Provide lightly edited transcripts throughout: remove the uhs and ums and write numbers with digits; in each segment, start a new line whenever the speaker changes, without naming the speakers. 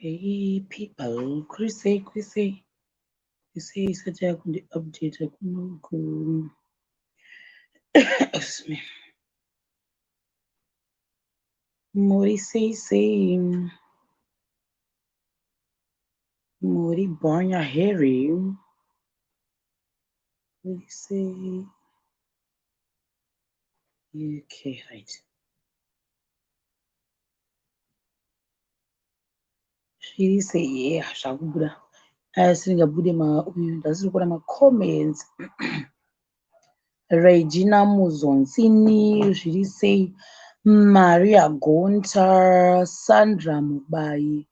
Hey people, kuri sei, kuri sei, kuri sei? Isati yakundi update kunoku. Excuse me. Muri sei sei? Muri bhonya here? Muri sei? Okay, right. Zviri sei? Yeah, zvakubuda. Asi ndingabude ma uyu ndasiri kuona ma comments. Regina Muzonzini, zviri sei? Maria Gonta, Sandra Mubayi,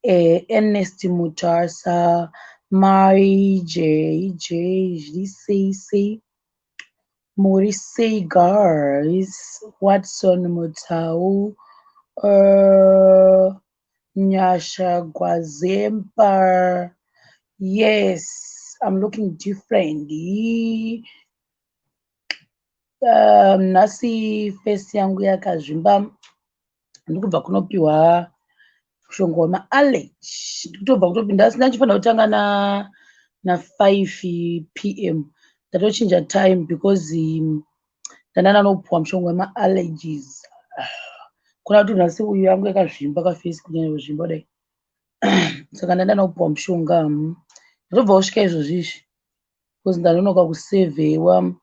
Ernest Mutasa, Mai JJ, zviri sei sei? Muri sei guys? Watson Mutau, Nyasha Gwazemba. Yes, I'm looking different. Nhasi face yangu yakazvimba, ndikubva kunopiwa mushonga wemaallergy. Ndikutobva kutopinda, asi ndachifanira kutanga na 5 p.m. Ndatochinja time because ndanga ndanopiwa mushonga wemaallergies. Kuna kuti nhasi uyu yangu yakazvimba kaface, kunyanya kuzvimba kudai, saka ndanga ndanopiwa mushonga. Ndatobva kusvika izvozvi izvi because ndanonoka kusevhewa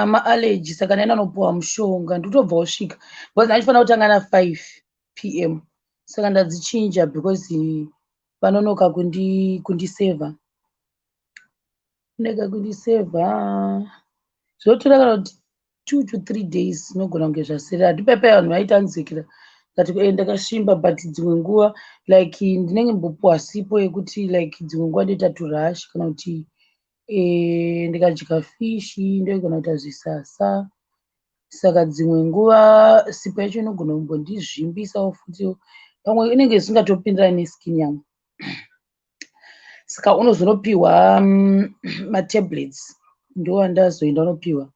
maallergy, saka ndaenda nopiwa mushonga. Ndikutobva kusvika because ndachifanira kutanga na5 p.m., saka ndadzichinja because vanonoka kundisevha, kuneka kundisevha zvinotora kana kuti 2 to 3 days, zvinogona kunge zvasirira. Handipepe vanhu vaitanzikira ngati ndakasvimba, but dzimwe nguva like ndinenge mbopiwa sipo yekuti like dzimwe nguva ndoita turash kana kuti ndikadya fishi ndogona kuita zvisasa, saka dzimwe nguva sipo yacho inogona kumbondizvimbisawo futi, pamwe inenge isingatopindirani neskin yangu, saka unozonopiwa matablets, ndo andazoenda unopiwa.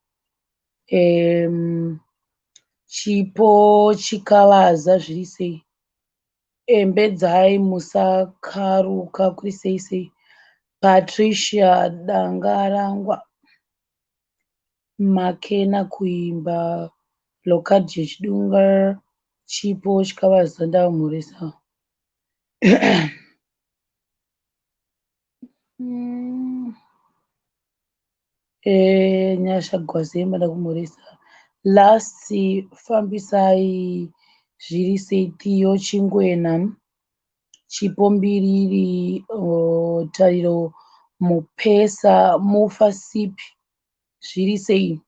Chipo Chikavaza, zviri sei? Embedzai Musakaruka, kuri sei sei? Patricia Dangarangwa, Makena Kuimba, Locadia Chidunga, Chipo Chikavaza, ndamhoresa. Nyasha Gwazemba, ndakumhoresa. Last Fambisai, zviri sei? Theo Chingwena, Chipo Mbiriri, Tariro Mupesa, Mufa Sipi, zviri sei?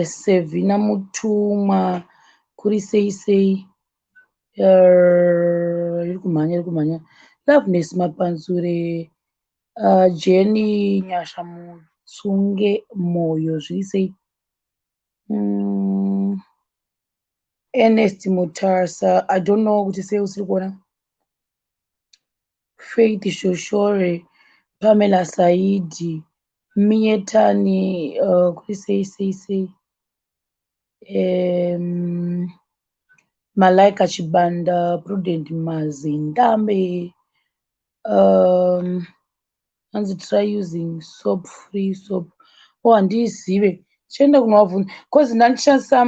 Sevina Mutumwa, kuri sei sei? Iri kumhanya, iri kumhanya. Loveness Mapanzure, Jenny Nyasha Mutsunge Moyo, zviri sei? Ernest Mutasa, I don't know kuti sei usiri kuona. Faith Shoshore, Pamela Saidi, Mietani, kuri sei sei sei? Malaika Chibanda, Prudent Mazindambe, hanzi try using soap free soap. Oh, handizive, chienda kunovabvunza cause ndandishandisa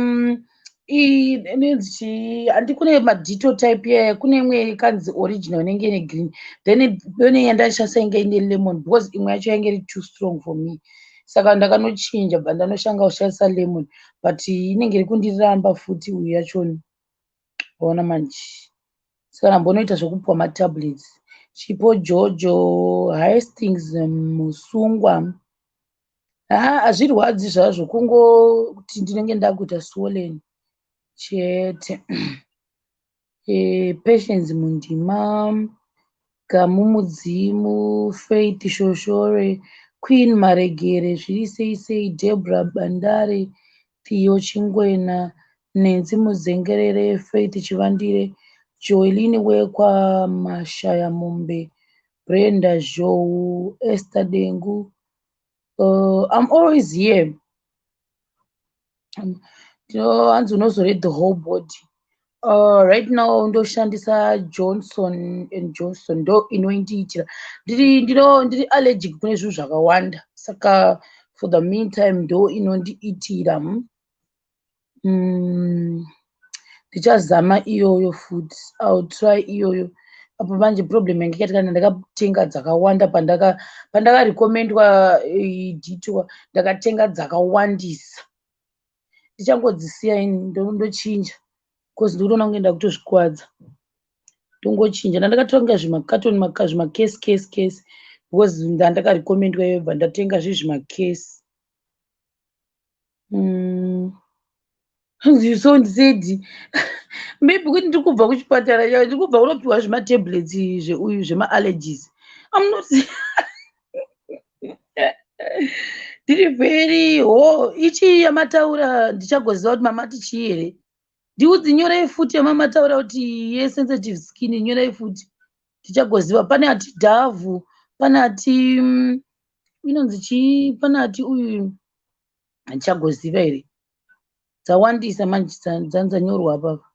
inonzi chii, handi kune madito type yaya, kune imwe ikanzi original inenge ine green, then kune yandashandisa inge ine lemon because imwe yacho yainge iri too strong for me, saka ndakanochinja, bva ndanoshanga kushandisa lemon, but inenge iri kundiramba futi uyu yachoni, waona manje, saka ndambonoita zvekupiwa matablets. Chipo Jojo, Hastings Musungwa, ha, hazvirwadzi zvazvo, kungoti ndinenge ndakuita swollen chete. Patience Mundima, Gamu Mudzimu, Faith Shoshore, Queen Maregere, zviri sei sei? Debra Bandare, Theo Chingwena, Nancy Muzengerere, Faith Chivandire, Joeline Wekwa Mashaya Mombe, Brenda Zhou, Esther Dengu. I'm always here. Hanzi unozore the whole body. Right now ndoshandisa Johnson and Johnson, ndo inondiitira. Ndiri allergic kune zvinhu zvakawanda, saka for the meantime ndo inondiitira. Ndichazama iyoyo futi, I'll try iyoyo. Apo manje problem yange ikaita kana ndakatenga dzakawanda, pandakarecommendwa Dettol, ndakatenga dzakawandisa. Ndichangodzisiya ini, ndochinja because ndikutoona kunge ndakutozvikwadza. Ndongochinja. Ndandakatenga zvimakatoni, zvimakesi kesi kesi, because ndandakarecommendwa iyoyo, bva ndatenga zviri zvimakesi. You sound sad. Maybe kuti ndiri kubva kuchipatara, ndiri kubva kunopiwa zvimatablets zveuyu zvemaallergies. I'm not, ndiri very ho. Ichi yamataura ndichagoziva kuti mamati chii here. Ndiudzi, nyorai futi yamamataura kuti yesensitive skin, nyorai futi tichagoziva. Pane ati Dove, pane ati inonzi chii, pane ati uyu, handichagoziva here. Dzawandisa manje dzanzanyorwa apapa.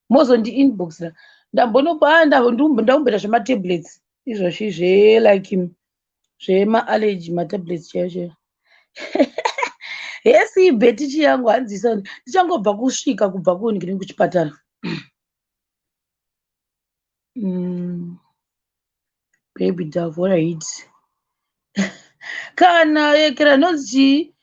Mozondi inboxira. Ndambonopa, ndamboita zvematablets izvozvi zvelike zvemaallergy, matablets chaiyo chaiyo. Hesi Bheti chiyangu, hanzisa, ndichangobva kusvika kubva kuningini kuchipatara. Baby Dove, alright. Kana yekera nonzi chii,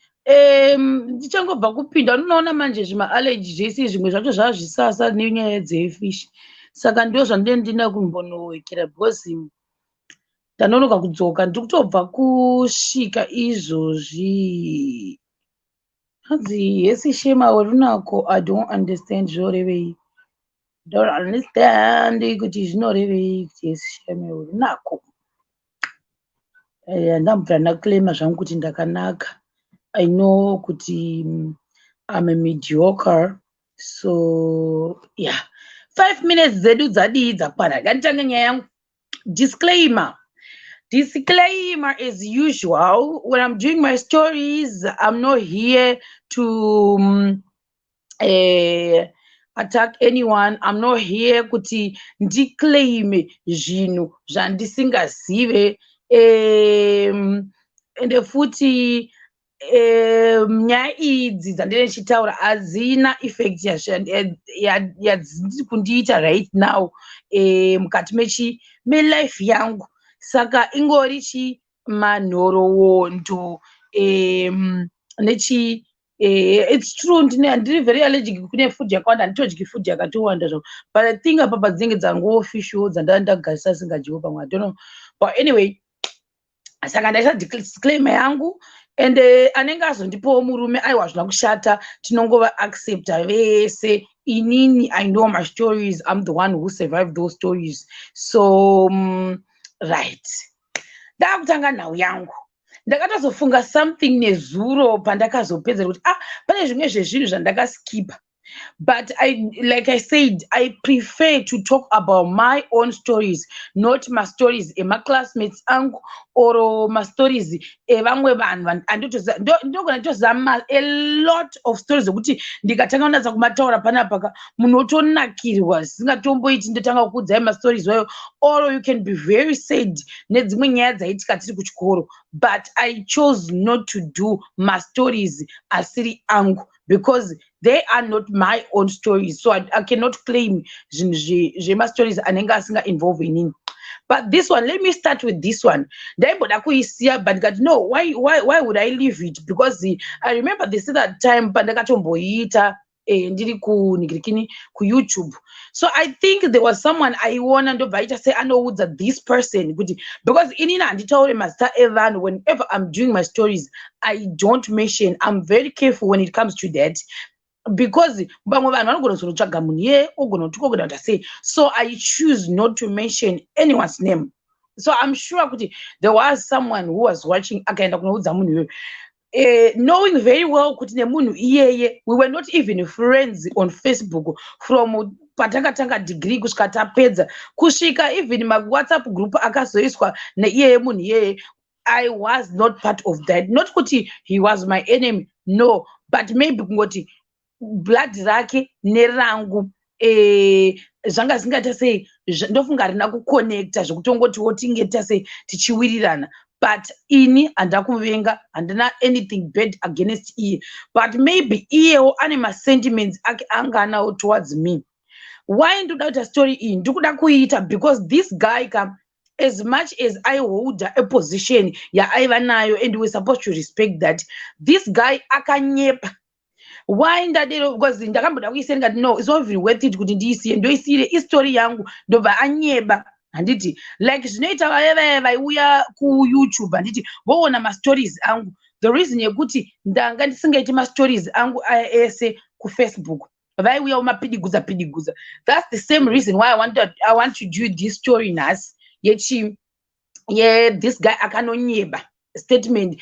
ndichangobva kupinda. Unoona manje zvimaallergy zvese, zvimwe zvacho zvazvisasa nenyaya dzefish, saka ndo zvandinenge ndina kumbonowekera because ndanonoka kudzoka. Ndiri kutobva kusvika izvozvi. Hanzi hesi Shema werunako. I don't understand zvorevei, don't understand kuti zvinorevei kuti hesi Shema werunako. Handambobvira ndaclaima zvangu kuti ndakanaka. I know kuti I'm a mediocre. So yeah, 5 minutes dzedu dzadii? Dzakwana. Nganditange nyaya yangu. Disclaimer, disclaimer as usual, when I'm doing my stories, I'm not here to attack anyone. I'm not here kuti ndiclaime zvinhu zvandisingazive. Ende futi nyaya idzi dzandine ndichitaura hadzina effect yadziri kundiita right now mukati mechi melife yangu. Saka ingori chi manhoroondo nechi it's true, ndine ndiri very allergic kune food yakawanda. Handitodyi food yakatowanda zvavo, but I think apa padzinenge dzangofishiwo dzandaa ndagarisa asingadyiwo pamwe, I don't know. But anyway, saka ndaisa disclaimer yangu. And anenge azondipawo murume, aiwa, hazvina kushata, tinongova accepta vese. Inini I know my stories. I'm the one who survived those stories. So right, ndakutanga nhau yangu. Ndakatozofunga something nezuro pandakazopedzera kuti ah, pane zvimwe zvezvinhu zvandakaskipa. But I, like I said, I prefer to talk about my own stories, not mastories emaclassmates angu or mastories evamwe vanhu. Ndogona nditoziva a lot of stories ekuti ndikatanga kunatsa kumataura panapa, munotonakirwa zvisingatomboiti. Ndotanga kukuudzai mastories wayo, or you can be very sad nedzimwe nyaya dzaitika tiri kuchikoro. But I chose not to do mastories asiri angu because they are not my own stories, so I cannot claim zvinhu zvemastories anenge asinga-involve inini. But this one, let me start with this one. Ndaimboda kuisiya, but ndikati no, why would I leave it? Because I remember this other time pandakatomboiita ndiri kunigirikini kuYouTube. So I think there was someone aiona, ndobva aita seanoudza this person kuti, because inini handitaure mazita evanhu. Whenever I'm doing my stories, I don't mention. I'm very careful when it comes to that because vamwe vanhu vanogona kuzonotsvaga munhu iye, ogona kuti ogona kuita sei. So I choose not to mention anyone's name. So I'm sure kuti there was someone who was watching, akaenda kunoudza munhu iyoyo, knowing very well kuti nemunhu iyeye we were not even friends on Facebook from patakatanga degree kusvika tapedza, kusvika even maWhatsApp group akazoiswa neiyeye munhu iyeye, I was not part of that. Not kuti he was my enemy, no, but maybe kungoti blood rake nerangu. Zvanga zvingaita sei, ndofunga harina kuconnecta zvekutongotiwo tinge tase tichiwirirana. But ini handina kumuvenga, handina anything bad against iye, but maybe iyewo ane masentiments ake anga anawo towards me. Why ndoda kuita story iyi? Ndikuda kuiita because this guy ka, as much as I hold a position yaaiva nayo, and we supposed to respect that, this guy akanyepa. Why ndadero? Because ndakamboda kuisiya, ndikati, "No, it's not even worth it kuti ndiisiye, ndoisiyire istory yangu." Ndobva anyeba, handiti? Like zvinoita vaya vaya vaiuya kuYouTube, handiti? Voona mastories angu. The reason yekuti ndanga ndisingaiti mastories angu aya ese kuFacebook, vaiuyawo mapidigudza pidigudza. That's the same reason why I want to do this story nhasi yechi ye this guy akanonyeba statement.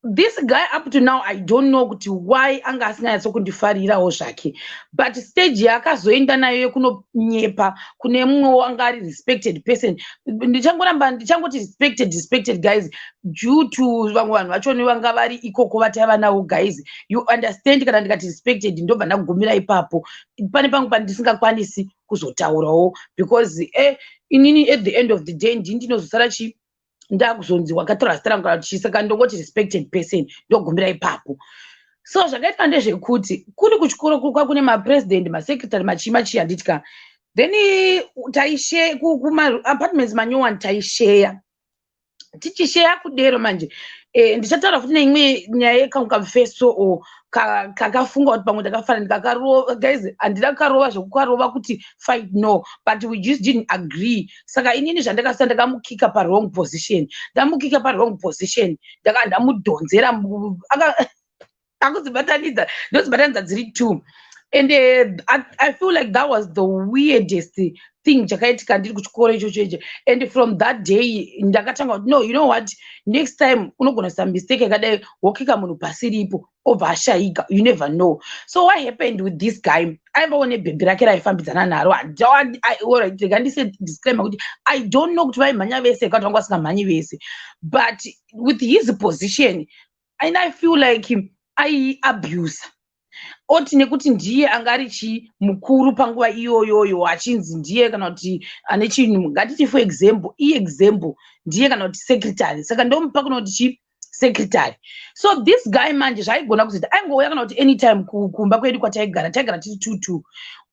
This guy, up to now I don't know kuti why anga asinganyatsokundifarirawo zvake, but stage yaakazoenda nayo yekunonyepa kune mumwewo anga ari respected person, ndichangoramba ndichangoti respected, respected guys, due to vamwe vanhu vachoni vanga vari ikoko vataiva navo. Guys, you understand kana ndikati respected, ndobva ndagumira ipapo. Pane pamwe pandisingakwanisi kuzotaurawo because inini at the end of the day ndini ndinozosara chi ndakuzonzi wakatora zita rangu kana chii. Saka ndongoti respected person, ndogumira ipapo. So zvakaitwa ndezvekuti kuri kuchikoro kwa kune mapresident, masecretary, machii machii, handiti ka? Then taishare kumaapartments manyowani, taisheya. Tichisheya kudero manje, ndichataura futi neimwe nyaya yekamwe kamufeso o kakafunga kuti pamwe ndakafanira ndikakarova. Guys, handina kukarova zvekukarova kuti fight, no, but we just didn't agree. Saka inini zvandakasa, ndakamukika pawrong position. Ndamukika pawrong position, ndaka ndamudhonzera, akudzibatanidza, ndodzibatanidza dziri two. And I feel like that was the weirdest thing chakaitika ndiri kuchikoro ichocho icho. And from that day ndakatanga kuti, no, you know what, next time unogona kuita mistake yakadai, wokika munhu pasiripo, obva ashayika. You never know. So what happened with this guy, aivawo nebhebhi rake raifambidzana naro. Rega ndise disclaimer kuti I don't know kuti vaimhanya vese kana vanga vasingamhanyi vese, but with his position, and I feel like aiabuse oti nekuti ndiye anga ari chi mukuru panguva iyoyoyo, achinzi ndiye kana kuti ane chinhu. Ngatiti for example, iexample, ndiye kana kuti secretary, saka ndomupa kana kuti chi secretary. So this guy manje zvaaigona kuzoita, aingouya kana kuti anytime kumba kwedu kwataigara, taigara tiri two two,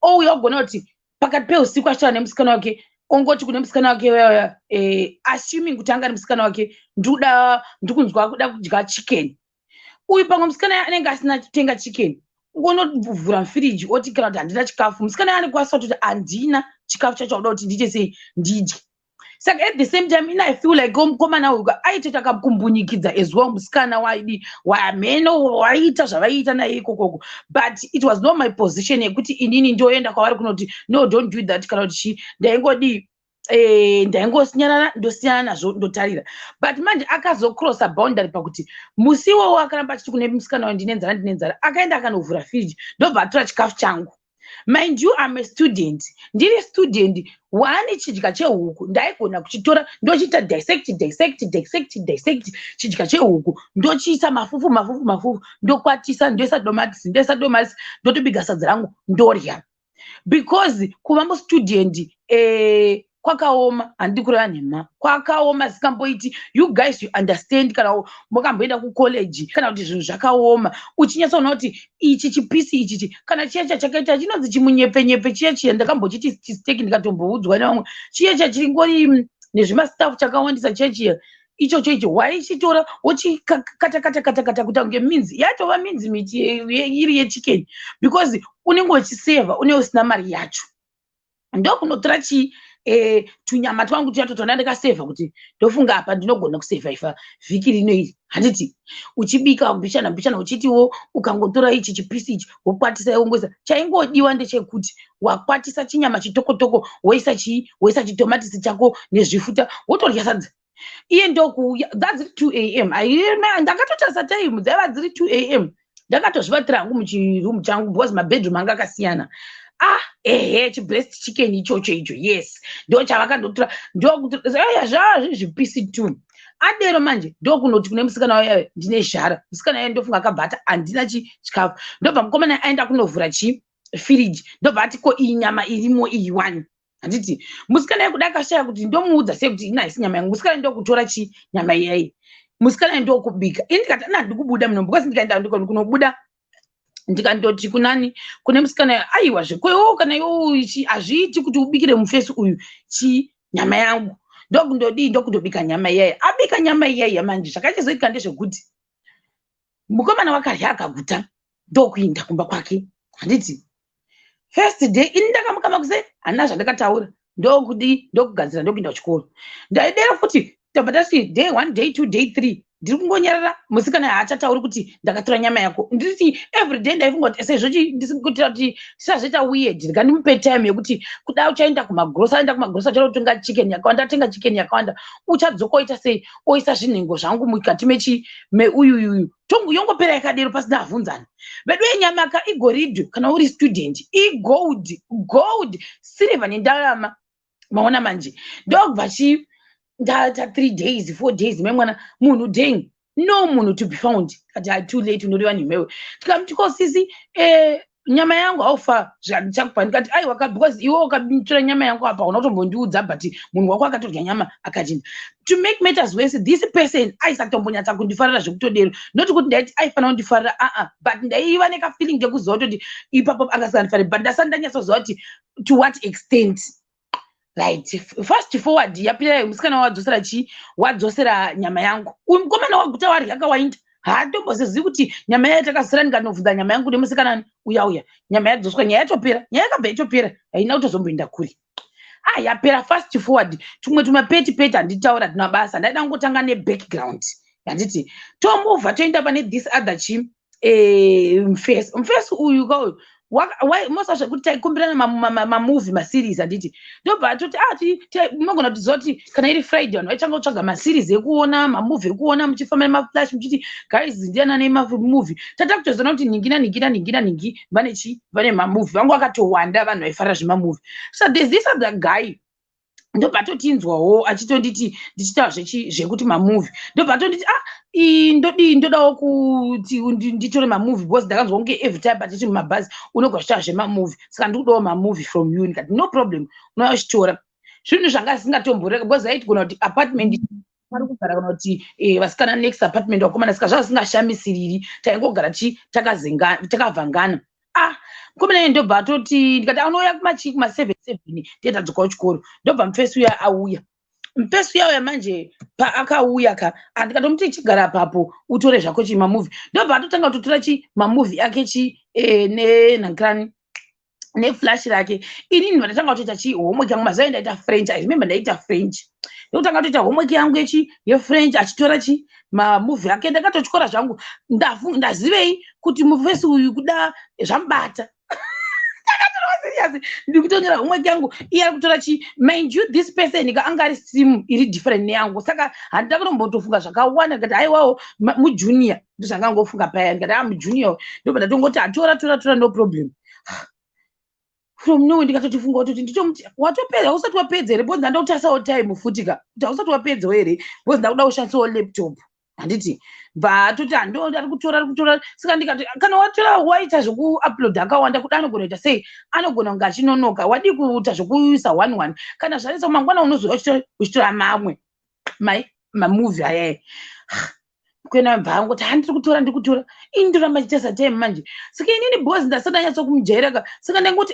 ouya kugona kuti pakati peusiku achitaura nemusikana wake, ongoti kune musikana wake uyauya, assuming kuti anga ari musikana wake, "Ndikuda, ndikunzwa kuda kudya chicken." Uyu pamwe musikana anenge asina kutenga chicken, unonovhura mufiriji oti kana kuti, "Handina chikafu." Musikana anokwanisa kutoti, "Handina chikafu chacho, auda kuti ndiite sei ndidye?" Saka at the same time ina I feel like mukomana uyu aitoita kakumbunyikidza as well musikana waidi wamheno waiita zvavaiita naye ikokoko. But it was not my position yekuti inini ndoenda kwavari kunoti, "No, don't do that," kana kuti chii. Ndaingodii, ndaingosinyarara, ndosiyana nazvo, ndotarira. But manje akazocrossa boundary pakuti musi iwowo akaramba achiti kune musikana wayo, "Ndine nzara, ndine nzara." Akaenda akanovhura firiji, ndobva atora chikafu changu. Mind you, am a student, ndiri student one. Chidya chehuku ndaigona kuchitora, ndochiita dissect, dissect, dissect, dissect chidya chehuku, ndochiisa mafufu, mafufu, mafufu, ndokwatisa, ndoisa domatisi, ndoisa domatisi, ndotobika sadza rangu, ndorya, because kuva mustudent kwakaoma. Handidi kureva nhema, kwakaoma zikamboiti. You guys, you understand kana makamboenda kucollege kana kuti zvinhu zvakaoma, uchinyatsoona kuti ichi chipisi ichichi kana chiya chachakaita chinonzi chimunyepfenyepe chiya chiya, ndakambochiti chisteki, ndikatomboudzwa nevamwe, chiya chachiringori nezvimastafu chakawandisa chiya chiya, ichocho icho waichitora wochikata kata kata kata kuita kunge minzi, yatova minzi miti iri yechicken, because unenge uchisevha, unenge usina mari yacho. Ndokunotora chii, tunyama twangu tuya totona ndakasevha kuti ndofunga apa ndinogona kusevhaifa vhiki rino iri, handiti? Uchibika mbichana mbichana, uchitiwo ukangotora ichi chipisi ichi wokwatisa, wongoisa. Chaingodiwa ndechekuti wakwatisa chinyama chitokotoko, woisa chii, woisa chitomatisi chako nezvifuta, wotodya sadza. Iye ndokuuya, that's 2 a.m. Ndakatotarisa time, dzaiva dziri 2 a.m. Ndakatozvibatira hangu muchirumu changu because mabedroom anga akasiyana. Ah, ehe, chibreast chicken ichocho icho, yes, ndo chavakandotora. Ndokuti zvaa zviri zvipisi two. Adero manje, ndokunoti kune musikana wayo, "Ndine zhara." Musikana wayo ndofunga akabva ati, "Handina chikafu." Ndobva mukomana aenda kunovhura chii. Firiji ndobva ati, "Ko iyi nyama irimo iyi wani?" Handiti musikana yekuda akashaya kuti ndomuudza sei kuti ina haisi nyama yangu. Musikana ndokutora chi nyama iyai, musikana ndokubika. Ini ndikati, "Ana, handiri kubuda muno," because ndikaenda kunobuda, ndikandoti kunani, kune musikana, "Aiwa, zvekwewo kana iwo hazviiti kuti ubikire mufesi uyu chi nyama yangu." Ndokundodii, ndokundobika nyama iyaya. Abika nyama iyaiya manje, zvakachizoitika ndezvekuti mukomana wakarya akaguta, ndokuinda kumba kwake. Handiti first day ini ndakamuka makuseni, handina zvandakataura, ndokudi, ndokugadzira, ndokuinda kuchikoro. Ndaidera futi, tabva tati day one, day two, day three, ndiri kungonyarara. Musikana haachatauri kuti ndakatora nyama yako. Nditi every day ndaifunga kuti sezvo ndisikuitira kuti tisazoita weird, ndikandimupe time yekuti kuda uchaenda kumagrosa, aenda kumagrosa, achada kutenga chicken yakawanda, atenga chicken yakawanda, uchadzoka oita sei, oisa zvinhengo zvangu mukati mechi meuyuyuyu, yongopera yakadero pasina avhunzana. Vedu yenyama ka igoridhe, kana uri student igold, gold, silver nendarama. Maona manje, ndobva chi ndaita 3 days, 4 days, memwana munhu deng, no munhu to be found. Kati hai, too late, unoreva nhimewe. Tikamuti, "Ko sisi, nyama yangu haufa zvandichakupa?" Ndikati, "Aiwa ka, because iwe ukatora nyama yangu apa una kutombondiudza, but munhu wako akatodya nyama akachinja." To make matters worse, this person aisatombonyatsa kundifarira zvekutodero. Not kuti ndaiti aifanira kundifarira, aa, but ndaiva nekafeeling kekuziva kutoti ipapo angasandifariri, but ndasati ndanyatsoziva kuti to what extent. Right, fast forward, yapera, musikana wadzosera chi, wadzosera nyama yangu. Uyu mukomana waguta, warya akawainda, haatombozizivi kuti nyama yayo takasira. Ndikanovhunza nyama yangu nemusikana uya uya, nyama yadzoswa, nyaya yatopera. Nyaya yakabva itopera, haina kutozomboenda kure. Ah, yapera. Fast forward, tumwe tumapeti peti handitaura tina basa, ndaida kungotanga nebackground. Handiti tomuvha, toenda pane this other chi mufesi. Mufesi uyu kauyu mosa zvekuti taikumbirana mamovie, maseries. Handiti ndobva atoti, ah, munogona kutiziva kuti kana iri Friday vanhu vaitanga kutsvaga maseries ekuona, mamovie ekuona, muchifamba nemaflash muchiti, "Guys, ndiana nemamovie?" Tata kutozoona kuti nhingi nanhingi nanhingi nanhingi vane chi, vane mamovie. Vangu vakatowanda vanhu vaifarira zvemamovie. So there's this other guy, ndobva atotinzwawo achitonditi ndichitaura zvekuti mamovie, ndobva atonditi, "Ah, ndodii, ndodawo kuti nditore mamovie, because ndakanzwa kunge every time patiti mumabhazi unogwa uchitaura zvemamovie, saka ndikudawo mamovie from you." Ndikati, "No problem, unouya uchitora." Zvinhu zvanga zvisingatomboreka, because aitigona kuti apartment pari kugara kana kuti vasikana next apartment, vakomana, saka zvanga zvisingashamisiriri, taingogara chi takavhangana. Ah, mukomana iye ndobva atoti, ndikati, "Anouya kumachi kuma7 7, ndiye tadzoka kuchikoro." Ndobva mufesi uya auya. Mufesi uya uya manje, paakauya ka, andikatomuti, "Chigara papo utore zvako chi mamovie." Ndobva atotanga kutotora chi mamovie ake chi nenhangirani neflash rake. Inini ndatanga kutoita chi homework yangu. Mazuva ndaita French, I remember ndaita French. Ndokutanga kutoita homework yangu yechi yeFrench, achitora chi mamovie ake. Ndakatotyora zvangu, ndazivei kuti mufesi uyu kuda zvamubata. Ndakatorwa serious, ndiri kutonyora homework yangu, iye ari kutora chi. Mind you, this person ka anga ari stream iri different neyangu, saka handida kutombotofunga zvakawanda. Ndikati, "Aiwawo, mujunior." Ndozvangangofunga paya, ndikati, "A, mujunior." Ndobva ndatongoti, "Atora, tora, tora, no problem." From nowhere ndikatotifunga kutoti nditomuti, "Watopedza? Usati wapedza here? Because ndanda kutarisawo time futi ka, kuti hausati wapedzawo here? Because ndakuda kushandisawo laptop." Handiti bva atoti, "Hando, ari kutora, ari kutora." Saka ndikati, "Kana watora, waita zvekuupload akawanda, kuda anogona kuita sei, anogona kunge achinonoka. Wadii kuita zvekuisa one one? Kana zvanetsa, mangwana unozouya uchitora mamwe mai mamovie ayaya." Kuenda bva angoti, "Handiri kutora, ndiri kutora." Ini ndoramba ndichitesa time manje. Saka inini boss ndasati ndanyatsa kumujaira ka, saka ndangoti,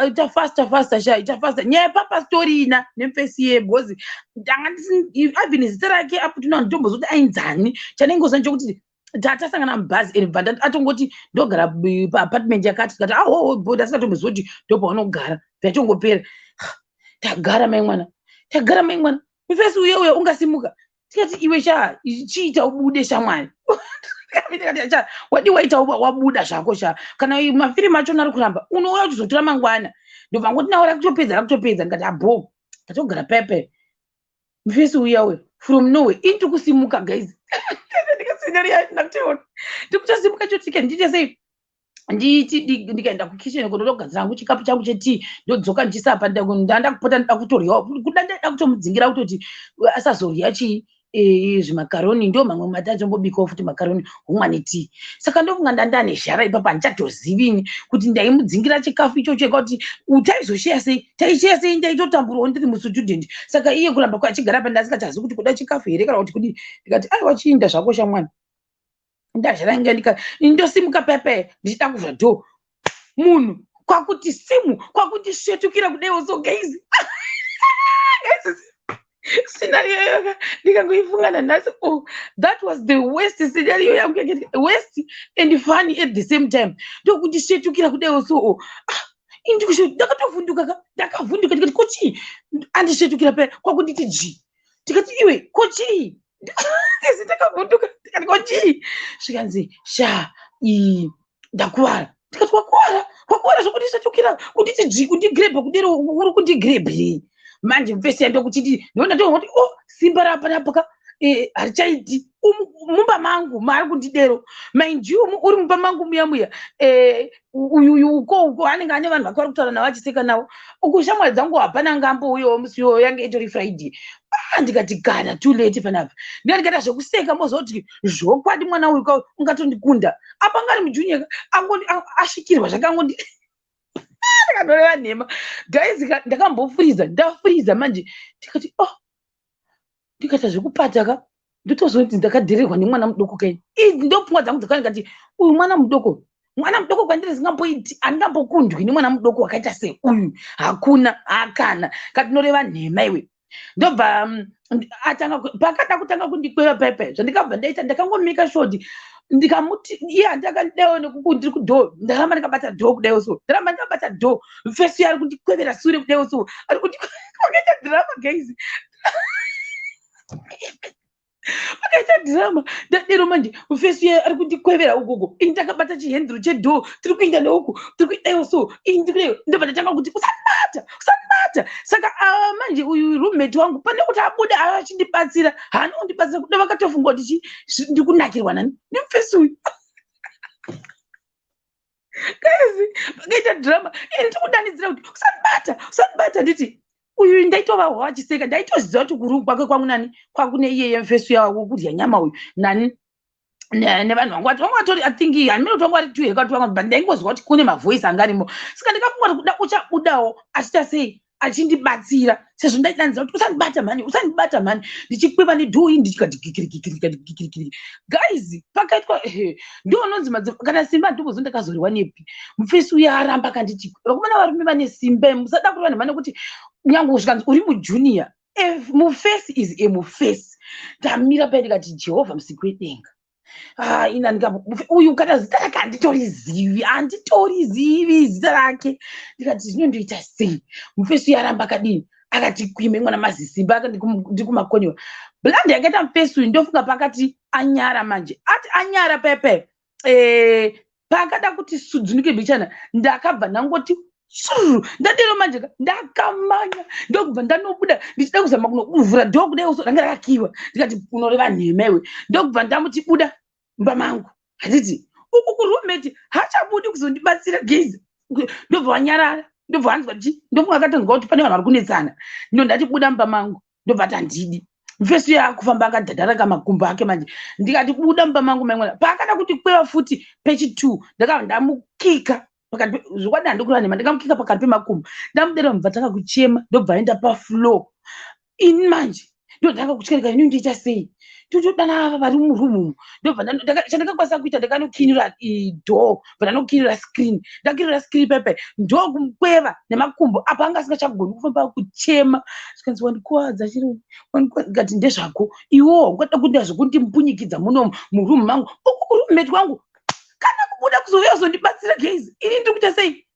"Ita faster, faster sha, ita faster." Nyaya papa storina nemufesi iye, because ndanga even zita rake up to now nditomboziva kuti ainzani. Chanenge chokuti tatasangana mubhazi and bva atongoti, "Ndogara paapartment yakati." Tikati, "Aho, ndasingatomboziva kuti ndopaunogara." Zvatongopera. Tagara mai mwana, tagara mai mwana, mufesi uye uya ungasimuka. Tikati, "Iwe sha, chiita ubude shamwari." Cha, wadi waita wabuda zvako sha. Kana mafirimu achona ari kuramba, unouya uchizotora mangwana. Ndobva ngoti, "Nawo rakutopedza, rakutopedza." Ndikati, "Abo." Tatogara pepe, mufesi uya uya from nowhere, ini tikusimuka guys, ndikutosimuka chotike, ndiite sei, nditi ndikaenda kukitchen kundogadzira hangu chikapu changu chetii, ndodzoka ndichisapa. Ndanda kupota, ndida kutoryawo, kuda ndaida kutomudzingira kutoti asazorya chii. Zvimakaroni ndo mamwe mati achombobikawo futi makaroni humwa netii. Saka ndofunga ndandane zhara ipapa, handichatozivi kuti ndaimudzingira chikafu ichocho eka kuti taizosheya sei, taisheya sei. Ndaitotamburawo ndiri mustudent, saka iye kuramba achigara pa ndasingachazivi kuti kuda chikafu here kana kuti kudii. Ndikati, "Aiwa, chiinda zvako shamwani." Ndazharanga ndika ndosimuka pepe ndichida kuvhura door, munhu kwakuti simu, kwakuti svetukira kudaiwo. So guys, guys, scenario ndikangoifunga nanhasi, oh, that was the worst scenario yangu, yakaitika, worst and funny at the same time. Ndokuti svetukira kudaiwo. So, oh, ah, ndakatovhunduka ka, ndakavhunduka. Ndikati, "Kochii?" Andisvetukira pe, kwakunditi ji. Ndikati, "Iwe, kochii?" Isi ndakavhunduka, ndikati, "Kochii?" Zvikanzi, "Sha, ndakuvara." Ndikati, "Wakuvara? Wakuvara zvokundisvetukira, kunditi dzvi, kundigrebha kudero? Uri kundigrebhirei manje?" Mufesi ndokuchiti ndona ndoona kuti, oh, simba rapanapa ka harichaiti. Mumba mangu maari kundidero. Mind you, uri mumba mangu muya muya, uyuyu uko uko anenge ane vanhu vake vari kutaura navo, achiseka navo. Uku shamwari dzangu hapana ngambouyawo musi iwoyo, yange itori Friday. Ah, ndikati, "Kana too late panapa." Ndikaita zvekuseka, moziva kuti zvokwadi mwana uyu ka ungatondikunda apa, angari mujunior, asvikirwa zvake angondi. Ndakatoreva nhema, guys. Ndakambofuriza, ndafuriza manje. Ndikati, "Oh," ndikaita zvekupata ka, ndotozoti ndakadhererwa nemwana mudoko kai. Idzi ndo pfungwa dzangu dzakanga. Ndikati, "Uyu mwana mudoko, mwana mudoko kwandiri singamboiti, handingambokundwi nemwana mudoko wakaita seuyu, hakuna, hakana." Katinoreva nhema iwe. Ndobva atanga pakada kutanga kundikweva paipai. Zvandikabva ndaita, ndakangomika shoti, ndikamuti iye handiakandidawo nekuku ndiri kudoor, ndaramba ndakabata door kudaiwo. So ndaramba ndakabata door, fesi ari kundikwevera sure kudaiwo. So ari kundi wakaita drama, guys, akaita drama. Ndadero manje, mufesi uya ari kundikwevera ukoko, ini ndakabata chihandle chedoor, tiri kuinda neuku, tiri kuidaiwo. So ini ndiri ndobva ndatanga kuti, "Usandibata, usandibata." Saka manje uyu roommate wangu, pane kuti abude achindibatsira, haana kundibatsira. Kuda vakatofunga kuti ndikunakirwa nani nemufesi uyu. Guys, pakaita drama. Ini ndiri kudanidzira kuti, "Usandibata, usandibata." Nditi uyu ndaitovahwa achiseka, ndaitoziva kuti kuri kwake kwangu nani, kwakune iyeye mufesi uya wokudya nyama uyu nani nevanhu vangu vati vanga vatori, I think handimene kuti vanga vari two here kuti vanga, but ndaingozwa kuti kune mavoice anga arimo. Saka ndikafunga kuti kuda uchabudawo achiita sei, achindibatsira, sezvo ndaidanidzira kuti, "Usandibata mhani, usandibata mhani," ndichikweva nedoor iyi, ndichikati kikirikikirikikirikiri. Guys, pakaitwa ndo unonzi kana simba handimbozo ndakazoriwa nepi. Mufesi uya aramba akanditi, vakomana, varume vane simba, musada kureva nhema, nekuti nyange zvikanzi uri mujunior, mufesi is a mufesi. Ndamira pai, ndikati, "Jehovha musiki wedenga." Ah, ina uyu kana zita rake handitorizivi, handitorizivi zita rake. Ndikati, "Zvinondoita sei?" Mufesi uyu aramba akadini, akati kwime mwana mazisimba ndikumakoniwa blunder yakaita mufesi uyu. Ndofunga pakati anyara manje, ati anyara pepe, paakada kuti sudzunuke bichana, ndakabva ndangoti suru. Ndadero manje ka, ndakamanya, ndokubva ndanobuda ndichida kuzama kunovhura door kudai, so ranga rakakiwa. Ndikati, "Unoreva nhema iwe." Ndokubva ndamuti, "Buda mumba mangu." Handiti uku kuroommate hachabudi kuzondibatsira, guys. Ndobva wanyarara, ndobva wanzwa chi, ndofunga akatonzwa kuti pane vanhu vari kunetsana. Ndo ndati, "Buda mumba mangu." Ndobva ati, "Handidi." Mufesi uyo akufamba akadhadhara kamakumbo ake manje. Ndikati, "Buda mumba mangu, maimwana." Paakada kuti kweva futi pechi2, ndakabva ndamukika pakati zvokwadi, handikureva nhema, ndakamukika pakati pemakumbo. Ndamudera, mubva tanga kuchema, ndobva aenda pafloor. Ini manje ndotanga kutyereka, ini ndoita sei? Totodana ava vari muroom umu. Ndobva chandakakwanisa kuita, ndakanokinura door, bva ndanokinura screen. Ndakinura screen pepe, ndokumukweva nemakumbo apa, anga asingachagoni kufamba, kuchema. Zvikanzi, "Wandikuwadza chiri." Ndikati, "Ndezvako iwewo, ungada kuita zvekundimbunyikidza muno muroom mangu." Uku kuroommate wangu kana kubuda kuzouya kuzondibatsira. Guys, ini ndiri kuita sei?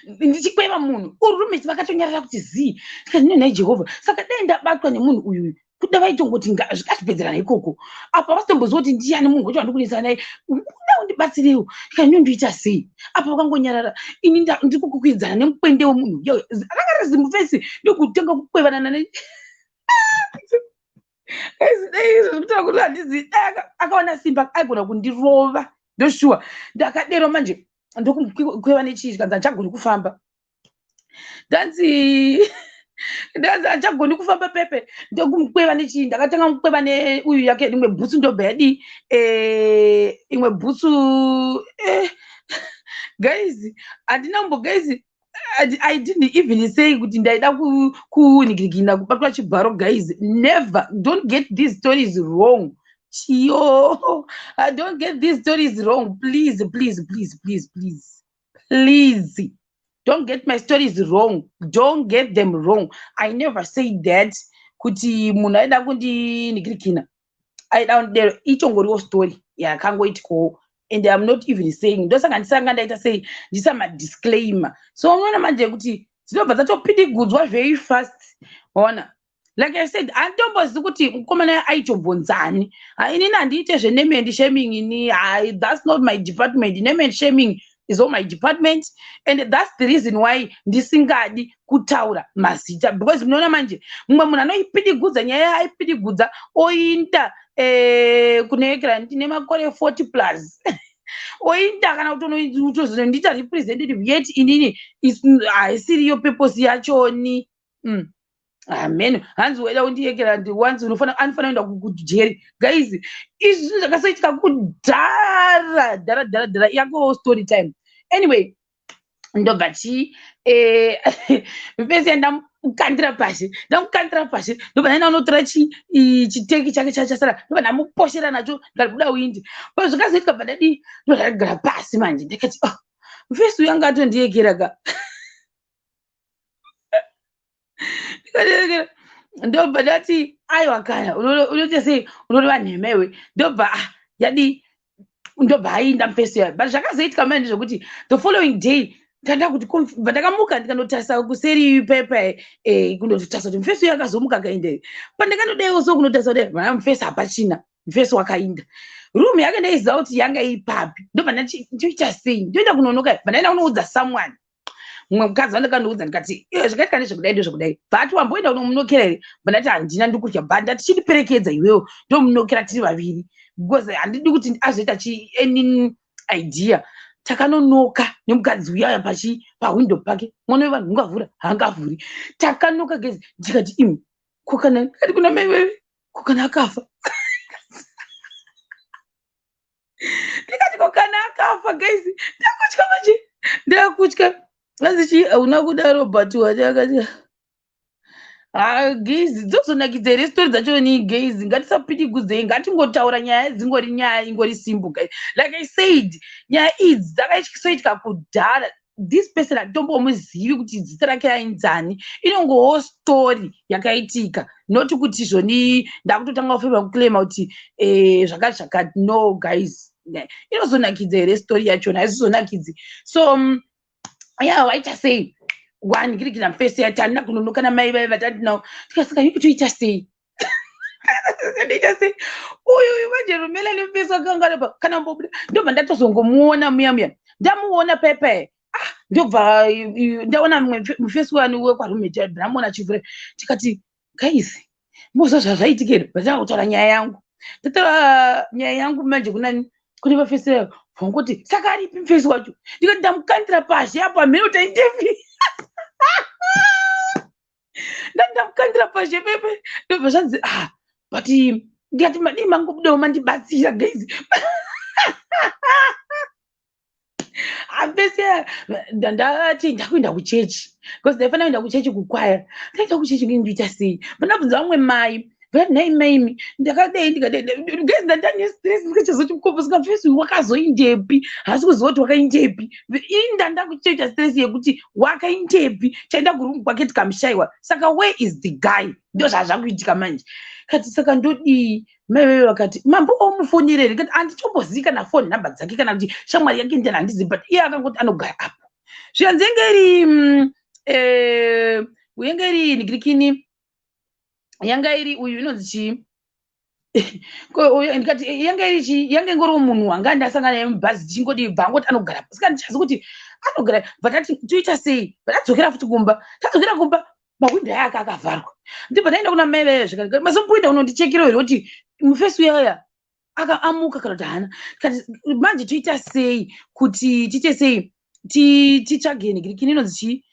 Ndichikweva munhu, uroommate vakatonyarara kuti zii. Ndikati, "Nenhai Jehovha, saka dai ndabatwa nemunhu uyu, kuda vaitongoti zvikazvipedzerana ikoko apa, vasitomboziva kuti ndiyani munhu wacho wandikunetsana naye. Kuda undibatsirewo." Ndikati, "Ndinondoita sei?" Apa vakangonyarara. Ini ndiri kukukwidzana nemukwende wemunhu ranga riri zimufesi, ndokutanga kukwevana ne. Guys, dai izvo zvekutaura kuti handizivi, dai akawana simba aigona kundirova, ndoshuwa. Ndakadero manje, ndokumukweva nechii, zvikanzi handichagoni kufamba. Ndanzi Ndanzi handichagoni kufamba pepe, ndokumukweva nechii. Ndakatanga mukweva neuyu yake imwe bhutsu, ndobva yadii, imwe bhutsu. Guys, handina kumbo, guys, I didn't even say kuti ndaida kunigirigina kubatwa chibharo. Guys, never. Don't get these stories wrong. Chiyo, I don't get these stories wrong. Please, please, please, please, please, please, don't get my stories wrong. Don't get them wrong. I never say that kuti munhu aida kundinigirigina, aida kundidero. Ichongoriwo story yakangoitikawo and I'm not even saying. Ndosaka ndisanga ndaita sei, ndisa madisclaimer. So unoona manje kuti dzinobva dzatopidigudzwa very fast. Waona, like I said, handitombozivi kuti mukomana aitobvunzani. Inini handiite zvename and shaming ini. That's not my department. Name and shaming is all my department, and that's the reason why ndisingadi kutaura mazita, because munoona manje mumwe munhu anoipidigudza nyaya, aipidigudza oinda kunoekera ndine makore 40 plus, oinda kana kutozondiita representative, yet inini haisiriyo purpose yachoni. Amen. Hanzi waida kundiyekera, wanzi anofanira kuenda kujeri. Guys, izvi zvinhu zvakasoitika kudhara dhara dhara dhara. Yako story time. Anyway, ndobva chi pese ndamukandira pashi, ndamukandira pashi, ndobva ndaenda kunotora chiteki chake chachasara, ndobva ndamuposhera nacho, ndikabuda windi. Pa zvakazoitika, bva ndadii, ndobva ndagara pasi manje. Ndikati, "Oh, mufesi uyu anga atondiyekera ka." Ndikatiekera, ndobva ndati, "Aiwa kana unoita sei, unoreva nhema iwe." Ndobva, ah, yadii, ndobva ainda mufesi yayo. But zvakazoitika manje ndezvekuti the following day ndanda kuti bva ndakamuka, ndikanotarisa kuseri pepa, kundotarisa kuti mufesi uyo akazomuka akaenda here. Pandakandodaiwo so kunotarisa kudai, vana, mufesi hapachina. Mufesi wakainda. Room yake ndaiziva kuti yanga ipapi. Ndobva ndati, "Ndoita sei? Ndoenda kunonoka." Bva ndaenda kunoudza someone, mumwe mukadzi wandakandoudza, ndikati, "Iwe, zvakaitika ndezvekudai, ndezvekudai." Bva "Wamboenda kunomunokera here?" Bva ndati, "Handina, ndikutya." Bva ndati, "Chindiperekedza iwewo, ndomunokera tiri vaviri, because handidi kuti azoita chi any idea." Takanonoka nemukadzi uyaya pachi pahwindo pake. Mwana wevanhu ungavhura, haangavhuri. Takanoka gezi. Ndikati, "Imi, kokana," ndikati kuna mai wewe, "kokana akafa?" Ndikati, "Kokana akafa?" Guys, ndakutya manje, ndakutya. Anzi chi hauna kudaro, but wati akati, "Ah, guys, dzozonakidza here story dzacho ni? Guys, ngatisapidigudzei, ngatingotaura nyaya dzingori nyaya, ingori simple. Guys, like I said, nyaya idzi dzakaisoitika kudhara. This person handitombomuzivi kuti zita rake ainzani. Inongowo story yakaitika, not kuti zvoni ndakutotanga kufema kuclaima kuti zvakati zvakati. No guys, inozonakidza here story yachona? Haizozonakidzi. So ya, waita sei? One kirikira mufesi yati handina kunonoka namai vai vatandinawo. Tikasaka yupi, toita sei, ndoita sei? Uyu uyu manje rumela nemufesi wakanga kana mbobuda, ndobva ndatozongomuona muya muya. Ndamuona pepe, ah, ndobva ndaona mumwe mufesi wani wekwarumeti, ndamuona achivhura. Tikati, "Guys, mozva zvazvaitika here?" Vatanga kutaura nyaya yangu. Ndataura nyaya yangu manje kunani, kune vafesi vayo. Vangoti, "Saka aripi mufesi wacho?" Ndikati, "Ndamukandira pashi apo, hamene kuti aindepi. Ndati ndamukandira pashi pepe." Ndobva zvanzi, "Ah, but," ndikati, "Madii mangobudawo mandibatsira, guys?" Apese ndati ndakuenda kuchechi, because ndaifanira kuenda kuchechi kukwaya. Ndaenda kuchechi, ndoita sei? Pandabvunza vamwe mai, vakati, "Nhai maimi, ndakadai, ndikadai." Guys, ndandane stress, ndikachazoti mukombo sika mufesi uyu wakazoindepi? Haasi kuziva kuti wakaindepi. Ini ndanda kutoita stress yekuti wakaindepi. Chaenda kurumu kwake, tikamushaiwa. Saka where is the guy? Ndo zvazvakuitika manje. Kati, "Saka ndodii?" Mai veve vakati, "Mambo omufonere." Ndikati, "Handitombozivi kana phone number dzake kana kuti shamwari yake ndani, handizivi, but iye akangoti anogara apo." Zvikanzi yenge iri yenge iri nigirikini, yanga iri uyu inonzi chii? Ndikati, "Yanga iri chii?" Yanga ingoriwo munhu wanga ndasangana naye mubhazi, tichingodi bva angoti anogara. Saka ndichazi kuti anogara. Bva tati, "Toita sei?" Bva tadzokera futi kumba. Tadzokera kumba, mahwindo aya aka akavharwa. Ndibva ndaenda kuna mai vaya, zvikati, "Mazomboenda unondichekera here kuti mufesi uyaya aka amuka kana kuti haana?" Kati, "Manje toita sei kuti tiite sei, titsvage nigirikini inonzi chii?"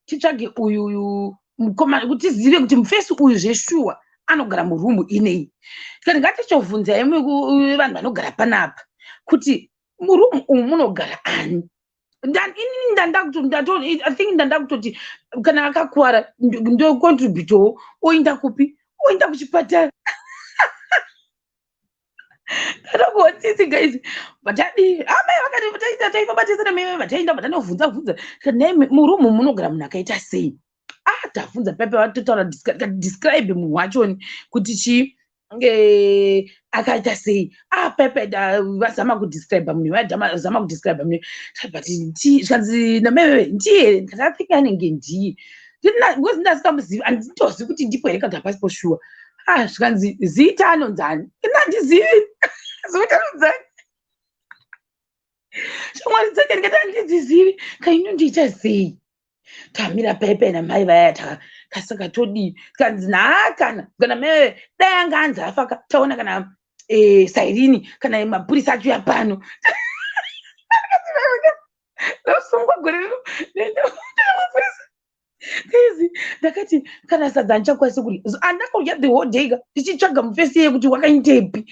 Titsvage uyuyu mukomana kuti tizive kuti mufesi uyu zveshuwa anogara murumu inei. Tikati ngatichovhunzai vanhu vanogara panapa kuti murumu umu munogara ani. Inini I think ndanda kutoti kana akakuwara ndocontributawo, oinda kupi? Oinda kuchipatara. Ndatokuwa tsitsi, guys. Vatadi amai vakati taifamba tese namai, vataenda vatanovhunza vhunza. Nei murumu munogara munhu akaita sei? Ah, tavhunza pepe, vatotaura, describe munhu wachoni kuti chii, akaita sei. Ah, pepe vazama kudescribe munhu, vazama kudescribe munhu, but zvikanzi namai ndiye. Ndakati anenge ndiye because ndasikamuzivi, handitozivi kuti ndipo here kana hapasipo shuwa. Ah, zvikanzi zita anonzani? Handizivi zita anonzani. Shamwari dzake ndikati handidzizivi. Kainondiita sei? Tamira pepe namai vaya, kasaka todii? Kanzi nhaa, kana mai dai anga anzi afa, taona kana siren kana mapurisa achiuya pano, ndosungwa gore rino nemapurisa. Guys, ndakati kana sadza handichakwanisi kurya. Handina kurya the whole day ka, ndichitsvaga mufesi yeye kuti wakaindepi.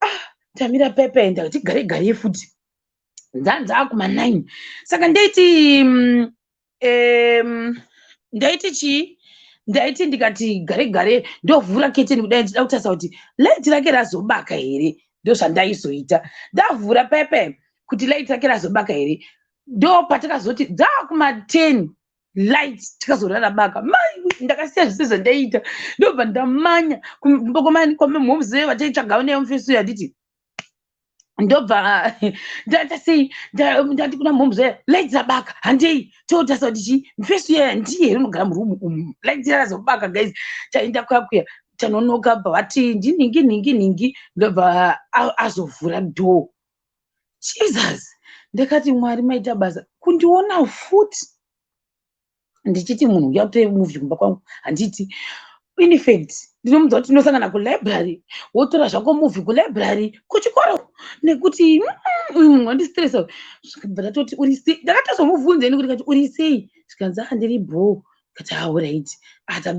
Ah, tamira pepe, ndakati gare gare futi, nzanza kuma 9. Saka ndaiti ndaiti chii, ndaiti ndikati gare gare ndovhura keteni kudai, ndichida kutarisa kuti light rake razobaka here. Ndo zvandaizoita, ndavhura pepe kuti light rake razobaka here. Ndo patakazoti dzakuma 10, light tikazorara baka. Mai, ndakasiya zvese zvandaiita, ndobva ndamanya kwamamhomuzive vataitsvagawo nayo mufesi uyo. Handiti ndobva ndaita sei? Ndati kuna mhomzo, "Light rabaka, handei totarisa kuti chii, mufesi uya ndiye here unogara murumu umu." Light razobaka, guys. Taenda kuya kuya, tanonoka, bva vati ndiningi ningi ningi, ndobva azovhura door. Jesus, ndakati Mwari maita basa kundiona futi ndichiti munhu uya kutore movie kumba kwangu. Handiti in fact ndinomudza kuti tinosangana kulibrary, wotora zvako movie kulibrary kuchikoro, nekuti uyu munhu wandistressa. Bva ndatoti uri sei? Ndakatozomubvunza ini kuti kati uri sei? Zvikanzi, "A, ndiri bho." Kati, "Alright."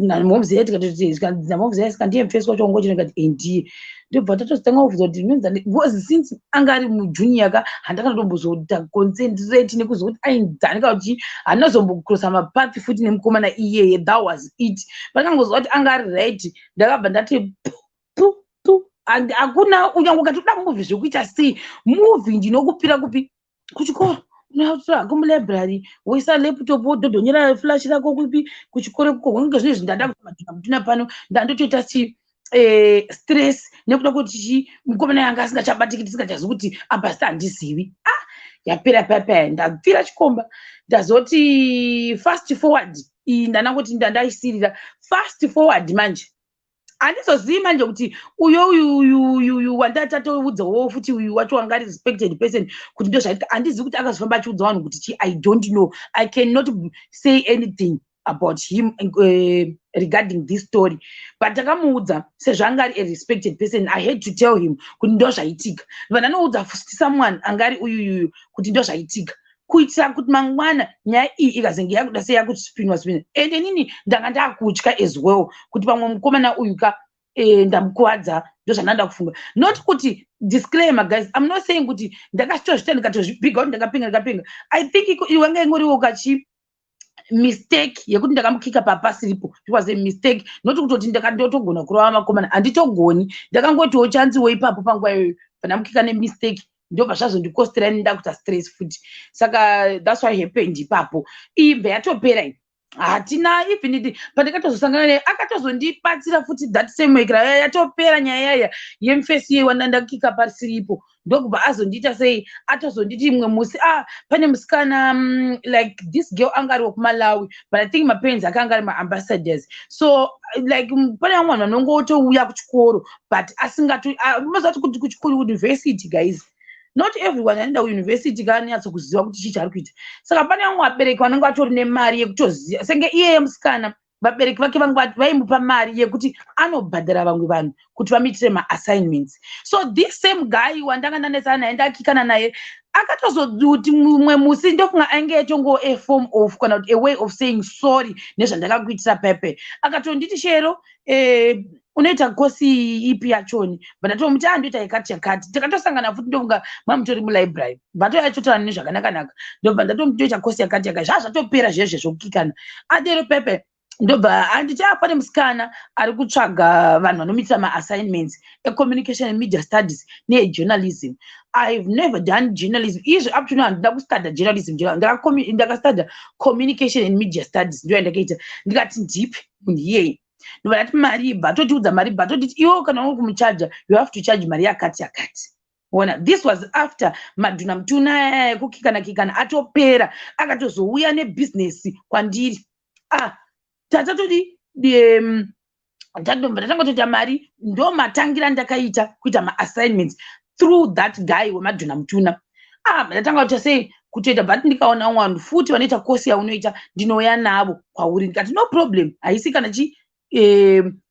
Namomziya tikatoti, zvikanzi namomziya, "Saka ndiye mufesi wacho wangu?" Ndikati, "E, ndiye." Ndobva tatozotanga kubvunza kuti ndinonzani, because since anga ari mujunior ka, handakatotombozoita concentrate nekuziva kuti ainzani kana kuti handinozombocrossa mapath futi nemukomana iyeye. That was it. Pandakangozwa kuti anga ari right, ndakabva ndati pu pu pu. Hakuna kunyange ukati uda movie zvekuita sei, movie ndinokupira kupi? Kuchikoro. Unotora hako mulibrary, woisa laptop, wodhodhonyera flash rako kupi? Kuchikoro kuko. Kunge zvinezvi ndada kumadhuna mutuna pano, ndandotoita chi stress nekuda kuti chi mukomana yanga asingachabatiki, tisingachazivi kuti apa sita handizivi. Ah, yapera papa, ndapfira chikomba. Ndazoti fast forward, iyi ndanangoti ndandaisirira. Fast forward manje, handizozivi manje kuti uyo uyu wandatatoudzawo futi, uyu wacho wanga ari respected person, kuti ndo zvaitika. Handizivi kuti akazofamba achiudza vanhu kuti chi. I don't know, I cannot say anything about him regarding this story, but takamuudza sezvo anga ari a respected person. I had to tell him kuti ndo zvaitika. Vandanoudza someone anga ari uyuyuyu kuti ndo zvaitika, kuitira kuti mangwana nyaya iyi ikazenge yakuda sei yakuspinwa spinwa. Ende inini ndanga ndakutya as well kuti pamwe mukomana uyu ka ndamukuvadza. Ndo zvandanda kufunga. Not kuti, disclaimer guys, I'm not saying kuti ndakachitozvita ndikatozvibhiga kuti ndakapinga ndakapinga. I think iwanga ingoriwo kachi mistake yekuti ndakamukika papasiripo. It was a mistake, not kutoti ndakandotogona kurova makomana. Handitogoni, ndakangotiwo chanziwo ipapo panguva iyoyo pandamukika nemistake, ndobva zvazondikostera ini ndakuita stress futi. Saka that's what happened ipapo. Iyi bva yatopera iyi, hatina even pandakatozosangana naye akatozondibatsira futi that same week. Yatopera nyaya yaya yemufesi yewana ndakika pasiripo, ndokubva azondiita sei, atozonditi imwe musi, ah, pane musikana, like this girl anga ari wekuMalawi, but I think maparents ake anga ari maambassadors. So like pane vamwe vanhu vanongotouya kuchikoro but asingato mazati kuti kuchikoro, university, guys, not everyone anoenda kuuniversity kaanyatsokuziva kuti chii chaari kuita. Saka pane vamwe vabereki vanenge vatori nemari yekutoziva, senge iyeye musikana, vabereki vake vanga vaimupa mari yekuti anobhadhara vamwe vanhu kuti vamuitire maassignments. So this same guy wandanga ndanetsana naye, ndakikana naye. Akatozoti mumwe musi, ndofunga ainge yatongo a form of, kana kuti a way of saying sorry nezvandakakuitira pepe, akatonditi, "Shero, unoita course ipi yachoni?" Bandatomuti, "A, ndoita yakati yakati." Takatosangana futi, ndofunga mamutori mulibrary, batoyachotaura nezvakanakanaka. Ndobva ndatomuti, "Ndoita course yakati yakati." Zvaa zvatopera zvezve zvokukikana. Adero pepe, ndobva anditi, "Pane musikana ari kutsvaga vanhu vanomitisa maassignments ecommunication and media studies neejournalism." I've never done journalism. Izvo up to now handina kustudya journalism. Ndakastudya communication and media studies, ndo yandakaita. Ndikati, "Ndipi munhu iyeye?" Ndobva ndati mari, ibva atotiudza mari, bva atotiti, "Iwo kana uri kumuchaja, you have to charge mari yakati yakati." Ona, this was after madhuna mutuna aya ekukikana kikana atopera. Akatozouya nebhizinesi kwandiri. Ah, tatatodi ndatanga kutoita mari. Ndo matangira ndakaita kuita maassignments through that guy wemadhuna mutuna. Ah, ndatanga kuita sei kutoita, but ndikaona vamwe vanhu futi vanoita course yaunoita, ndinouya navo kwauri. Ndikati, "No problem, haisi kana chi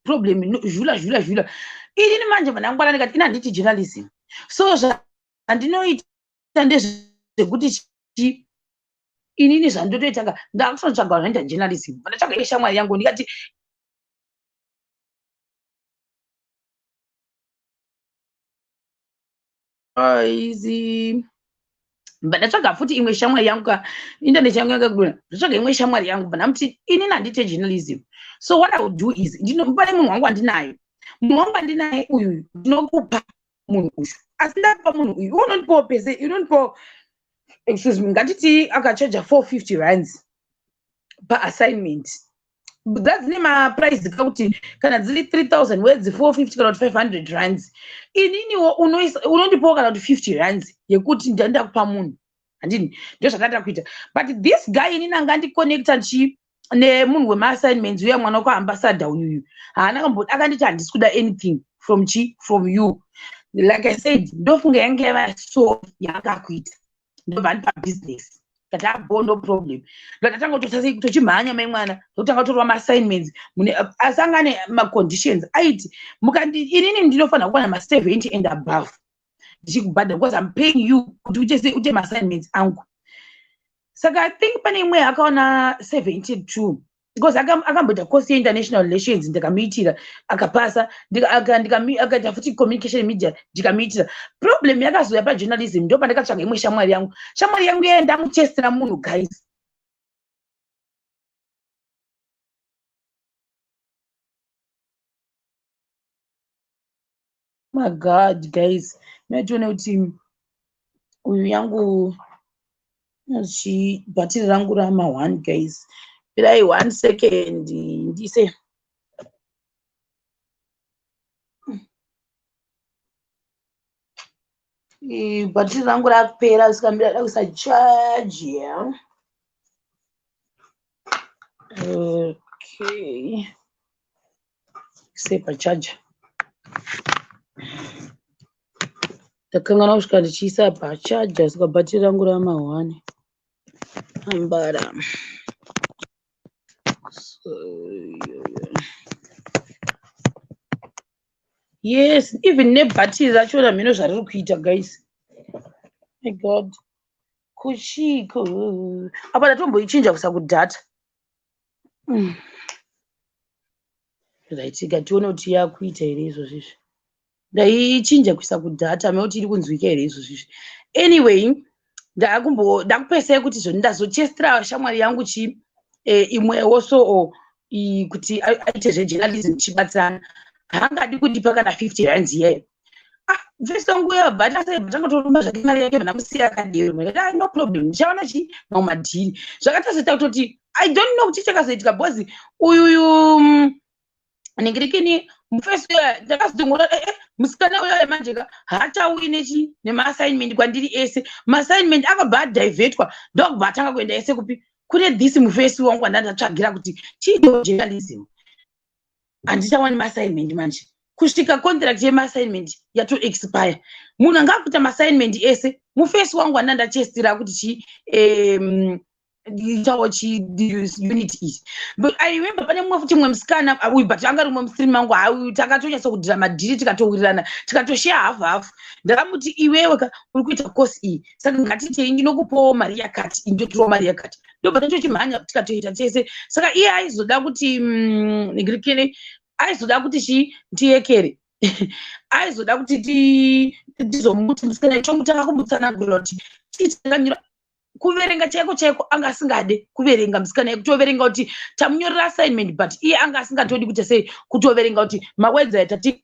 problem." Zhula zhula zhula. Inini manje vandangwara, ndikati, "Ina handiti journalism, so zvandinoita ndezvekuti chi inini zvandotoita ka, ndakutotsvaga vanhu vanoita journalism." Vandatsvaga ishamwari yangu, ndikati izi ndatsvaga futi imwe shamwari yangu ka, internet yangu yakakudona. Ndatsvaga imwe shamwari yangu, bva ndamuti, "Inini handite journalism, so what I will do is pane munhu wangu andinayo, munhu wangu andinaye uyu, ndinokupa munhu uyu. Asi ndakupa munhu uyu, unondipawo pese, unondipawo, excuse me, ngatiti akachaja 450 rands paassignment." Dzadzine maprice kakuti kana dziri 3000 words, 450 kana kuti 500 rands. Ininiwo unondipawo kana kuti 50 rands yekuti ndandakupa munhu, handini? Ndo zvandada kuita. But this guy, inini anga andiconnecta chi nemunhu wemaassignments uya, mwana wekuambassador uyuyu, haana kambo akanditi, "Handisi kuda anything from chi from you." Like I said, ndofunga yange yava so yaanga akuita. Ndobva andipa business. Kati, "Abo, no problem." Ndatanga kutochimhanya mai mwana, ndokutanga kutorwa maassignments mune asangane maconditions. Aiti, "Mukandi inini ndinofanira kuwana ma70 and above ndichikubhadhara, because I'm paying you kuti uite uite maassignments angu." Saka I think pane imwe akaona 72, because akamboita course yeinternational relations, ndikamuitira akapasa. Akaita futi communication media, ndikamuitira. Problem yakazouya pajournalism, ndo pandakatsvaga imwe shamwari yangu. Shamwari yangu iye ndamuchesera munhu, guys. My God, guys, matione kuti uyu yangu bhatiri rangu rama1. Guys, pirai one second, ndise bhatiri rangu rakupera, saka ndada kuisa charge. Okay, ise pacharger. Ndakanganwa kusvika ndichiisa pacharger, saka bhatiri rangu rama1 ambara. So, yes, even nebhatiri rachona mhino zvariri kuita, guys. My God, kuchiko apa ndatomboichinja kuisa kudata. Right, tione kuti yakuita here izvozvo izvi. Ndaichinja kuisa kudata, mekuti iri kunzwika here izvozvo izvi. Anyway, ndakupesai kuti zvoni ndazochestera shamwari yangu chi imwewo so kuti aite zvejournalism, chibatsirana. Haangadi kundipa kana 50 rands iyeyo. Ah, first wangu uya bhata sei, bhatangotorumba zvake mari yake, vanamusiya akadero. Ndikati, "Ah, no problem, ndichaona chi mamwe madhiri." Zvakatozoita kutoti I don't know kuti chakazoitika, because uyuyu ningirikini mufesi uya, ndakazotongona musikana uya manje ka haachauyi nechi nemaassignment kwandiri ese. Maassignment akabva adhivhetwa, ndokubva atanga kuenda ese kupi? Kune this mufesi wangu wandandatsvagira kuti chiitewo journalism. Handichawani maassignment manje, kusvika contract yemaassignment yatoexpire. Munhu anga akuita maassignment ese mufesi wangu wandandachestira kuti chi Itawo chi unit iyi. But I remember pane mumwe futi, mumwe musikana uyu, but anga rimwe mustream mangu. Uyu takatonyatsa kudhira madhiri, tikatowirirana, tikatosheya half half. Ndakamuti, "Iwewe ka uri kuita course iyi, saka ngatitei ndinokupawo mari yakati, indotorawo mari yakati." Ndobva tatochimhanya, tikatoita tese. Saka iye aizoda kuti nigirikene, aizoda kuti chii, ndiyekere, aizoda kuti tizomuti musikana chomutanga kumutsanangurira kuti chii chakanyora. Kuverenga chaiko chaiko anga asingade kuverenga musikana, kutoverenga kuti tamunyorera assignment, but iye anga asingatodi kuita sei, kutoverenga kuti mawords atati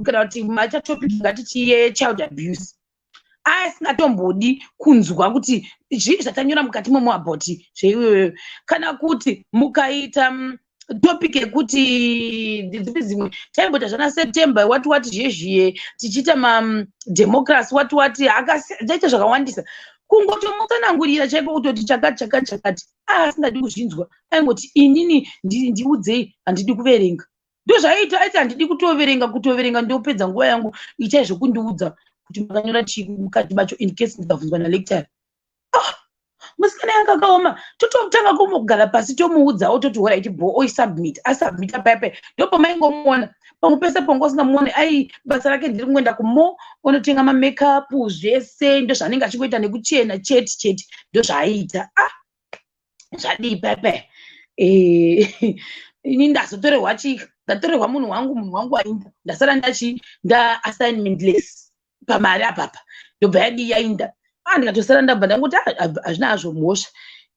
kana kuti maita topic ngatiti yechild abuse, asingatombodi kunzwa kuti zvii zvatanyora mukati momo about zveiyoyo. Kana kuti mukaita topic yekuti dzipi dzimwe taimboita zvana September wati wati zhezhiye, tichiita mademocracy wati wati, taita zvakawandisa. Kungotomutsanangurira chaiko kutoti chakati chakati chakati, asingadi kuzvinzwa. Aingoti, "Inini ndiudzei, handidi kuverenga." Ndozvaiita, aiti, "Handidi kutoverenga, kutoverenga ndopedza nguva yangu. Itai zvokundiudza kuti makanyora chii mukati macho, in case ndikabvunzwa nalecturer." Ah, musikana yanga akaoma. Tototanga kumugara pasi, tomuudza, ototi, "Alright, bo." Oisubmit, asubmita paipai, ndopomaingomuona pamwe pese ponga usingamuoni. Ai, basa rake ndiri kungoenda kumo onotenga mamakeup, zvese ndozvaanenge achingoita, nekuchena chete chete, ndozvaaiita. Ah, zvadii paipai? Ini ndazotorerwa chii? Ndatorerwa munhu wangu, munhu wangu ainda. Ndasara ndachi nda assignmentless pamari apapa, ndobva yadii, yainda. Ah, ndikatosara, ndabva ndangoti, "Ah, hazvina hazvo mhosva."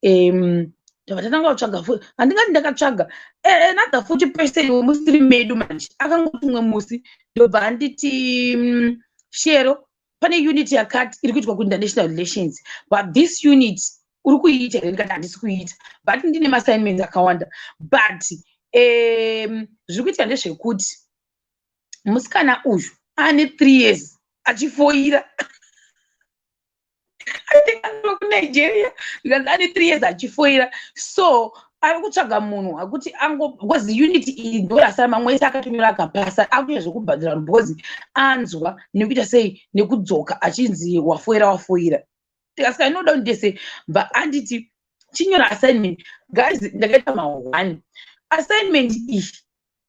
Ndabva tatanga kutsvaga futi. Handingati ndakatsvaga another futi person wemustream medu manje. Akangoti umwe musi ndobva anditi, "Shero, pane unit yakati iri kuitwa kuinternational relations, but this unit uri kuiita here?" Ndikati, "Handisi kuiita, but ndine maassignments akawanda. But zviri kuitika ndezvekuti musikana uyu ane 3 years achifoira." I think ari kuNigeria. Ndikanzi ane 3 years achifoira, so ari kutsvaga munhu akuti ango, because unit iyi ndorasara, mamwe ese akatonyora akapasa, akuita zvekubhadhara vanhu because anzwa nekuita sei, nekudzoka achinzi wafoira, wafoira. Tikasika inoda kundese bva anditi, "Chinyora assignment." Guys, ndakaita ma1 assignment iyi.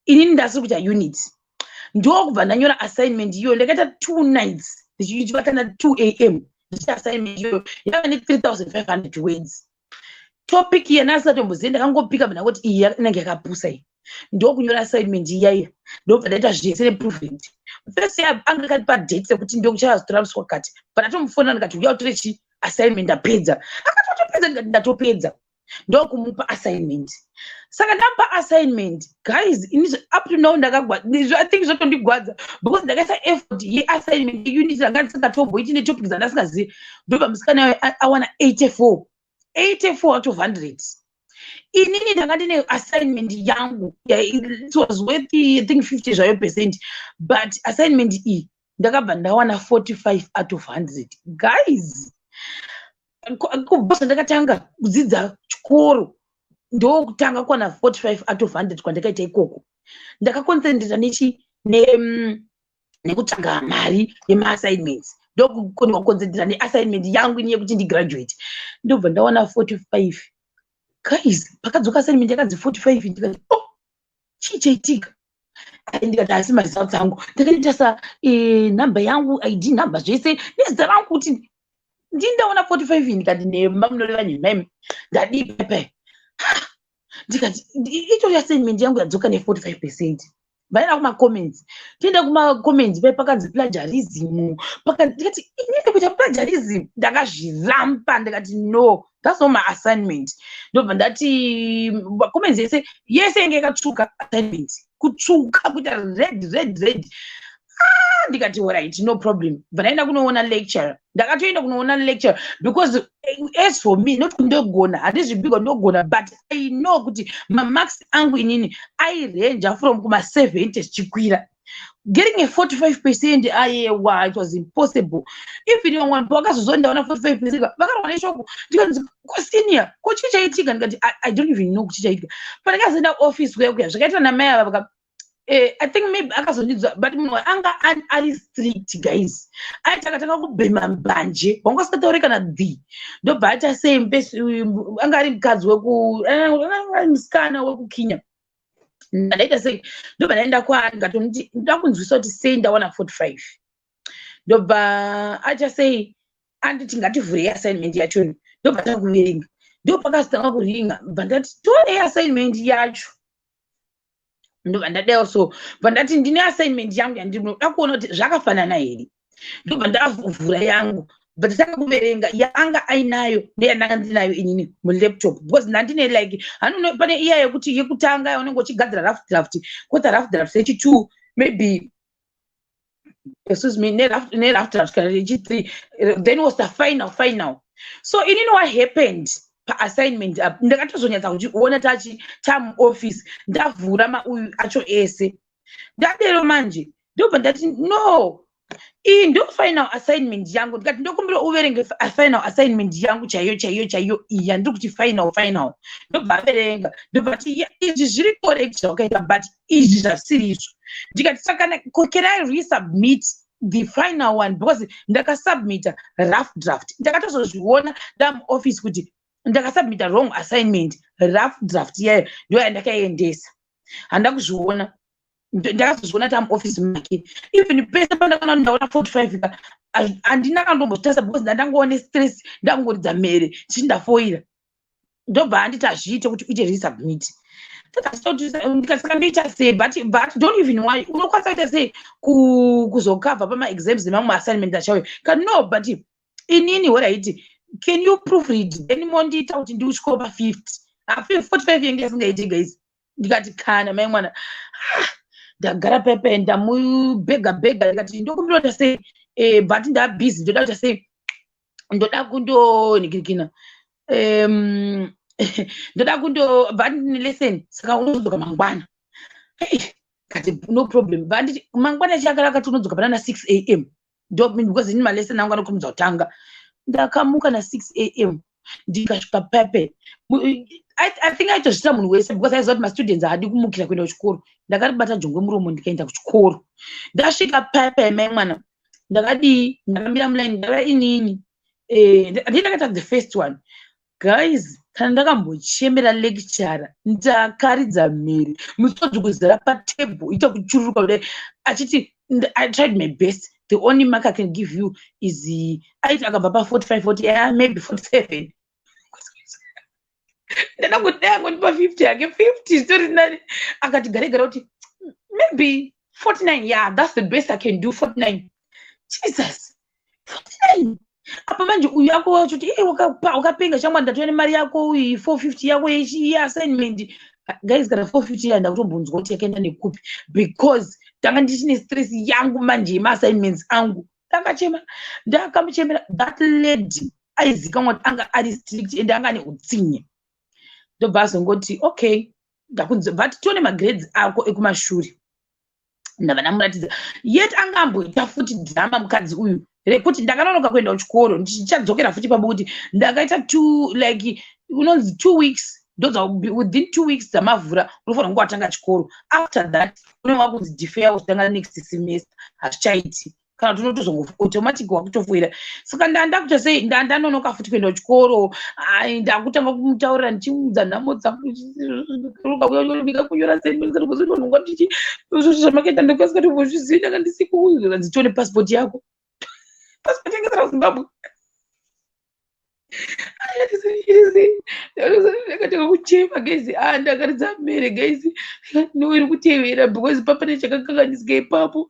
Inini ndasiri kuita unit, ndokubva ndanyora assignment iyoyo. Ndakaita 2 nights ndichibatana 2 a.m. ndichiita assignment iyoyo, yava ne3500 words. Topic iya ndasikatombozivi, ndakangopika ndangoti, "Iyi inenge yakapusa iyi." Ndokunyora assignment iyaiya, ndobva ndaita zvese neproofread. First year anga akatipa date rekuti ndokuchazotora musi wakati. But ndatomufonera ndikati, "Uya utore chi assignment, ndapedza." Akati, "Watopedza?" Ndikati, "Ndatopedza." Ndokumupa assignment. Saka ndamupa assignment, guys, ini up to now ndakagwa, I think zvotondigwadza because ndakaisa effort yeassignment yeunit ranga ndisingatomboiti netopic dzandasingazivi. Ndobva musikana awana 84, 84 out of 100. Inini ndanga ndine assignment yangu, it was worth, I think, 50 zvayo percent, but assignment iyi ndakabva ndawana 45 out of 100. Guys, kubva zvandakatanga kudzidza chikoro, ndokutanga kuwana 45 out of 100 kwandakaita ikoko. Ndakaconcentrata nechi nekutsvaga mari yemaassignments, ndokukoniwa kuconcentrata neassignment yangu ini yekuti ndigraduate, ndobva ndawana 45. Guys, pakadzoka assignment yakanzi 45, ndikati, "Oh, chii chaitika?" Ndikati, "Asi maresults angu." Ndakaita nhamba yangu, ID nhamba, zvese nezita rangu, kuti ndindaona 45. Ndikati, "Nhema, munoreva nhema imi. Ndadii pepe?" Ndikati, "Itori assignment yangu yadzoka ne45 percent." Vaenda kumacomments, toenda kumacomments pai pakanzi plagiarism. Ndikati, "Inini kuita plagiarism?" Ndakazviramba, ndikati, "No, that's not my assignment." Ndobva ndati macomments ese yese yange yakatsvuka, assignment kutsvuka kuita red, red, red. Ah, ndikati, "Alright, no problem." Bva ndaenda kunoona lecture. Ndakatoenda kunoona lecture because as for me, not kundogona, handizvibigwa ndogona, but I know kuti mamarks angu inini airenja from kuma70 zvichikwira. Getting a 45%, ayewa, it was impossible. Even vamwe vanhu pavakazozondaona 45%, vakarwa neshoko. Ndikanzi, "Kosenior, ko chii chaitika?" Ndikati, I don't even know kuti chaitika." Pandakazoenda office kuya kuya, zvakaita namai ava. I think maybe akazondidzwa, but munhu anga ari strict, guys. Aiti akatanga kubhema mbanje, wanga usingatauri kana the. Ndobva aita sei, anga ari mukadzi weku, anga ari musikana wekuKenya. Ndaita sei, ndobva ndaenda kwaari, ndikatomuti ndoda kunzwisa kuti sei ndawana 45. Ndobva aita sei, anditi ngativhurei assignment yachoni. Ndobva takuverenga, ndopakazotanga kuringa. Bva ndati torei assignment yacho. Ndobva ndadawo so, bva ndati ndine assignment yangu yandinoda kuona kuti zvakafanana here. Ndobva ndavhura yangu, bva ndatanga kuverenga yaanga ainayo neyandanga ndinayo inini mulaptop, because ndandine like hanono pane iya yekuti yekutanga yaunenge uchigadzira rough draft, kwota rough draft yechi2 maybe, excuse me, nerough draft kana yechi3, then was the final final. So inini, what happened paassignment up, ndakatozonyatsa kuchiona tachi tamuoffice, ndavhura mauyu acho ese. Ndadero manje, ndobva ndati no, iyi ndo final assignment yangu. Ndikati ndokumbira uverenge final assignment yangu chaiyo chaiyo chaiyo, iyi yandiri kuti final final. Ndobva averenga, ndobva ti izvi zviri correct zvawakaita, but izvi zvasiri izvo. Ndikati saka can I resubmit the final one, because ndakasubmita rough draft. Ndakatozozviona ndamuoffice kuti ndakasubmita wrong assignment. Rough draft iyayo ndo yandakaendesa, handa kuzviona. Ndakazozviona tamuoffice make. Even pese pandakaona ndaona 45 ka, handina kandombotarisa because ndandangoone stress, ndangoridza mhere chii, ndafoira. Ndobva handiti hazviite kuti uite resubmit. Saka ndoita sei? But don't even worry, unokwanisa kuita sei kuzokavha pamaexams nemamwe assignment achauya ka. No, but inini, alright, can you proofread, then mondiita kuti ndiusvikewo pa50? 45 yenge yasingaiti, guys. Ndikati kana mai mwana, ah, ndagara pepe, ndamubhega bhega. Ndikati ndokumbira kuita sei, but ndabusy, ndoda kuita sei, ndoda kundonhikirikina, ndoda kundo but lesson, saka unozodzoka mangwana. Hey, kati no problem. Banditi mangwana chiakara, akati unodzoka panana 6 a.m. ndo because ini malesson angu anokurumidza kutanga. Ndakamuka na6 a.m., ndikasvika pepe. I think aitozviita munhu wese because aiziva kuti mastudents haadi kumukira kuenda kuchikoro. Ndakaribata jongwe muromo, ndikaenda kuchikoro. Ndasvika pepe, mai mwana, ndakadii, ndakamira mulaini, ndava inini, ndii ndakaita the first one. Guys, kana ndakambochemera lecturer, ndakaridza mhere, musodzi kuzara patable, ita kuchururuka kudai, achiti I tried my best, the only mark I can give you is, aiti akabva pa45 40, yeah, maybe 47. Ndada kuti dai angondipa 50 yake, 50 zvitori nani. Akati gare gare kuti maybe 49, yeah, that's the best I can do, 49. Jesus, 49! Apa manje uyu yako wachoti e wakapenga shamwari, ndatouya nemari yako iyi, 450 yako yeassignment. Guys, kana 450 yanda kutombonzwa kuti yakaenda nekupi, because ndanga ndichine stress yangu manje yemaassignments angu. Ndakachema, ndakamuchemera. That lady aizikanwa kuti anga ari strict ende anga ane utsinye. Ndobva azongoti okay, ndakunzi but tione magrades ako ekumashure. Ndabva ndamuratidza. Yet anga amboita futi drama mukadzi uyu rekuti ndakanonoka kuenda kuchikoro. Ndichadzokera futi papo kuti ndakaita two, like unonzi 2 weeks, ndodza within 2 weeks dzamavhura unofanira kunge watanga chikoro. After that unenge wakunzi defer kutanga next semester, hazvichaiti, kana kuti unotozongo automatic wakutofoira. Saka ndandakuita sei, ndandanonoka futi kuenda kuchikoro. Ai, ndakutanga kumutaurira, ndichiudza nhamo dzangu, kunyora zvamakaita, ndikasingatombozvizivi, ndanga ndisiku. Nditione pasipoti yako. Pasipoti yange isina kuZimbabwe. Ndakatanga kuchema, guys. Ah, ndakaridza mhere, guys. No, iri kutevera because papane chakakanganisika ipapo.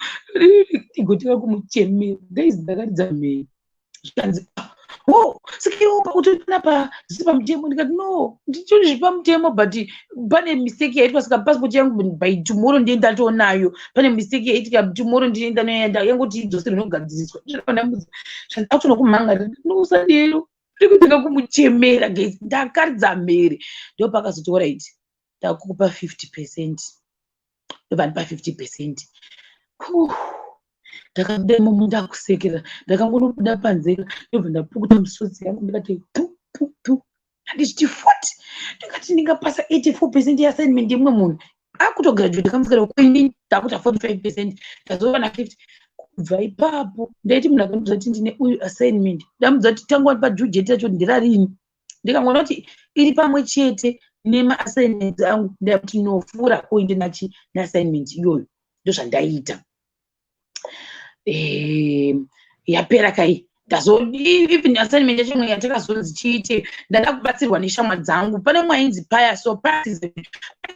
Ndigotanga kumuchemera, guys, ndakaridza mhere. Zvikanzi o saka iwo pakuti panapa zvisi pamutemo. Ndikati no, ndichori zviri pamutemo, but pane mistake yaitwa, saka passport yangu by tomorrow ndiye ndatonayo. Pane mistake yaitika, tomorrow ndiye ndanoenda yangoti idzoserwe nokugadziriswa. Akutoda kumhanga, no, usadero. Ndikutanga kumuchemera, guys, ndakaridza mhere. Ndopakazoti alright, ndakukupa 50%. Ndobva ndipa 50%. Ndakabuda imomo ndakusekera. Ndakangonobuda panze, ndobva ndapukuta misodzi yangu, ndikati pu pu pu. Handichiti 40, ndikati ndingapasa 84% yeassignment yemumwe munhu. Akutograduate kamusikana kwini, takuta 45%, tazova na 50. Kubva ipapo ndaiti munhu akandiudza kuti ndine uyu assignment, ndamudza kuti tanga padue date yacho nderarini. Ndikangoona kuti iri pamwe chete nemaassignments angu, ndakuti nofura kuende nachi neassignment iyoyo. Ndozvandaiita. Yapera kai, ndazo even assignment yacho imwe yatakazonzi chiite, ndada kubatsirwa neshamwa dzangu. Pane mumwe ainzi Paya. So Paya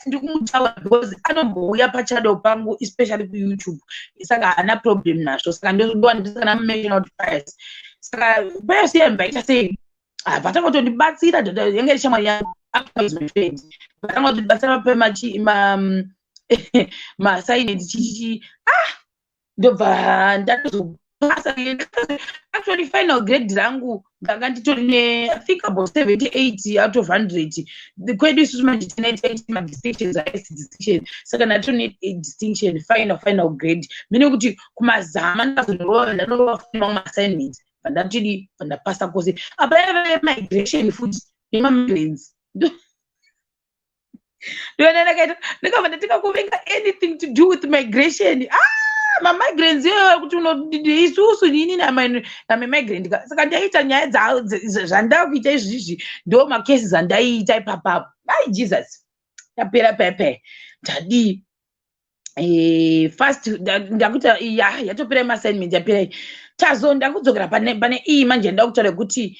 ndiri kumutaura because anombouya pachannel pangu, especially kuYouTube, saka haana problem nazvo. Saka ndosaka ndamumentiona kuti Pias. Saka Pias yambaita sei, vatanga kutondibatsira. Yange iri shamwari yangu, is my friend. Vatanga kutondibatsira maassignment, chichichi. Ah, ndobva ndatozopasa. Actually, final grade rangu ndanga nditori ne, I think, about 78 out of 100. Kwedu isusu manje tinoita madistinctions, highest distinction. Saka ndatori nedistinction final grade, meaning kuti kumazama ndakazondorova, ndanorova mamwe maassignments, bvandatidi bvandapasa kose. Apa yaiva migration futi, yemamigrants. Ndoona ndakaita, ndakabva ndatinga kuvenga anything to do with migration. Ah, mamigrants iyoyo, kuti isusu inini namamigrant. Saka ndaita nyaya zvandaa kuita izvizvi, ndo macases andaiita ipapapo. Ai Jesus, yapera pepe. Ndadii? Fast ndakuita ya yatopera maassignment, yapera. Tazo ndakudzokera pane iyi manje. Nda kutaura kuti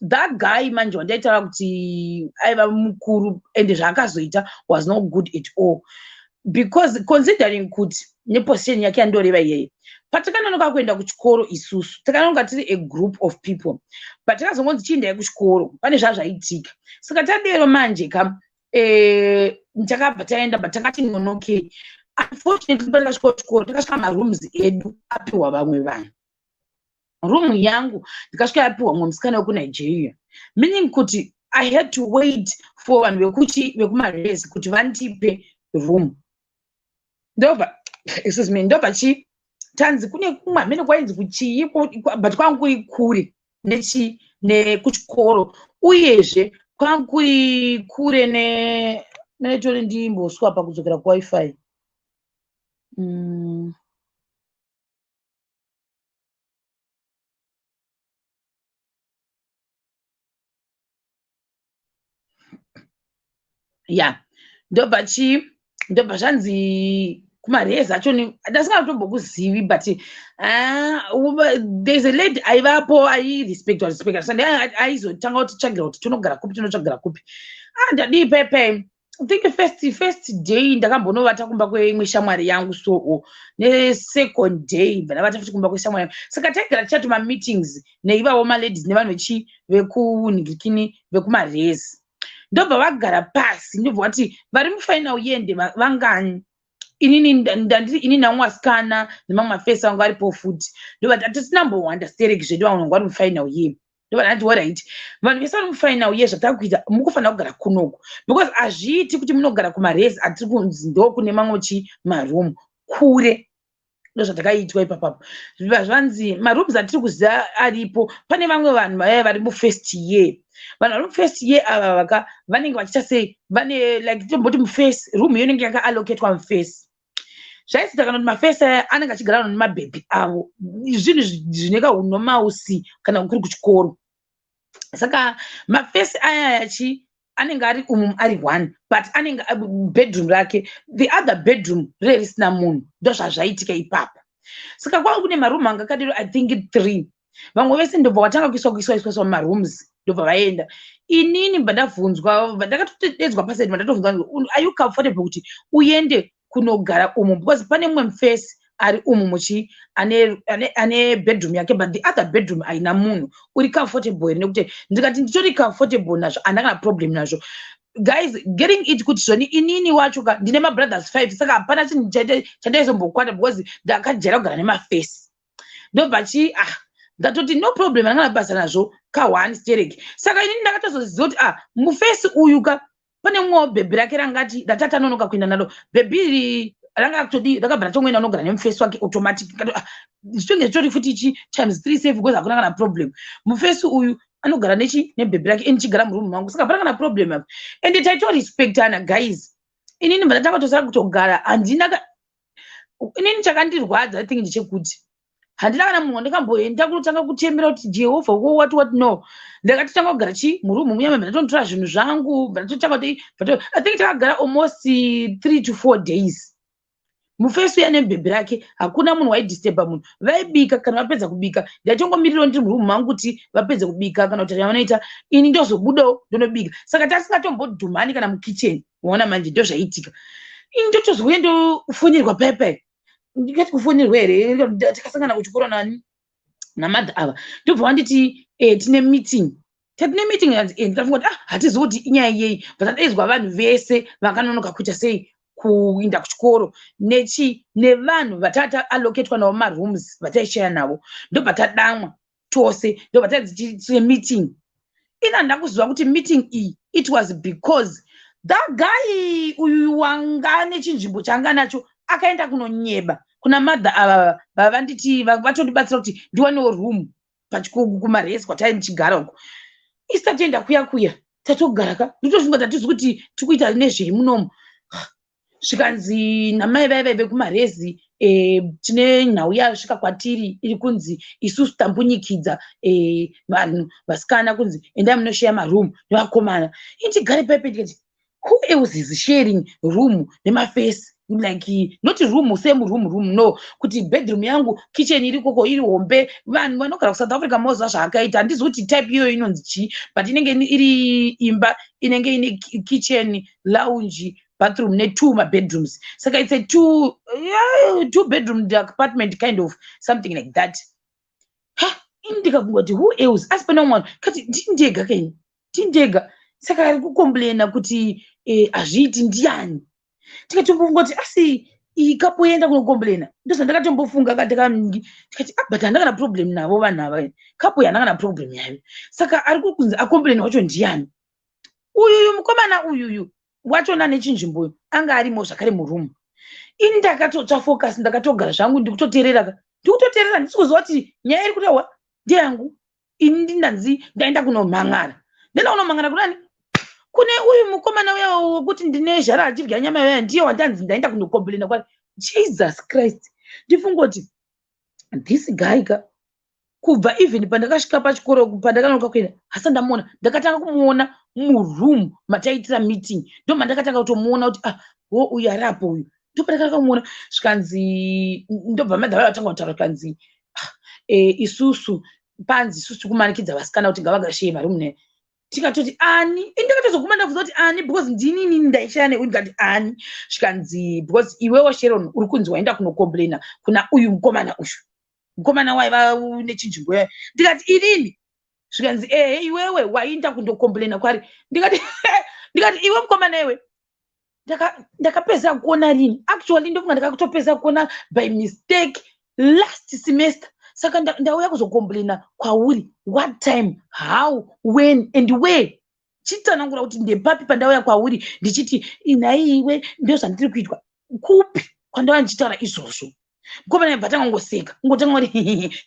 that guy manje wandaitaura kuti aiva mukuru, ende zvaakazoita was not good at all, because considering kuti neposition yake yandoreva iyeye, patakanonoka kuenda kuchikoro isusu takanonoka tiri a group of people, but takazongonzi chiendai kuchikoro, pane zvazvaitika. Saka tadero manje ka, takabva taenda, but takati nonokei. Unfortunately, patakasvika kuchikoro, takasvika marooms edu apiwa vamwe vanhu. Room yangu ndikasvika yapiwa mumwe musikana wekuNigeria, meaning kuti I had to wait for vanhu vekuchi vekumares kuti vandipe room. Ndobva, excuse me, ndobva chi tanzi kune kumwe, hamene kwainzi kuchii, but kwangu kuri kure nechi nekuchikoro, uyezve kwangu kuri kure ne netori. Ndimboswa pakudzokera kuWiFi. Ya, ndobva chi ndobva zvanzi kumares acho ndasingatombokuzivi, but there's a lady aivapo airespectwa respectwa, saka aizotanga kutitsvagira kuti tinogara kupi, tinotsvagira kupi. Ah, ndadii pepe, I think first day ndakambonovata kumba kweimwe shamwari yangu. So nesecond day bva ndavata futi kumba kweshamwari yangu. Saka taigara tichati mameetings neivavo maladies nevanhu vechi vekunhikini vekumarezi. Ndobva vagara pasi, ndobva vati vari mufinal year nde vangani? Inini ndandiri inini namwe vasikana nemamwe mafesi vangu varipo futi. Ndobva tatisina stereki zvedu, vamwe vangu vari mufinal year. Ndobva ndati alright, vanhu vese vari mufinal year, zvatakuita, mukufanira kugara kunoku, because hazviiti kuti munogara kumarezi atiri kunzi ndokune mamwe chi maroom kure. Ndozvatakaitwa ipapapo. Zvanzi marooms atiri kuziva aripo, pane vamwe vanhu vaya vari mufirst year. Vanhu vari mufirst year ava vaka vanenge vachiita sei, vane like tomboti mufirst room iyo inenge yakaallocatwa mufirst. Zvaisita kana kuti mafirst aya anenge achigara nemabhebhi avo, zvinhu zvine kaunomausi kana kuri kuchikoro. Saka mafirst aya yachi anenge ari umu ari one, but anenge bedroom rake, the other bedroom rire risina munhu. Ndozvazvaitika ipapo. Saka kwanga kune maroom anga akadero, I think three. Vamwe vese ndobva vatanga kuiswa kuiswa iswa mumarooms, ndobva vaenda. Inini bva ndabvunzwa, ndakatodedzwa paside, bva ndatovhunzwa, "Are you comfortable kuti uende kunogara umu?" Because pane mumwe mufesi ari umu muchi ane bedroom yake, but the other bedroom haina munhu. Uri comfortable here? Nekuti ndikati nditori comfortable nazvo, handina kana problem nazvo. Guys, getting it kuti zvoni inini wacho ka ndine mabrothers five, saka hapana chinhu chandaizombokwana because ndakajaira kugara nemafesi. Ndobva chi, ah, ndatoti no problem, handina basa nazvo ka1 sterek. Saka inini ndakatozoziva kuti, ah, mufesi uyu ka pane mumwewo bhebhi rake rangati ndatata kuenda naro. Bhebhi iri ranga kutodi, rakabva ratongoenda unogara nemufesi wake automatic. Ah, zvitonge zvitori futi chi times three safe, because hakuna kana problem. Mufesi uyu anogara nechi nebhebhi rake, enichigara murumu mangu, saka hapana kana problem apa. Ende taitorespectana, guys. Inini mba tosara kutogara. Handina inini chakandirwadza, I think, ndechekuti handina kana munhu wandakamboenda kunotanga kuchemera kuti Jehovha wo what what. No, ndakatotanga kugara chi murumu munyama. Ndatonotora zvinhu zvangu, ndatotanga kuti, I think takagara almost 3 to 4 days. Mufesi uya nemubhebhi rake, hakuna munhu waidisturba munhu. Vaibika, kana vapedza kubika, ndaitongomirirawo ndiri murumu mangu kuti vapedze kubika kana kuti vanoita, ini ndozobudawo ndonobika. Saka tasingatombodhumani kana mukicheni. Waona manje, ndo zvaiitika. Ini ndotozouya ndofonерwa paipai. Ndingati kufonерwa here? Takasangana kuchikoro nani, namadha ava. Ndobva vanditi, "Tine meeting." Tatine meeting, ndikafunga kuti, ah, hatizivi kuti inyaya yei. Bva vanhu vese vakanonoka kuita sei, kuinda kuchikoro, nechi nevanhu vatata allocatwa navo marooms vataishaya navo. Ndobva tadamwa tose, ndobva tanzi tine meeting. Ini handina kuziva kuti meeting iyi, it was because that guy uyu wanga nechinzvimbo chaanga nacho akaenda kunonyeba kuna madha ava vavanditi vatondibatsira kuti ndiwanewo room kumaresi kwatai ndichigara uko. Isi tatoenda kuya kuya, tatogara ka, ndotofunga tatizi kuti tikuita nezvei munomu. Zvikanzi namai vai vaive kumarezi, tine nhau yasvika kwatiri iri kunzi isusu tambunyikidza vanhu vasikana kunzi endai munosheya maroom nevakomana. Indigare paipe, ndikati, "Who else is sharing room nemafesi?" Like, not room same room room, no, kuti bedroom yangu, kitchen iri koko, iri hombe. Vanhu vanogara kuSouth Africa moziva zvaakaita. Handizi kuti type iyoyo inonzi chii, but inenge iri imba inenge ine kitchen, lounge, bathroom ne2 mabedrooms. Saka it's a two, yeah, two bedroom apartment, kind of something like that. Ha, ini ndikafunga kuti who else? Asi pane umwe kati ndindega kaini, ndindega. Saka ari kucomplaina kuti hazviiti ndiani? Tikatombofunga kuti asi iyi couple yaenda kunocomplaina. Ndozvandakatombofunga tikati, ah, but handina kana problem navo vanhu ava. Couple handina kana problem yayo. Saka ari kunzi acomplaina wacho ndiani? Uyuyu mukomana uyuyu wachona nechinzvimbo anga arimo zvakare murumu. Ini ndakatotsva focus, ndakatogara zvangu, ndikutoteerera, ndikutoteerera, ndisi kuziva kuti nyaya iri kutaurwa ndeyangu. Ini ndindanzi ndaenda kunomhan'ara. Ndaenda kunomhan'ara kunani? Kune uyu mukomana uya wekuti ndine zhara achidya nyama yoya. Ndiye wandanzi ndaenda kunocomplaina kwari. Jesus Christ, ndifunga kuti this guy ka, kubva even pandakasvika pachikoro, pandakanonoka kuenda, hasa ndamuona. Ndakatanga kumuona muroom mataitira meeting. Ndo mandakatanga kutomuona kuti, ah, wo uyu ari apo uyu. Ndo pandakatanga kumuona. Zvikanzi, ndobva madhava vatanga kutaura, zvikanzi, ah, isusu panzi isusu tikumanikidza vasikana kuti ngavagashiye maroom ne. Tikatoti, "Ani?" Indakatozoguma ndabvunza kuti, "Ani?" Because ndini inini ndaishaya neuyu. Ndikati, "Ani?" Zvikanzi, "Because iwewo Sharon uri kunzi waenda kunocomplaina kuna uyu mukomana uyu, mukomana waiva nechinzvimbo yayo." Ndikati, "Inini?" Zvikanzi, "Ehe, iwewe waenda kundocomplaina kwari." Ndikati, "Iwe mukomana iwe, ndakapedzisa kuona rini?" Actually, ndofunga ndakatopedzisa kuona by mistake last semester. Saka ndauya kuzocomplaina kwauri what time, how, when and where? Chitsanangura kuti ndepapi pandauya kwauri ndichiti, nhai iwe, ndo zvandiri kuitwa. Kupi kwandauya ndichitaura izvozvo? Mukomana ibva tanga ngoseka, ngotanga kuti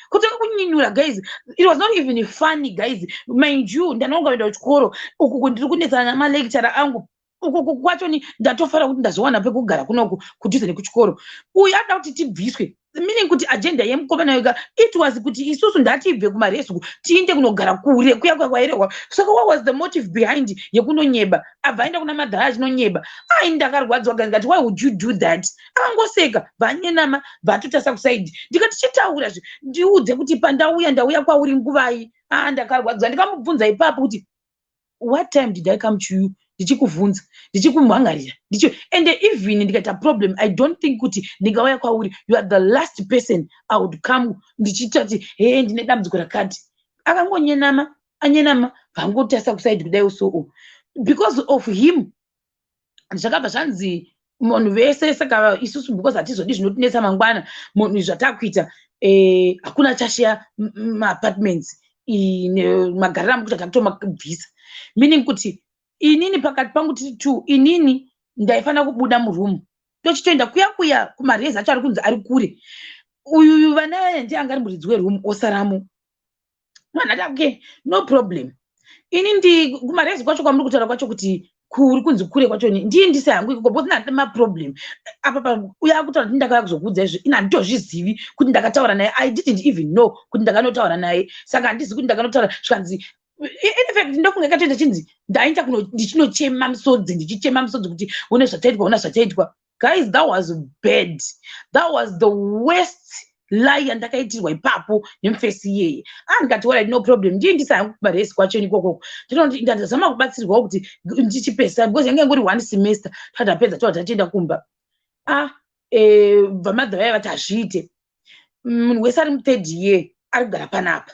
kutanga kunyinyura. Guys, it was not even funny. Guys, mind you, ndanonga kuenda kuchikoro uku ndiri kunetsana namalecturer angu. Uku kwachoni ndatofara kuti ndazowana pekugara kunoku kudhuze nekuchikoro. Uyu anoda kuti tibviswe, meaning kuti agenda yemukomana wega, it was kuti isusu ndatibve kumaresu, tiinde kunogara kure kuya kuya kwairehwa. Saka what was the motive behind yekunonyeba? Abva aenda kuna madhara achinonyeba. Ai, ndakarwadziwa. Ngati, "Why would you do that?" Akangoseka, bvanyenama, bvatotasa kuside. Ndikati, "Chitaura zve, ndiudze kuti pandauya, ndauya kwauri nguvai?" A, ndakarwadziwa. Ndikamubvunza ipapo kuti, "What time did I come to you ndichikubvunza, ndichikumhangarira?" And even ndikaita problem, I don't think kuti ndingauya kwauri. You are the last person I would come ndichitati, "He, ndine dambudziko rakati." Akangonyenama, anyenama, vangotarisa kuside kudai. So because of him, zvakabva zvanzi munhu vese, saka isusu, because hatizodi zvinotinetsa mangwana, munhu zvatakuita, hakuna chasheya maapartments magariro amukuita, takutomabvisa. Meaning kuti inini pakati pangu tiri two, inini ndaifanira kubuda murumu, tochitoenda kuya kuya kumarezi acho ari kunzi ari kure. Uyuyu vana vaya ndiye anga ari muridzi werumu, osaramo. Vanhu ati, "Okay, no problem." Ini ndi kumarezi kwacho kwamuri kutaura kwacho kuti Kuri kunzi kure kwacho, ndii ndise hangu ikoko because ndine maproblem apa. Uya akutaura kuti ndakauya kuzokuudza izvo, ini handitozvizivi kuti ndakataura naye. I didn't even know kuti ndakanotaura naye, saka handizi kuti ndakanotaura. Zvikanzi, in fact, ndofunga ikatoita chinzi ndaita ndichinochema misodzi, ndichichema misodzi kuti une zvachaitwa, una zvachaitwa. Guys, that was bad. That was the worst lie yandakaitirwa ipapo nemufesi iyeye. Ah, ndikati, "Alright, no problem." Ndii ndisahangu kumaresi kwacho ikokoko. Ndinoti ndazama kubatsirwawo kuti ndichipesa because yange ingori one semester. Tatapedza, tova tatienda kumba. Ah, bva madha vaya vati, "Hazviite, munhu wese ari muthird year ari kugara panapa.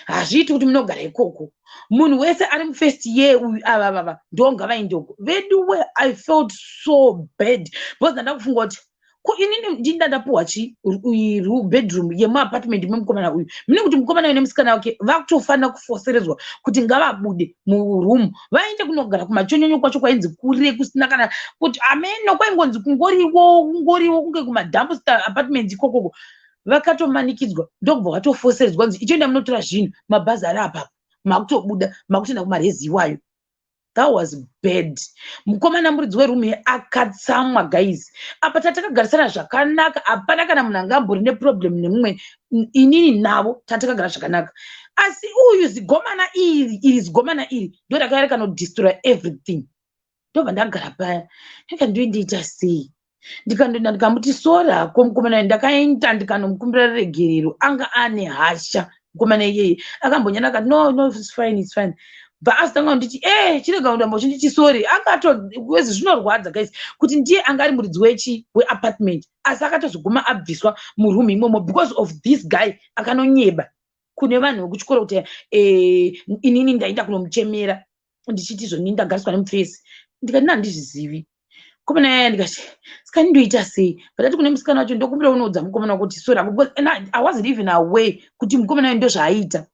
Hazviiti kuti munogara ikoko. Munhu wese ari mufirst year uyu, ava vava ndo ngavaendeko." Veduwe, I felt so bad because ndanda kufunga kuti ko inini ndinda ndapuhwa chi bedroom yemuapartment memukomana uyu, mine kuti mukomana uyu nemusikana wake vakutofanira kufoseredzwa kuti ngavabude muroom, vaende kunogara kumachonyonyo kwacho kwainzi kure, kusina kana kuti ameno, kwaingonzi kungoriwo kungoriwo kunge kumadumpster apartment ikokoko. Vakatomanikidzwa, ndokubva vatofoseredzwa nzi, "Ichoenda munotora zvinhu, mabhazi ari apapo, makutobuda, makutoenda kumarezi iwayo." That was bad. Mukomana muridzi weroom akatsamwa, guys. Apa tatakagarisana zvakanaka, hapana kana munhu anga ambori neproblem nemumwe. Inini navo tatakagara zvakanaka, asi uyu zigomana iri, iri zigomana iri ndo rakauya rikanodestroy everything. Ndobva ndagara paya, ndika ndoindiita sei? Ndikandoenda ndikamuti, "Sorry hako, mukomana." Ndakaenda ndikanomukumbira regerero. Anga ane hasha mukomana iyeye. Akambonyana akati, "No, no, it's fine, it's fine." Bva azotanga kunditi, "E, chirega kundamba uchinditi sorry." Angato wezi zvinorwadza, guys, kuti ndiye anga ari muridzi wechi weapartment, asi akatozoguma abviswa muroom imomo because of this guy akanonyeba kune vanhu vekuchikoro kuti inini ndaenda kunomuchemera ndichiti izvoni ndagariswa nemufesi. Ndikati, "Handizvizivi, mukomana yaya." Ndikati, "Saka ndoita sei?" Ndati kune musikana wacho, "Ndokumbira unoudza mukomana kuti sorry," because I wasn't even aware kuti mukomana wayo ndozvaaita.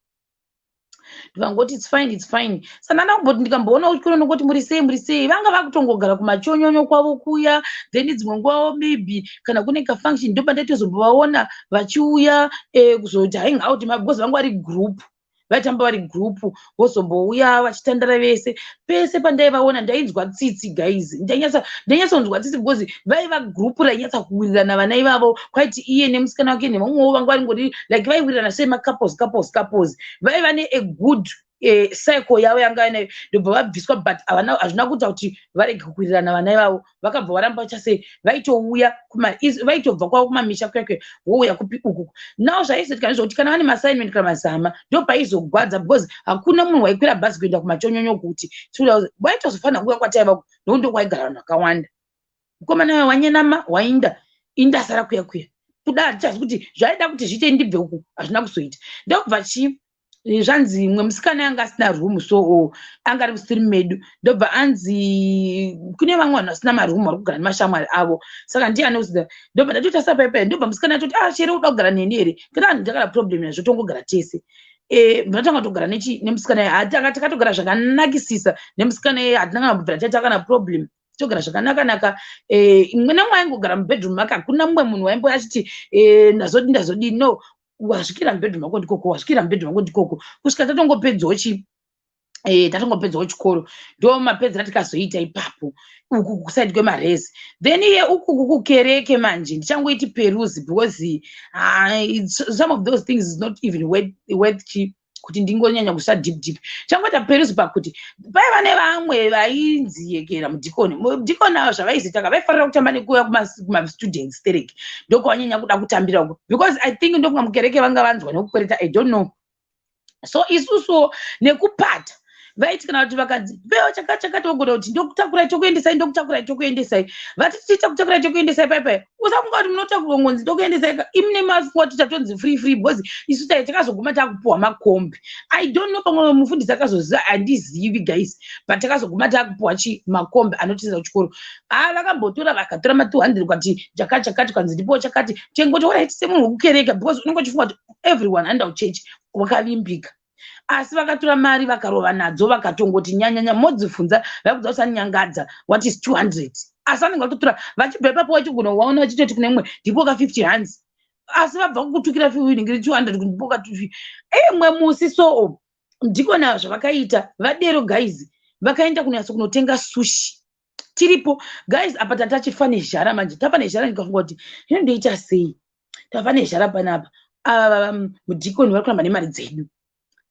Ndikangoti, "It's fine, it's fine." Saka ndanda kumboti ndikamboona kuchikoro nokoti, "Muri sei, muri sei?" Vanga vakutongogara kumachonyonyo kwavo kuya. Then dzimwe nguvawo maybe kana kune kafunction, ndopandaitozombovaona vachiuya kuzoita hang out, because vanga vari group, vaitamba vari group, vozombouya vachitandara vese. Pese pandaivaona ndainzwa tsitsi, guys. Ndainyatsanzwa tsitsi because vaiva group rainyatsa kuwirirana vana ivavo. Kwaiti iye nemusikana wake nevamwewo vanga varingori like vaiwirirana semacouples, couples, couples. Vaiva nea good cycle yavo yanga inayo. Ndobva vabviswa, but hazvina kuita kuti varege kuwirirana vana ivavo. Vakabva varamba vachasei, vaitouya, vaitobva kwavo kumamisha kwekwe, vouya kupi uku. Now zvaizoitika ndezvokuti kana vane maassignment kana mazama, ndo paizogwadza because hakuna munhu waikwira bhazi kuenda kumachonyonyo, kuti vaitozofanira kuuya kwataiva, nokuti ndokwaigara vanhu vakawanda. Mukomana wanyenama, wainda, indasara kuya kuya kuda. Hatichazi kuti zvaida kuti zviite ndibve uku, hazvina kuzoita. Ndokubva chii, zvanzi imwe musikana yanga asina room, so anga ari mustream medu. Ndobva anzi kune vamwe vanhu vasina maroom, vari kugara nemashamwari avo, saka ndiye anoziva. Ndobva ndatoita sapaipai. Ndobva musikana atoti, "Ah, chere uda kugara neni here?" Ndikati, "Handina problem nazvo, tongogara tese." Ndinotanga kutogara nemusikana iye. Hatanga takatogara zvakanakisisa nemusikana iye, hatina kana kubvira taita kana problem. Togara zvakanaka-naka. Imwe nemwe aingogara mubedroom make. Hakuna mumwe munhu waimbo achiti, "Ndazodi, ndazodi." No, wasvikira mubedroom mako ndikoko, wasvikira mubedroom mako ndikoko, kusvika tatongopedzawo chi tatongopedzawo chikoro. Ndo mapedzera tikazoita ipapo uku kuside kwemarezi. Then iye uku kukereke manje, ndichangoiti peruzi because some of those things is not even worth chi kuti ndingonyanya kusa deep deep. Changoita peruzi pakuti paiva nevamwe vainzi yekera mudhikoni. Mudhikoni ava zvavaizoita ka, vaifarira kutamba nekuuya kumastudents stereki. Ndokwavanyanya kuda kutambira uko because I think ndokunga mukereke vanga vanzwa nekukwereta, I don't know. So isusuwo nekupata vaiti kana kuti vakanzi veo chakati chakati, vogona kuti, "Ndokutakurai tokuendesai, ndokutakurai tokuendesai." Vati, "Tiita kutakurai tokuendesai." Paipai usafunga kuti munotakurwa ngonzi ndokuendesai, imune mafunga kuti tatonzi free free, because isu tai takazoguma takupuhwa makombi. I don't know, pamwe mufundisi akazoziva, handizivi, guys, but takazoguma takupuhwa chi makombi anotiza kuchikoro. Ha, vakambotora, vakatora ma200 kwati chakati chakati, kwanzi ndipo chakati tengoti, "Alright," semunhu wekukereka, because unenge uchifunga kuti everyone anoenda kuchechi wakavimbika. Asi vakatora mari, vakarova nadzo, vakatongoti nyanyanya. Modzibvunza, vaikudza kusanyangadza, what is 200? Asi vanenge vatotora, vachibva ipapo vachigona kuvaona vachitoti kune mumwe, "Ndipo ka 50 rands." Asi vabva kukutukira inenge 200, ndipo ka 2. Imwe musi so ndikona zvavakaita vadero, guys. Vakaenda kunyatso kunotenga sushi tiripo, guys. Apa tatachifa nezhara manje, tafa nezhara. Ndikafunga kuti hino ndoita sei? Tafa nezhara panapa. Ava mudhikoni vari kuramba nemari dzedu.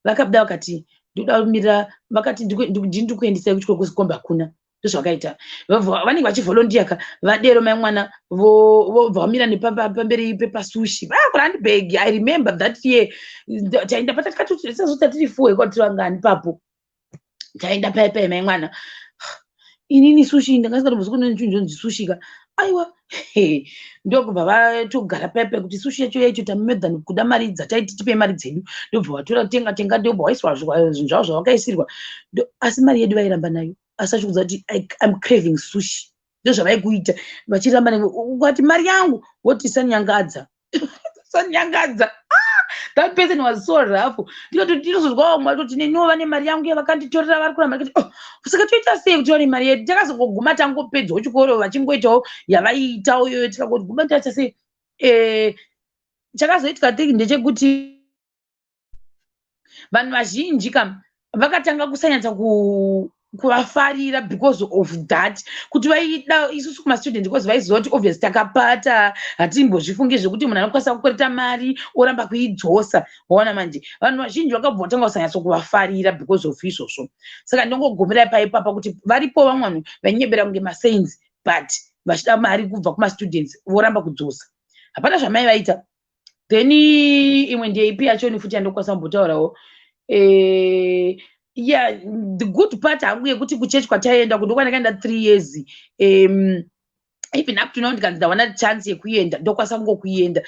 Vakabuda vakati, "Ndoda kumirira." Vakati, "Ndini ndikuendesai kuchikoro, kuzikombi hakuna." Ndozvavakaita. Vanenge vachivolunteer ka, vadero mai mwana vobva vamira nepamberi pepasushi vakuRandburg. I remember that year taenda patakatosazoti tiri four kwatiri vangani papo. Taenda paya paya, mai mwana, inini sushi ndanga kunoni chinhu chonzi sushi ka. Aiwa, ndokubva vatogara paya paya kuti sushi yacho yaitota more than kuda mari dzataiti tipei mari dzedu. Ndobva vatora tenga tenga, ndobva waiswa zvinhu zvavo zvavakaisirwa. Asi mari yedu vairamba nayo, asi achikudza kuti, "I'm craving sushi." Ndozvavaikuita vachiramba. Ukati, "Mari yangu," woti, "Sanyangadza, sanyangadza." That person was so rough. Ndikati ndinozozwa vamwe vatoti, "Neniwo vane mari yangu yavakanditorera, vari kuramba." Ndikati, "Oh, saka toita sei kuti vane mari yedu?" Takazongoguma tangopedzawo chikoro, vachingoitawo yavaiitawo iyoyo. Tikangoguma taita sei? Chakazoitika thing ndechekuti vanhu vazhinji kam vakatanga kusanyatsa kuvafarira because of that, kuti vaida isusu kumastudent, because vaiziva kuti obviously takapata, hatimbozvifungi zvekuti munhu anokwanisa kukwereta mari oramba kuidzosa. Waona manje, vanhu vazhinji vakabva vatanga kusanyatsa kuvafarira because of izvozvo. Saka ndongogumira paipapa kuti varipo vamwe vanhu vainyebera kunge masaints, but vachida mari kubva kumastudents, voramba kudzosa. Hapana zvamai vaita. Then imwe ndeipi yachoni futi yandokwanisa kumbotaurawo? Yeah, the good part hangu yekuti kuchechi kwataienda, kundokwandakaenda 3 years, even up to now ndikanzi ndawana chance yekuenda, ndokwanisa kungokuenda.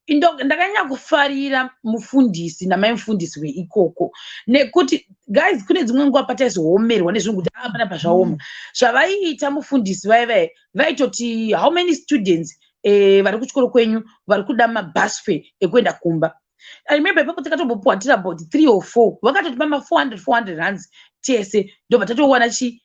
Ndakanyanya kufarira mufundisi namai mufundisi weikoko, nekuti guys, kune dzimwe nguva pataizohomerwa nezvinhu kuti a panapa zvaoma. Zvavaiita mufundisi vaivai, vaitoti, "How many students vari kuchikoro kwenyu vari kuda mabus fare ekuenda kumba?" I remember ipapo takatombopuwa tiri about three or four, vakatotipa ma400 400 rands tese, ndobva tatowana chi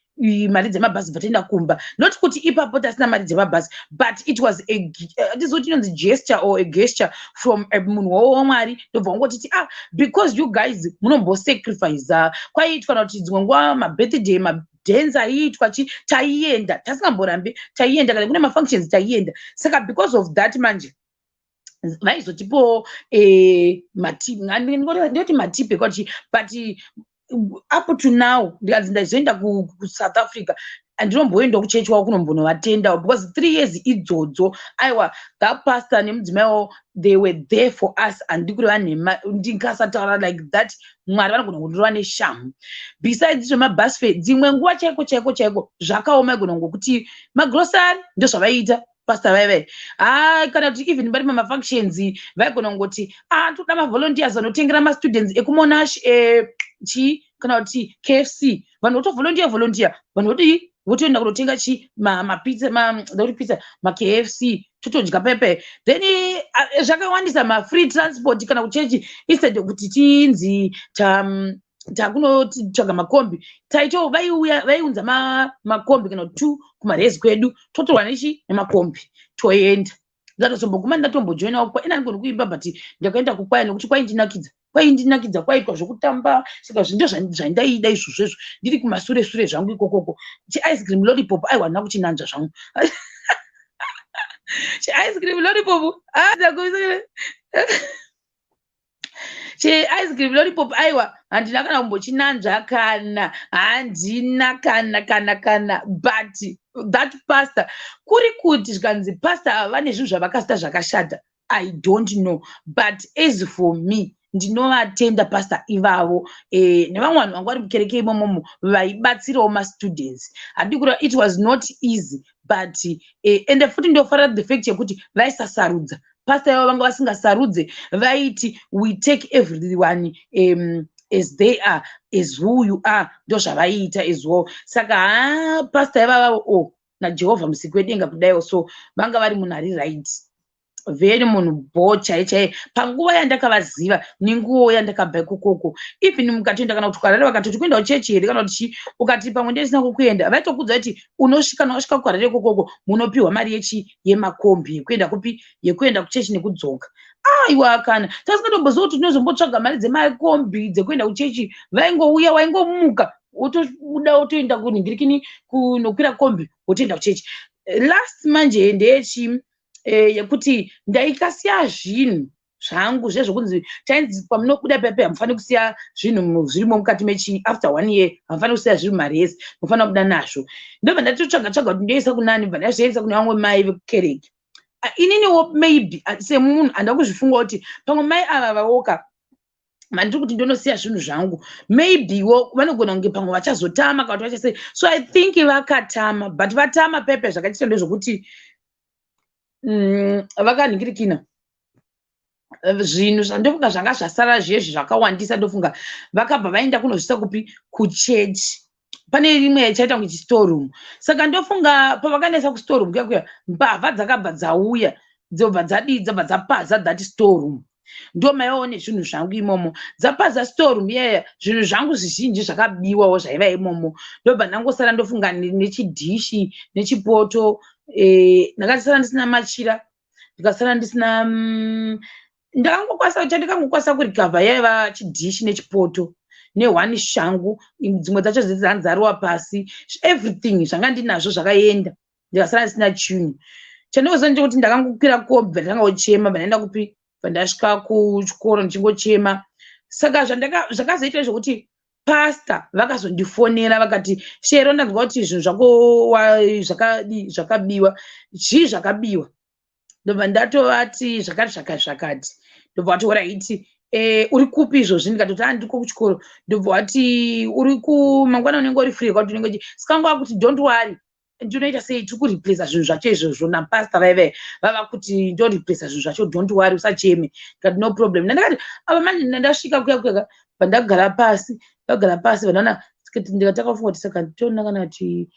mari dzemabhazi, bva toenda kumba. Not kuti ipapo tasina mari dzemabhazi, but it was handizoti inonzi gesture or a gesture from munhu wavo waMwari. Ndobva wangotiti, "Ah, because you guys munombosacrifica." Kwaiitwa na kuti dzimwe nguva mabirthday, madance aiitwa chi, taienda tasingamborambi, taienda. Kana kune mafunctions, taienda. Saka because of that manje vaizotipowo ndoti matip ekwati. But up to now ndikanzi ndaizoenda kuSouth Africa, handinomboendawo kuchechi wavo kunombonovatendawo, because 3 years idzodzo, aiwa, that pastor nemudzimai wavo, they were there for us. Handidi kureva nhema, ndikasataura like that, Mwari vanogona kundirova neshamu. Besides zvemabus fare, dzimwe nguva chaiko chaiko chaiko zvakaoma, igona ngokuti magrosari ndozvavaiita pastor vaivai. Ha, kana kuti even vari mamafunctions, vaigona kungoti, "A, toda mavolunteers vanotengera mastudents ekuMonash chii kana kuti KFC." Vanhu votovolunteer volunteer, vanhu vodii, votoenda kunotenga chi mapizza, ndakuti pizza, maKFC, totodya pepe. Then zvakawandisa, mafree transport kana kuchechi, instead yekuti tinzi takunotsvaga makombi, taito vaiuya vaiunza makombi kana two kumarezi kwedu, totorwa nechi nemakombi, toenda. Ndatozomboguma ndatombojoinawo ina ndigoni kuimba, but ndakaenda kukwaya nekuti kwaindinakidza, kwaindinakidza, kwaitwa zvokutamba. Saka zvindo zvandaida izvozvo izvo, ndiri kumasure sure zvangu ikokoko. Chiice cream lollipop, aiwa, handina kuchinanzva zvangu chiice cream lollipop. Chiice cream lollipop, aiwa, handina kana kumbochinanzva, kana handina kana kana kana. But that pastor, kuri kuti zvikanzi pastor ava vane zvinhu zvavakasita zvakashata, I don't know, but as for me, ndinovatenda pastor ivavo nevamwe vanhu vanga vari mukereke imomomo vaibatsirawo mastudents. Handidi kureva, it was not easy, but ende futi ndofarira the fact yekuti vaisasarudza. Pastor ivavo vanga vasingasarudze, vaiti, "We take everyone as they are, as who you are." Ndo zvavaiita as well. Saka ha, pastor ivavavo, o oh, naJehovha musiki wedenga kudaiwo, so vanga vari munhu ari right, very munhu bo chai chai panguva yandakavaziva nenguwo yandakabva ikokoko. Even mukatoenda kana kuti kuHarare, vakatoti, "Kuenda kuchechi here?" kana kuti chii, ukati, "Pamwe ndisina kukuenda," vaitokudza kuti unosvika, kana wasvika kuHarare ikokoko, munopiwa mari yechi yemakombi yekuenda kupi, yekuenda kuchechi nekudzoka. Aiwa, kana tasingatomboziva kuti tinozombotsvaga mari dzemakombi dzekuenda kuchechi, vaingouya, waingomuka. Wotobuda, wotoenda kunhingirikini, kunokwira kombi, wotoenda kuchechi. Last manje ndeyechi yekuti ndaikasiya zvinhu zvangu zvezvokunzi tainzi pamunobuda pepe hamufaniri kusiya zvinhu zvirimo mukati mechi. After one year hamufaniri kusiya zviri maresi, munofanira kubuda nazvo. Ndobva ndatotsvaga tsvaga kuti ndoisa kunani. Bva ndazviendesa kune vamwe mai vekukereke. Ininiwo maybe semunhu handa kuzvifunga kuti pamwe mai ava vaoka mandiri kuti ndonosiya zvinhu zvangu, maybe wo vanogona kunge pamwe vachazotama kana kuti vachasei. So I think vakatama, but vatama pepe zvakachiita ndezvokuti vakanhingirikina zvinhu zvandofunga zvanga zvasara zvezvi zvakawandisa. Ndofunga vakabva vaenda kunozvisa kupi? Kuchechi. Pane rimwe yachaita kunge chistoreroom. Saka ndofunga pavakanesa kustoreroom kuya kuya, mbavha dzakabva dzauya, dzobva dzadii? Dzabva dzapaza that storeroom. Ndo maivawo nezvinhu zvangu imomo. Dzapaza storeroom iyaya, zvinhu zvangu zvizhinji zvakabiwawo zvaiva imomo. Ndobva ndangosara, ndofunga, nechidhishi nechipoto. Ndakasara ndisina machira, ndikasara ndisina ndakangokwanisa, chandikangokwanisa kurecover yaiva chidhishi nechipoto nehwani shangu. Dzimwe dzacho dzanzarwa pasi. Everything zvanga ndinazvo zvakaenda, ndikasara ndisina chinhu. Chandingoziva ndechekuti ndakangokwira kombi, ndatanga kuchema. Bva ndaenda kupi? Bva ndasvika kuchikoro ndichingochema. Saka zvakazoita zvekuti pasta vakazondifonera, vakati, "Shero, ndanzwa kuti zvinhu zvako zvakadi zvakabiwa. Zvii zvakabiwa?" Ndobva ndatovati zvakati zvakati zvakati. Ndobva vati, "Alright, uri kupi izvozvi?" Ndikatoti, "A, ndiko kuchikoro." Ndobva vati, "Uri kumangwana unenge uri free?" Kwati unenge saka nguva kuti, "Don't worry, ndinoita sei, tiri kureplaca zvinhu zvacho izvozvo napasta vaive vava kuti ndoreplaca zvinhu zvacho. Don't worry, usacheme." Ndikati, "No problem." Ndandakati ava manje ndandasvika kuya kuya, pandagara pasi, ndagara pasi, vandaona ndikatanga kuti saka nditoona kana kuti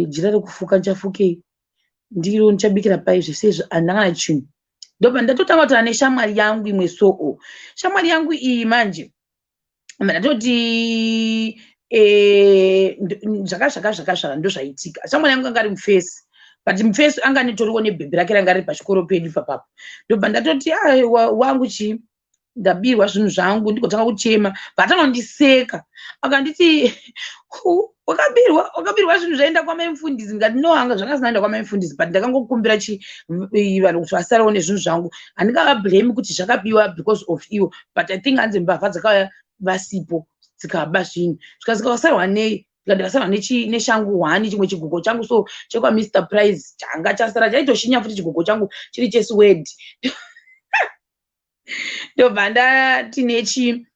jira rekufuka ndichafukei, ndiro ndichabikira pai, zvese izvo handina kana chinhu. Ndobva ndatotanga kutaura neshamwari yangu imwe. Soo shamwari yangu iyi manje ndatoti zvaka zvaka zvaka zvaka ndo zvaitika. Shamwari yangu anga ari mufesi, but mufesi anga netoriwo nebhebhi rake ranga riri pachikoro pedu papapo. Ndobva ndatoti, "Wangu, chii, ndabirwa zvinhu zvangu." Ndigotanga kuchema. Vatanga kundiseka, akanditi, "Wakabirwa? Wakabirwa zvinhu zvaenda kwamai mufundisi?" Ndikati, "No, anga zvanga zinaenda kwamai mufundisi, but ndakangokumbira chi vanhu kuti vasarewo nezvinhu zvangu. Handingavablame kuti zvakabiwa because of iwo, but I think hanzi mbavha dzakauya vasipo, dzikaba zvinhu." Zvikasika, "Wasarwa nei?" Ndikasarwa neshangu hwani, chimwe chigugo changu so chekwaMr Price changa chasara, chaitoshinya futi chigugo changu chiri chesuede. Ndobva ndati nechi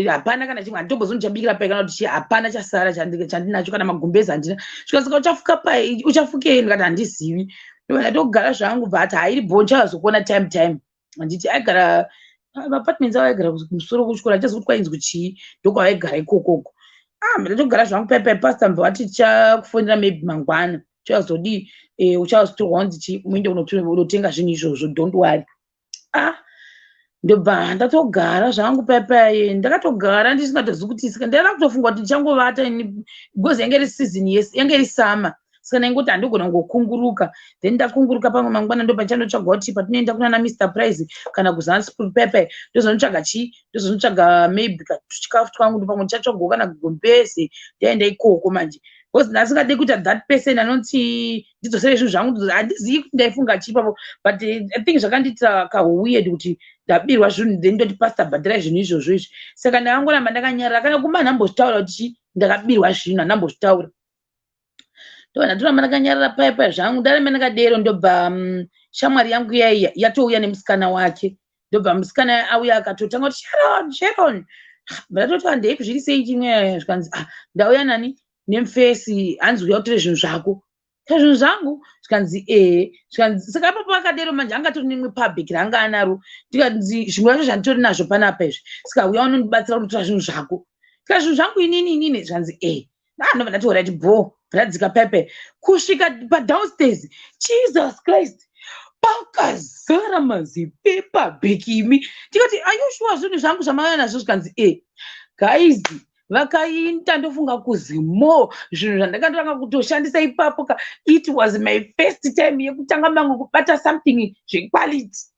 hapana kana chimwe, handitombozoni ndichabikira pai kana kuti chi, hapana chasara chandinacho, kana magumbezi handina. Zvikasika, "Uchafuka pai? Uchafukei?" Ndikati, "Handizivi." Ndobva ndatogara zvangu. Bva ati, "Hairi bho, ndichazokuona time time." Handiti aigara maapartments avo, aigara kumusoro kuchikoro, handichazivi kuti kwainzwi chii, ndokwavaigara ikokoko. Ah, ndatogara zvangu pai pai. Pastor mbva vati, "Tichakufonera maybe mangwana, uchazodii, uchazotorwa kunzi chi muende unotenga zvinhu izvozvo, don't worry." Ah, ndobva ndatogara zvangu pai pai. Ndakatogara ndisingatozivi kuti saka ndaida kutofunga kuti ndichangovata ini, because yange iri season yange iri summer. Saka ndaingoti handigona kungokunguruka, then ndakunguruka pamwe mangwana ndobva ndichandotsvaga kuti patinoenda kunana Mr Price kana kuZansport pepe, ndozonotsvaga chii, ndozonotsvaga maybe kachikafu twangu, pamwe ndichatsvagawo kana gumbeze ndaenda ikoko manje, because ndasingadi kuita that person anoti, "Ndidzosere zvinhu zvangu." Handizivi kuti ndaifunga chii ipapo, but I think zvakandiitira kaweird kuti ndabirwa zvinhu, then ndoti, "Pastor, bhadhirai zvinhu izvozvo izvi." Saka ndakangoramba ndakanyarara, kana kumba handambozvitaura kuti chii, ndakabirwa zvinhu, handambozvitaura. Ndobva ndatoramba ndakanyarara paya paya zvangu. Ndaramba ndakadero, ndobva shamwari yangu iyaiya yatouya nemusikana wake. Ndobva musikana auya, akatotanga kuti, "Sharon, Sharon." Ndatoti, "Handei, zviri sei chimwe?" Zvikanzi, "Ah, ndauya nani nemufesi, hanzi uya utore zvinhu zvako." "Zvinhu zvangu?" Zvikanzi, "Ehe." Zvikanzi, saka ipapo akadero manje angatori nemwe pabhegi raanga anaro. Ndikanzi, "Zvimwe zvacho zvanditori nazvo panapa izvi, saka uya unondibatsira kunotora zvinhu zvako." Saka zvinhu zvangu inini inini? Zvikanzi, "Ehe." Ah, ndobva ndati, "Alright, bho." Ndadzika pepe kusvika padownstairs, Jesus Christ, pakazara mazipepa bheki imi. Ndikati, "Are you sure zvinhu zvangu zvamauya nazvo?" Zvikanzi, "E." Guys, vakaita ndofunga kuzimo zvinhu zvandakatanga kutoshandisa ipapo ka. It was my first time yekutanga mangu kubata something zvequality.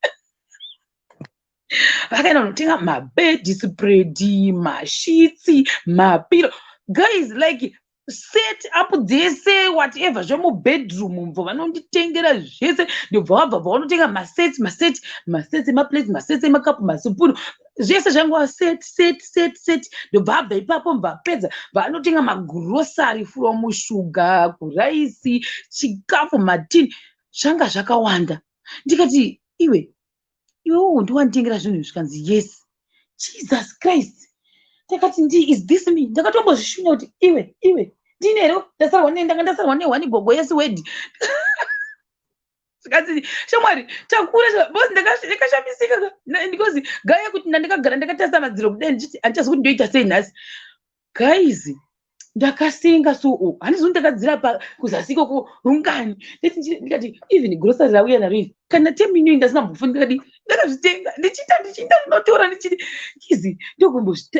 Vakaenda kunotenga mabed spread, masheets, mapillow. Guys, like set up dzese, whatever zvemubedroom, mubva vanonditengera zvese. Ndobva vabva bva vanotenga masets, masets, masets emaplates, masets emakapu, masipunu, zvese zvangova set, set, set, set. Ndobva abva ipapo, mubva apedza, vanotenga magrocery from shuga kuraisi, chikafu, matini, zvanga zvakawanda. Ndikati, "Iwe, iwewo ndiwanditengera zvinhu?" Zvikanzi, "Yes." Jesus Christ! Ndakati, "Ndi is this me?" Ndakatombozvishunya kuti, "Iwe, iwe, ndine here ndasarwa ndanga ndasarwa nehwani gogo yesi wedi?" Zvikanzi, "Shamwari, takura." Because ndakashamisika, because gaya kuti ndandakagara ndakatarisa madziro kudai, ndichiti handichazi kuti ndoita sei nhasi. Guys, ndakasenga so handizi kuti ndakadzira kuzasi ikoko rungani. Ndikati, "Even grocery rauya naro iri, kana 10 minutes ndasina mbofu." Ndikati, "Ndakazvitenga." Ndichiita, ndichiita, ndinotora, ndichiti kizi,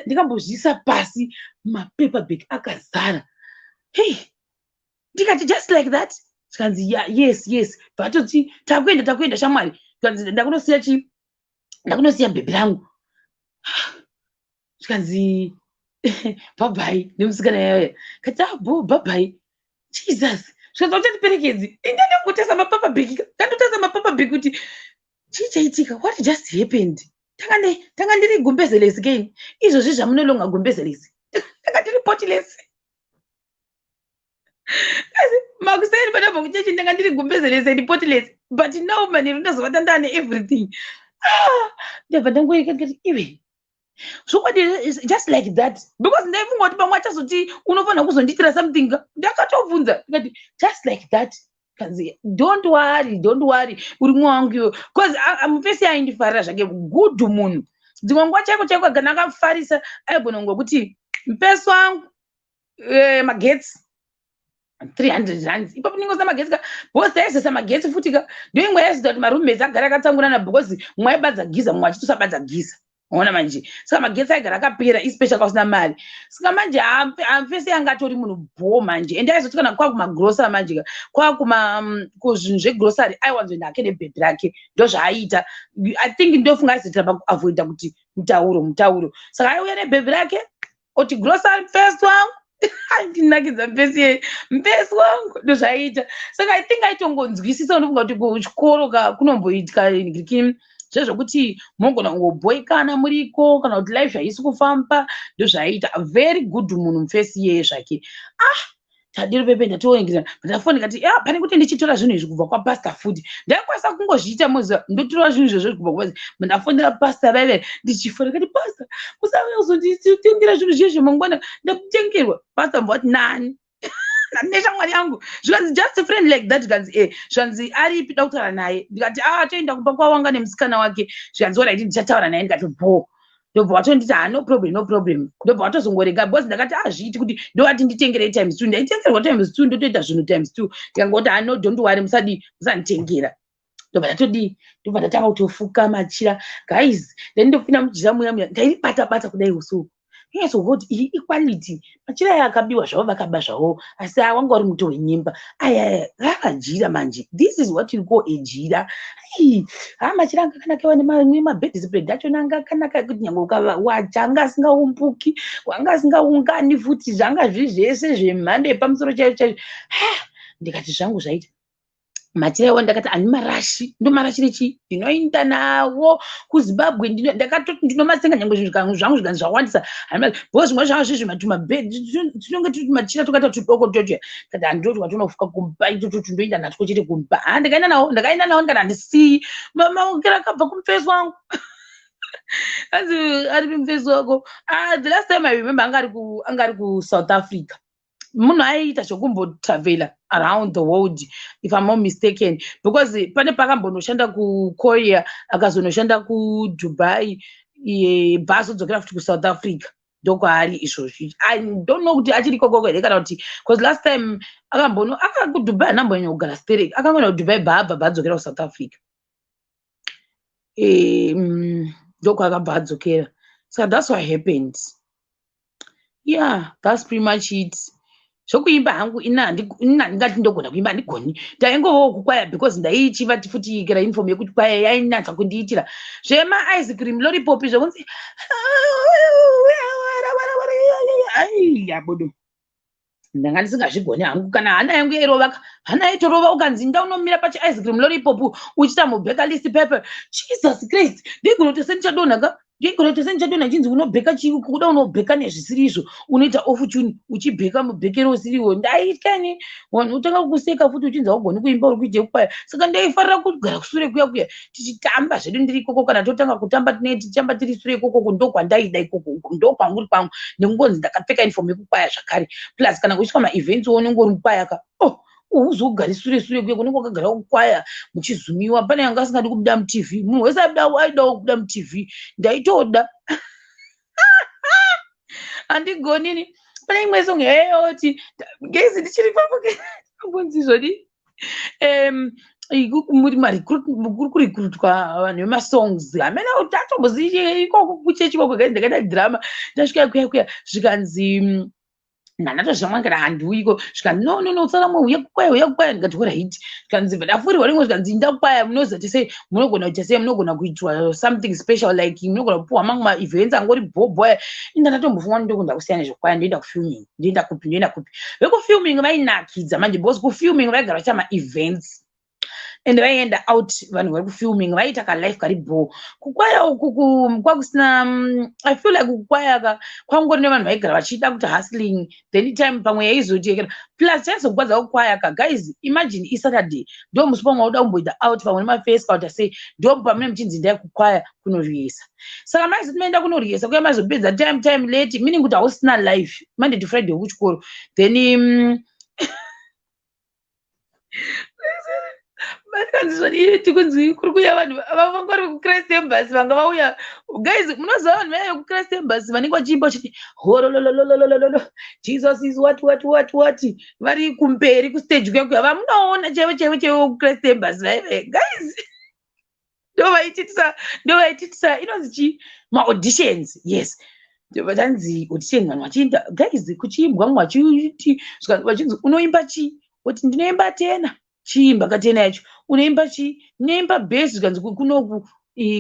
ndikambozviisa pasi, mapaper bag akazara. Hei, ndikati, "Just like that?" Zvikanzi, "Yeah, yes." Vatoti, "Takuenda, takuenda, shamwari." Zvikanzi, "Ndakunosiya chi, ndakunosiya bhebhi rangu." Zvikanzi, "Bye bye nemusikana yaya." Kati, "Abo, bye bye." Jesus! Zvikanzi, "Uchandiperekedzi?" Inde ndangotesa mapaper bag, ndandotesa mapaper bag kuti chii chaitika? What just happened? Tanga ndiri gumbezelesi kei izvozvi zvamunolonga gumbezelesi, tanga ndiri potilesi. Makuseni pandabva kuchechi, ndanga ndiri gumbezelesi and potilesi, but now manheru ndazovata ndane everything. Ah, ndabva ndangoika, ndikati, "Iwe, zvokwadi, just like that?" Because ndaifunga kuti pamwe achazoti unofanira kuzondiitira something. Ndakatobvunza, ndikati, "Just like that?" Kanzi, "Don't worry, don't worry, uri mwe wangu iwe." Because mufesi aindifarira zvake, good munhu. Dzimwe nguva chaiko chaiko kana akafarisa, aigona kungokuti, "Mufesi wangu, magetsi 300 rands." Ipapo ndingosa magetsi ka, because taizesa magetsi futi ka. Ndoimwe yaizoita kuti maroommates agara akatsangurana, because mumwe aibadza giza, mumwe achitosabadza giza. Ona manje, saka magetsi aigara akapera, especially kausina mari. Saka manje amufesi yanga atori munhu bho manje. Ende aizoti kana kwakumagrocery manje ka, kwakuma kuzvinhu zvegrocery, aiwanzoenda hake nebhebhi rake. Ndozvaaiita. I think ndofunga aizoitira pakuavoida kuti mutauro, mutauro. Saka aiuya nebhebhi rake, oti, "Grocery, mufesi wangu." Aindinakidza mufesi yeye, "Mufesi wangu." Ndozvaiita. Saka I think aitongonzwisisa. Unofunga kuti kuchikoro ka kunomboitika zvezvokuti munogona kungobhoikana muriko, kana kuti life haisi kufamba. Ndozvaiita. Very good munhu mufesi iyeye zvake. Ah, tadiro pepe, ndatoongera, ndafoni, ndikati, "Ya, pane kuti ndichitora zvinhu izvi kubva kwapasta futi, ndaikwanisa kungozviita muziva, ndotora zvinhu izvozvo kubva kwa." Ndafonera pasta vaive, ndichifona, ndikati, "Pasta, musauya kuzonditengera zvinhu zvezvo mangwana, ndakutengerwa." Pasta mbati, "Nani?" "Neshamwari yangu." Zvikanzi, "Just a friend like that?" Zvikanzi, "E." Zvikanzi, "Aripi? Da kutaura naye." Ndikati, "A, toenda kumba kwawanga nemusikana wake." Zvikanzi, "Alright, ndichataura naye." Ndikati, "Bo." Ndobva watonditi, "Ha, no problem, no problem." Ndobva watozongorega, because ndakati azviiti kuti ndovati nditengerei times two. Ndaitengerwa times two, ndotoita zvinhu times two. Ndikangoti, "Ha, no, don't worry, musadi, musanditengera." Ndobva ndatodii? Ndobva ndatanga kutofuka machira, guys. Then ndopinda mujira muya muya, ndairibata bata kudai usuku, inyatsozwa kuti iyi iquality. Machira aya akabiwa zvavo, vakaba zvavo, asi wanga uri muto wenyemba. Aya rakajira manje, this is what you call a jira. Ha, machira anga akanaka, nemabedspread achona anga akanaka, kuti nyange ukawacha anga asingaumbuki, wanga asingaungani futi. Zvanga zviri zvese zvemhando yepamusoro chaizvo chaizvo. Ha, ndikati zvangu zvaita. Machira iwo ndakati handimarashi, ndomarashire chii? Ndinoenda nawo kuZimbabwe. Ndakatoti ndinomasenga, nyange zvinhu zvangu zvikanzi zvawandisa, because zvimwe zvanga zviri zvimatumabhedhi, tinonge tiri tumachira twakaita tudoko totoya. Kati handoti watinofuka kumba itoto, tindoenda natwo chete kumba. Ha, ndikaenda nawo, ndakaenda nawo, ndikati handisiyi maokera akabva kumufesi wangu. Anzi, "Aripi mufesi wako?" Ah, the last time I remember, anga ari kuSouth Africa. Munhu aiita zvekumbotravela around the world, if I'm not mistaken, because pane pakambonoshanda kuKorea, akazonoshanda kuDubai, bva azodzokera futi kuSouth Africa. Ndokwaari izvozvi. I don't know kuti achiri ikokoko here kana kuti, because last time akambono aka kuDubai, anambonyanya kugara sterek. Akangoenda kuDubai, bva abva, bva adzokera kuSouth Africa. Ndokwaakabva adzokera. Saka that's what happened. Yeah, that's pretty much it. Zvokuimba hangu, ini handingati ndogona kuimba, handigoni. Ndaingovawo kukwaya because ndaichiva futi kera uniform yekuti kwaya yainatsa kundiitira. Zvemaice cream, lollipop, zvokunzi aiya bodo. Ndanga ndisingazvigoni hangu. Kana hana yangu yairova, hana yaitorova. Ukanzi ndaunomira pachiice cream lollipop uchiita mubheka list paper, Jesus Christ, ndigona kuti sendichadonha ka, ndigona kuti sendichadonha. Chinzi unobheka chii? Kuda unobheka nezvisiri izvo, unoita off tune uchibheka mubhekero usiriwo. Ndaityani, vanhu utanga kuseka futi, uchinzi haugoni kuimba, uri kuite kwaya. Saka ndaifarira kugara kusure kuya kuya, tichitamba zvedu ndiri ikoko. Kana totanga kutamba, tinee tichitamba tiri sure ikoko. Ndokwandaida ikoko, ndokwanguri kwangu, nekungonzi ndakapfeka uniform yekukwaya zvakare. Plus kana kuiswa maevents, unenge uri mukwaya ka. Oh, uzogari sure sure kuya, kunenge wakagara kukwaya muchizumiwa. Pane anga asingadi kubuda muTV, munhu wese aidawo kubuda muTV. Ndaitoda, handigonini. Pane imwe song yayoti gezi ndichiri papo, ambonzi zvodi, kuri kurecruitwa vanhu vemasongs. Hamena kuti atombozi ikoko kuchechi ikoko. Guys, ndakaita drama. Ndasvika kuya kuya, zvikanzi ndanatozvamwangara handiuyiko. Zvikanzi, "No, no, no, usaramwe, uya kukwaya, uya kukwaya." Ndikati, "Alright." Zvikanzi ndafurirwa rimwe, zvikanzi, "Inda kukwaya. Munoziva tese munogona kuita sei, munogona kuitwa something special, like munogona kupuhwa mamwe maevents angori bhobhoya." Inda ndatombofunga ndokunda kusiyana nezvekwaya, ndoenda kufilming, ndoenda kupi, ndoenda kupi. Vekufilming vainakidza manje, because kufilming vaigara vachiita maevents and vaienda out. Vanhu vari kufilming vaiita kalife kari bho. Kukwaya uku kwakusina. I feel like kukwaya ka kwangori nevanhu vaigara vachida kuti hustling. Then time pamwe yaizotekera, plus chaizokwadza kukwaya ka, guys, imagine iSaturday, ndo musi pamwe wauda kumboita out pamwe nemafesi kauta sei, ndo pamune muchinzi ndai kukwaya kunoriyesa. Saka maizoti maenda kunoriyesa kuya, maizopedza time late, meaning kuti hausina life Monday to Friday kuchikoro. Then tikunzi kuri kuuya vanhu vanga vari kuChrist Embassy, vanga vauya. Guys, munoziva vanhu vaya vekuChrist Embassy vanenge vachiimba vachiti horololololololo, Jesus is what, what, what, what, vari kumberi kustage kuya kuya, vamunoona chaivo chaivo chaivo kuChrist Embassy vaive. Guys, ndo vaititisa, ndo vaititisa inonzi chii, maauditions. Yes, vanzi audition, vanhu vachienda, guys, kuchiimbwa, mumwe vachiti, vachinzi, "Unoimba chii?" Kuti, "Ndinoimba tenor." "Chiimba katena yacho." "Unoimba chii?" "Ndinoimba bass." Zvikanzi, "Kunoku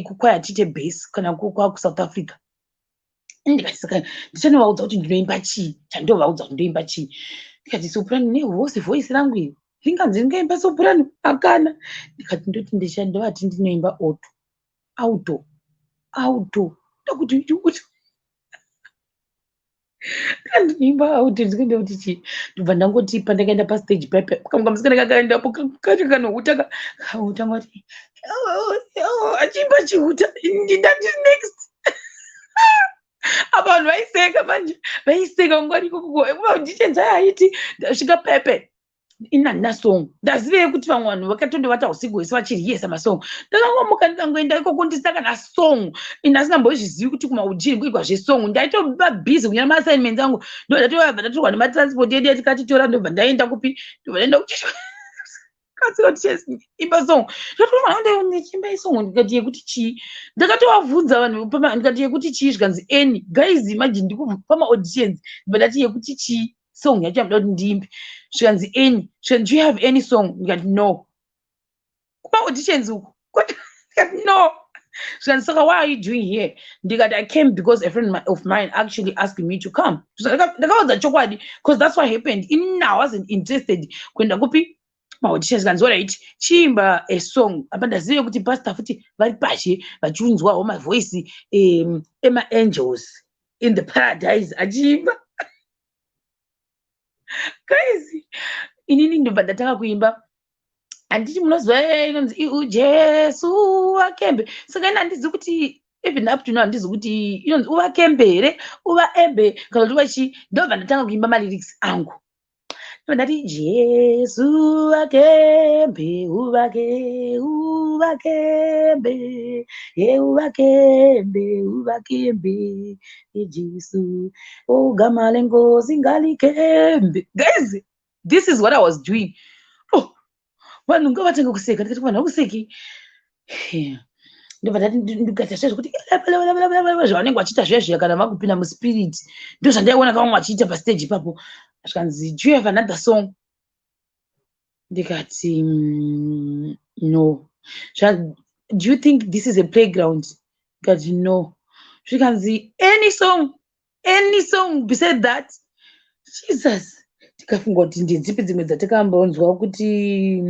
kukwaya tiite bass kana kwakuSouth Africa." Ndikati, "Saka ndichanovaudza kuti ndinoimba chii? Chandovaudza kuti ndoimba chii?" Ndikati, "Soprano nehoarse voice rangu iri, ringanzi ringaimba soprano? Hakana." Ndikati, "Ndoti ndovati ndinoimba alto, alto, alto." Ndakuti kuti ndinoimba alto, ndikuenda kuti chii? Ndobva ndangoti pandakaenda pastage pepe, kamwe kamusikana kakaendapo kacho kanohuta, kahuta ngati achiimba chihuta. Ndati, "Next." Apa vanhu vaiseka manje, vaiseka ngwari ikoko maauditions aya. Aiti ndasvika pepe, ini handina song. Ndazivei kuti vamwe vanhu vakatondovata usiku hwese vachiriyesa masong. Ndakangomuka, ndikangoenda ikoko ndisina kana song. Ini asingambozvizivi kuti kumaaudition kuitwa zvesong. Ndaitova busy kunyora maassignments angu. Ndodatobva ndatorwa nematransport yedu yatikatitora, ndobva ndaenda kupi, ndobva ndaenda kuchechi. Imba song, ndichiimba isong. Ndikati, "Yekuti chii?" Ndakatovabvunza vanhu, ndikati, "Yekuti chii?" Zvikanzi, "Any." Guys, imagine, ndikupamaauditions, ndibva ndati, "Yekuti chii song yacho yamuda kuti ndiimbe?" Zvikanzi, "Any." Zvikanzi, "Do you have any song?" Ndikati, "No." Kumaauditions uku, ndikati, "No." Zvikanzi, "Saka why are you doing here?" Ndikati, "I came because a friend of mine actually asked me to come." Ndakaudza chokwadi, because that's what happened. Ini I wasn't interested kuenda kupi, maauditions. Kanzi, "Alright, chiimba a song." Apa ndazive kuti pastor futi vari pashe vachiunzwawo mavoice emaangels in the paradise achiimba. Guys, inini ndobva ndatanga kuimba. Handiti munoziva inonzi "Ujesu vakembe"? Saka ini handizi kuti, even up to now handizi kuti inonzi uvakembe here, uvaembe, kana kuti vachi. Ndobva ndatanga kuimba malyrics angu. Ndobva ndati, "Jesu vakembe, uvake, uvakembe, ye uvakembe, uvakembe, Jesu ogama lengozi ngalikembe." Guys, this is what I was doing. Oh, vanhu ngavatanga kuseka. Ndikati, "Vanhu vakuseki." Ndobva ndati, ndikaita zviya zvekuti zvavanenge vachiita zviya zviya kana vakupinda muspirit. Ndo zvandaiona vamwe vachiita pastage ipapo. Zvikanzi, "Do you have another song?" Ndikati, "No." "Do you think this is a playground?" Ndikati, "No." Zvikanzi, "Any song, any song beside that?" Jesus. Ndikati, Tikafunga kuti ndedzipi dzimwe dzatakambonzwa kuti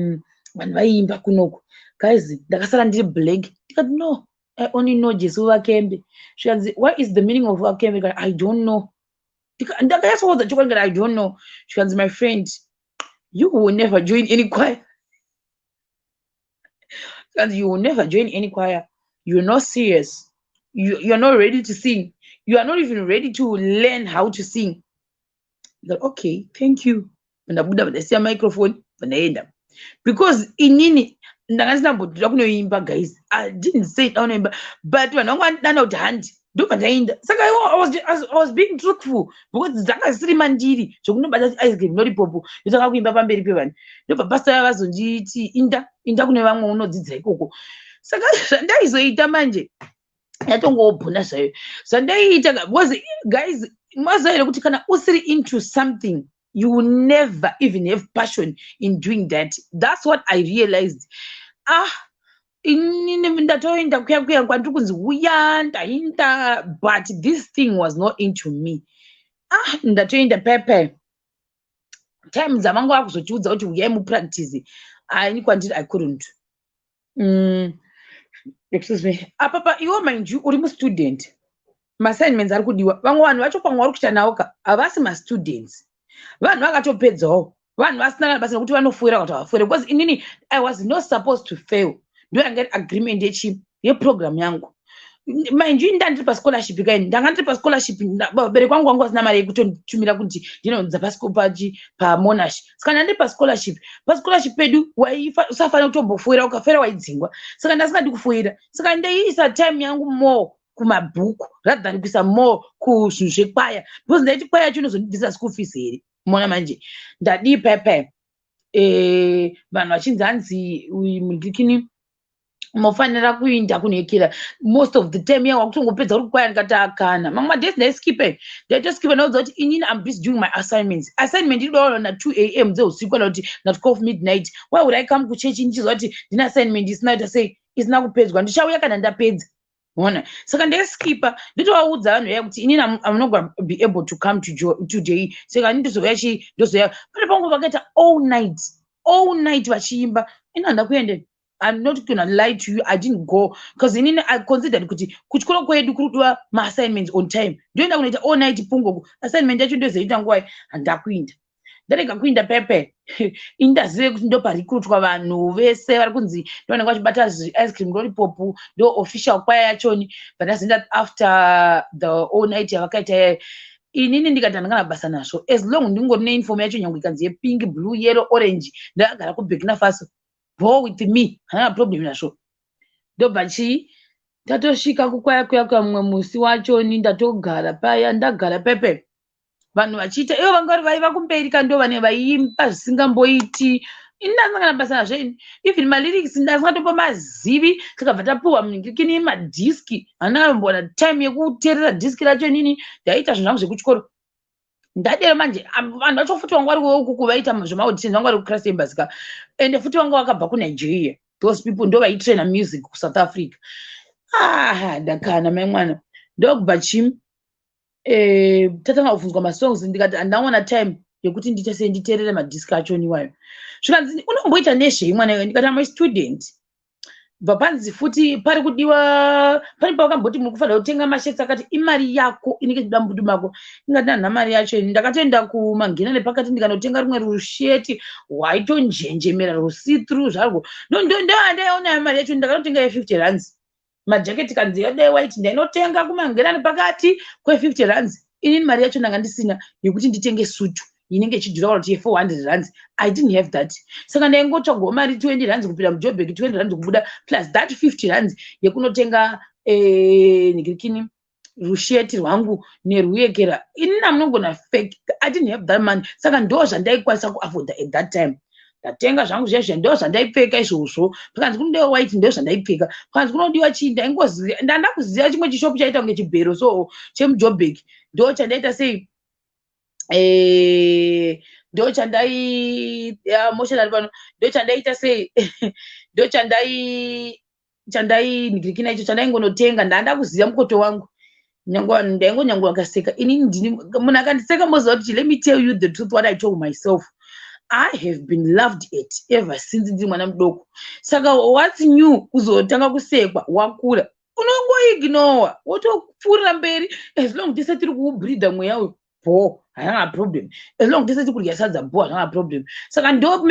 vanhu vaiimba kunoku. Guys, ndakasara ndiri blank. Ndikati, "No, I only know Jesu Vakembe." Zvikanzi, "What is the meaning of Vakembe?" "I don't know." Ndakanyatsoudza chokwadi, ndikati, "I don't know." Zvikanzi, "My friend, you will never join any choir." Zvikanzi, "You will never join any choir. You're not serious. You're not ready to sing. You are not even ready to learn how to sing." Ndikati, "Okay, thank you." Ndabuda, ndasiya microphone, ndaenda, because inini ndanga ndisina kunoimba. Guys, I didn't say ndaunoimba, but vanhu vangu vandidana kuti handi, ndobva ndaenda. Saka I was being truthful, because dzanga zisiri mandiri zvokunobata ice cream lollipop, ndotanga kuimba pamberi pevanhu. Ndobva pastor vazonditi, "Inda, inda kune vamwe unodzidzira ikoko." Saka zvandaizoita manje, yatongobhona zvayo zvandaiita, because guys, maziva here kuti kana usiri into something, you will never even have passion in doing that? That's what I realized. Ah, inini ndatoenda kuya kuya kwandiri kunzi uya, ndainda, but this thing was not into me. Ah, ndatoenda pepe time dzavanga vakuzotiudza kuti uyai mupractice, aini kwandiri I couldn't. Excuse me, apapa iwo, mind you, uri mustudent, maassignments ari kudiwa. Vamwe vanhu vacho pamwe vari kuita navo ka havasi mastudents, vanhu vakatopedzawo, vanhu vasina kana basa nekuti vanofoira kuti havafoire, because inini I was not supposed to fail. Ndo yanga iri agreement yechi yeprogram yangu. Mind you, ndandiri pascholarship kaini, ndanga ndiri pascholarship. Vabereki vangu vanga vasina mari yekutonditumira kuti ndinonza paMonash. Saka ndandiri pascholarship. Pascholarship pedu usafanira kutombofoira, ukafoira waidzingwa. Saka ndasingadi kufoira, saka ndaiisa time yangu more kumabhuku rather than kuisa more kuzvinhu zvekwaya, because ndaiti kwaya yacho inozondibvisa school fees here? Mona manje ndadii paipai, vanhu vachinzi hanzi mudikini unofanira kuinda kunoekera most of the time yangu wakutongopedza uri kukwaya. Ndikati akana mamwe madays ndaiskipe, ndaitoskipa. Ndaudza kuti inini am busy doing my assignments. Assignment inodaona na 2 a.m. dzeusiku kana kuti na 12 midnight. Why would I come kuchechi ndichiziva kuti ndine assignment isina kuita sei, isina kupedzwa? Ndichauya kana ndapedza. Ona, saka ndaiskipa, nditovaudza vanhu vaya kuti inini am not gonna be able to come to today. Saka ndizouya chii? Ndozoya pane pangu. Vakaita all night, all night vachiimba, ini handa kuende. I'm not gonna lie to you, I didn't go, because inini I considered kuti kuchikoro kwedu kuri kudiwa maassignments on time. Ndoenda kunoita all night pungoku, assignment yacho ndozoita nguwai? Handakuinda, ndarega kuinda pepe. Indazive kuti ndoparecruitwa vanhu vese vari kunzi ndovanenge vachibata ice cream lollipop, ndo official kwaya yachoni. But ndazoenda after the all night yavakaita yayo. Inini ndikati handingana basa nazvo, as long ndingori neuniform yacho, nyange ikanzi yepink, blue, yellow, orange, ndakagara kuBurkina Faso, go with me, handina problem nazvo. Ndobva chii, tatosvika kukwaya kuya kuya mumwe musi wachoni, ndatogara paya, ndagara pepe, vanhu vachiita ivo vanga vari vaiva kumberi kando, vane vaiimba zvisingamboiti. Ini ndasangana basa nazvo ini, even malyrics ndasingatombomazivi. Tikabva tapiwa kini madhiski, handina kambowana time yekuteerera dhiski racho. Inini ndaiita zvinhu zvangu zvekuchikoro. Ndadero manje, vanhu vacho futi vanga vari ukuku vaita zvemaauditions, vanga vari kuChrist Embassy ka, ende futi vanga vakabva kuNigeria. Those people ndo vaitraina music kuSouth Africa. Ah, ndakana mai mwana, ndokubva chim tatanga kubvunzwa masongs. Ndikati handawana time yekuti ndiite sei, nditeerere madhiski achoni iwayo. Zvikanzi, "Unomboita nezvei, mwana iwe?" Ndikati, "Am student." Bva panzi futi pari kudiwa, pane pavakamboti muri kufanira kutenga mashirts, akati imari yako inenge ichida mubudu mako. Ingati handina mari yacho ini. Ndakatoenda kumangina nepakati, ndikanotenga rumwe rusheti rwaitonjenjemera, rusee-through zvarwo. Ndaiona mari yacho, ndakatotenga ye50 rands. Majaketi kanzi yadai white, ndainotenga kumangina nepakati kwe50 rands. Inini mari yacho ndanga ndisina yekuti nditenge sutu inenge ichidhura kuti ye400 rands. I didn't have that. Saka ndaingotsvagawo mari, 20 rands kupinda muJobek, 20 rands kubuda, plus that 50 rands yekunotenga nigirikini rusheti rwangu neruyekera. Inini amunogona fake, I didn't have that money. Saka ndo zvandaikwanisa kuafforda at that time. Ndatenga zvangu zviya zviya, ndo zvandaipfeka izvozvo. Pakanzi kunodiwa white, ndo zvandaipfeka. Pakanzi kunodiwa chii, ndaingoziva, ndanda kuziva chimwe chishopu chaita kunge chibhero so chemuJobek, ndo chandaita sei, ndo chandai motionary pano, ndo chandaita sei, ndo chandai ndigirikina icho chandaingonotenga. Ndanda kuziva mukoto wangu. Nyange ndaingo, nyange vakaseka, inini ndini munhu akandiseka, moziva kuti, let me tell you the truth, what I told myself, I have been loved it ever since ndiri mwana mudoko. Saka what's new kuzotanga kusekwa wakura? Unongoignora, wotopfuurira mberi. As long tese tiri kuubreatha mweya uyu, bo, haina problem. As long tese tiri kudya sadza, bo, hazvina problem. Saka ndo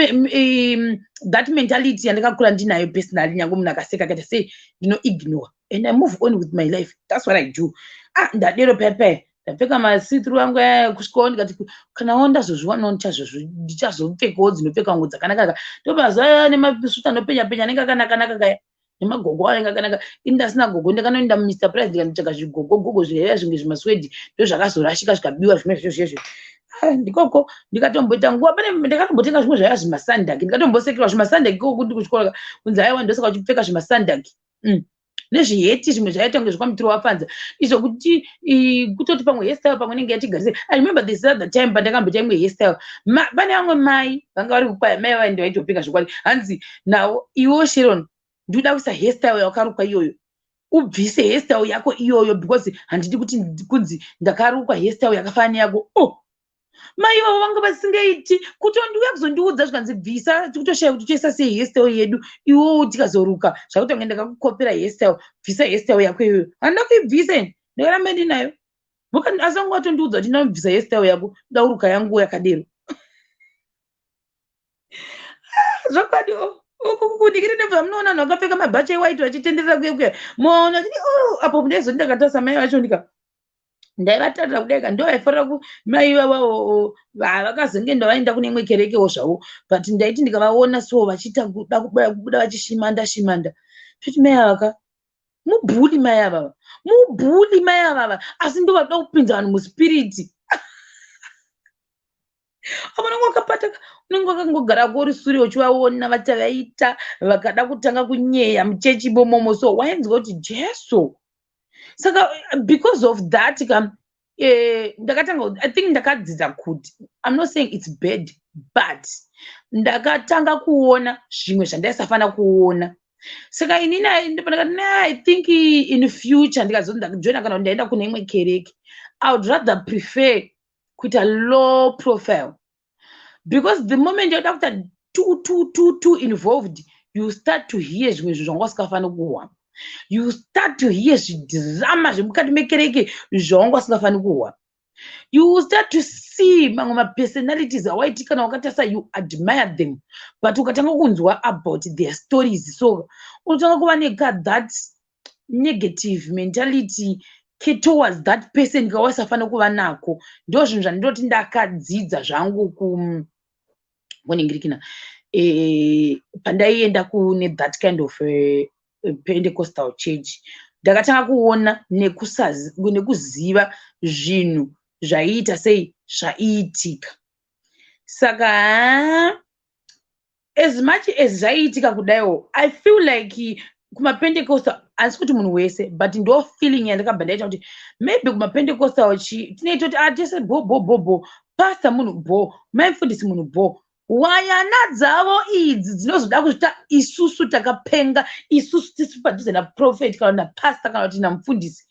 that mentality yandakakura ndinayo personally. Nyange munhu akaseka akaita sei, ndinoignore and I move on with my life. That's what I do. Ah, ndadero pepe, ndapfeka masithrough angu aya kusvikawo ndikati kanawo ndazozviwanawo, ndichazopfekawo dzinopfeka nguo dzakanaka. Ndomazuva nemasuti anopenya penya anenge akanakanaka kaya, nemagogo anenge akanaka. Ini ndasina gogo, ndakanoenda muMr Price, ndikanotsvaka zvigogogogo zvaiva zvimwe zvimaswedhi, ndo zvakazorashika, zvikabiwa zvimwe zvezvo zvezvo. Ah, ndikoko ndikatomboita nguva pane ndakatombotenga zvimwe zvaiva zvimasandaki, ndikatombosekerwa zvimasandaki ikoko kuti kuchikoro kunzi aiwa, ndosaka uchipfeka zvimasandaki. Nezviheti zvimwe zvaita kunge zvekwamutiro wapanza izvo, kuti kutoti pamwe hairstyle pamwe inenge yatigarise. I remember this other time pandakamboita imwe hairstyle, pane vamwe mai vanga vari kukwaya, mai vaindi vaitopfeka zvokwadi. Hanzi nawo, "Iwo Sharon, ndikuda kuisa hairstyle yawakarukwa iyoyo, ubvise hairstyle yako iyoyo, because handidi kuti kunzi ndakarukwa hairstyle yakafanana neyako." Oh, mai ivavo vanga vasingaiti kutondiuya kuzondiudza, zvikanzi, "Bvisa, tikutoshaya kuti toisa sei hairstyle yedu, iwowo tikazoruka zvakuti ndakakukopera hairstyle. Bvisa hairstyle yako iyoyo." Handina kuibvisa ini, ndakaramba ndinayo. Asi vanga vatondiudza kuti ndinobvisa hairstyle yako, ndauruka yangu yakadero. Ah, zvokwadi kudikiri ndebva munoona vanhu vakapfeka mabhachi ewhite vachitenderera kuya kuya, moona kuti, oh, apo ndaizoti ndakatarisa mai vacho, ndika ndaivatarira kudai, ndo vaifarira mai vavavo. Vakazenge ndavaenda kune imwe kerekewo zvavo, but ndaiti ndikavaona so vachiita kuda kubuda vachishimanda shimanda, toti mai avaka mubully, mai avava mubully, mai avava, asi ndo vanoda kupinza vanhu muspirit. Unenge wakapata, unenge wakangogara kuri sure uchivaona vachavaita vakada kutanga kunyeya muchechi imomomo, so wainzwa kuti Jesu. Saka because of that kam, ndakatanga, I think ndakadzidza kuti, I'm not saying it's bad, but ndakatanga kuona zvimwe zvandaisafanira kuona. Saka inini ndakati, I think in future ndikazojoina kana kuti ndaenda kune imwe kereke, I would rather prefer kuita low profile, because the moment yoda kuita too too too too involved, you start to hear zvimwe zvinhu zvanga usingafaniri kuhwa. You start to hear zvidhirama zvemukati mekereke zvawanga usingafaniri kuhwa. You start to see mamwe mapersonalities awaiti kana wakatarisa you admire them, but ukatanga kunzwa about their stories, so unotanga kuva neka that negative mentality towards that person kawaisafanira kuva nako. Ndo zvinhu zvandinoti ndakadzidza zvangu kuningirikina pandaienda kune that kind of Pentecostal church. Ndakatanga kuona nekuziva zvinhu zvaiita sei, zvaiitika. Saka as much as zvaiitika kudaiwo, I feel like kumaPentecostal, handisi kuti munhu wese, but ndo feeling yandakabva ndaita kuti maybe kumaPentecostal tinoita kuti atese ah, bo bo bo bo, pastor munhu bo, maimufundisi munhu bo, wayana dzavo idzi dzinozoda kuzvita isusu takapenga, isusu tisi padhuze naprophet kana napastor kana kuti namufundisi,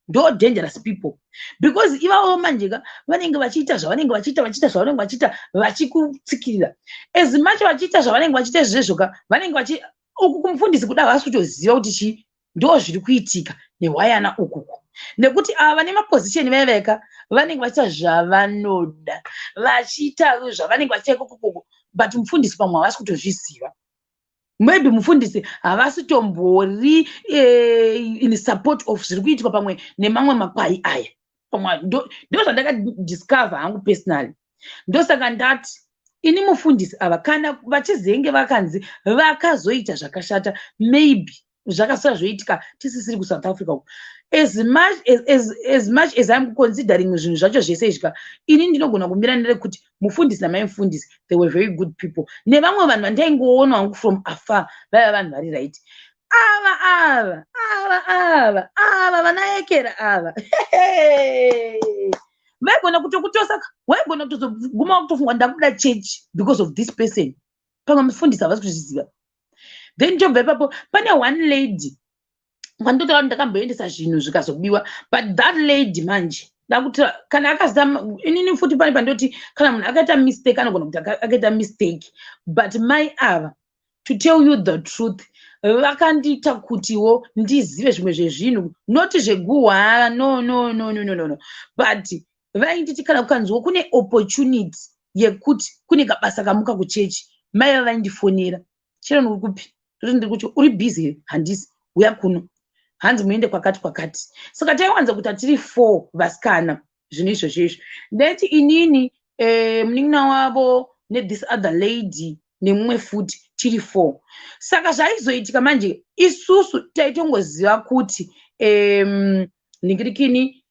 ndo dangerous people, because ivavo manjeka vanenge vachiita zvavanenge vachiita, vachiita zvavanenge vachiita, vachikutsikirira. As much vachiita zvavanenge vachiita izvezvoka, vanenge vachi uku kumufundisi kuda havasi kutoziva kuti chii ndo zviri kuitika nehwayana ukuku, nekuti ava vane maposition vaiveka vanenge vachiita zvavanoda, vachiita zvavanenge vachiita ikokokoko, but mufundisi pamwe havasi kutozviziva. Maybe mufundisi havasi tombori in support of zviri kuitwa pamwe nemamwe makwai aya. Pamwe ndo zvandakadiscover hangu personally. Ndosaka ndati ini mufundisi ava kana vachizenge vakanzi vakazoita zvakashata, maybe zvakasara zvoitika tisisiri kuSouth Africa uku. As much as I'm considering zvinhu zvacho zvese izvika, ini ndinogona kumira nerekuti mufundisi namai mufundisi, they were very good people, nevamwe vanhu vandaingoona hangu from afar vaiva vanhu vari right. Ava ava ava ava ava vanaekera ava vaigona kutokutosaka, waigona kutozoguma kutofunga ndakuda church because of this person. Pamwe mufundisi havasi kuzviziva. Then tobva ipapo, pane one lady. Pandotaura kuti ndakamboendesa zvinhu zvikazobiwa, but that lady manje, ndakuti kana akazita inini futi, pane pandoti kana munhu akaita mistake, anogona kuti akaita mistake, but mai ava, to tell you the truth, vakandiita kutiwo ndizive zvimwe zvezvinhu, not zveguhwa, no, no, no, no, no, no, no, but vainditi kana kukanzwa kune opportunity yekuti kune kabasa kamuka kuchechi, mai va vaindifonera, "Chero uri kupi?" Toti, "Ndiri kuti." "Uri busy here?" "Handisi." "Uya kuno." Hanzi, "Muende kwakati kwakati." Saka taiwanza kuti hatiri four vasikana, zvinhu izvozvo izvo. Ndaiti inini, munin'ina wavo, nethis other lady, nemumwe futi, tiri four. Saka zvaizoitika manje, isusu taitongoziva kuti ningirikini,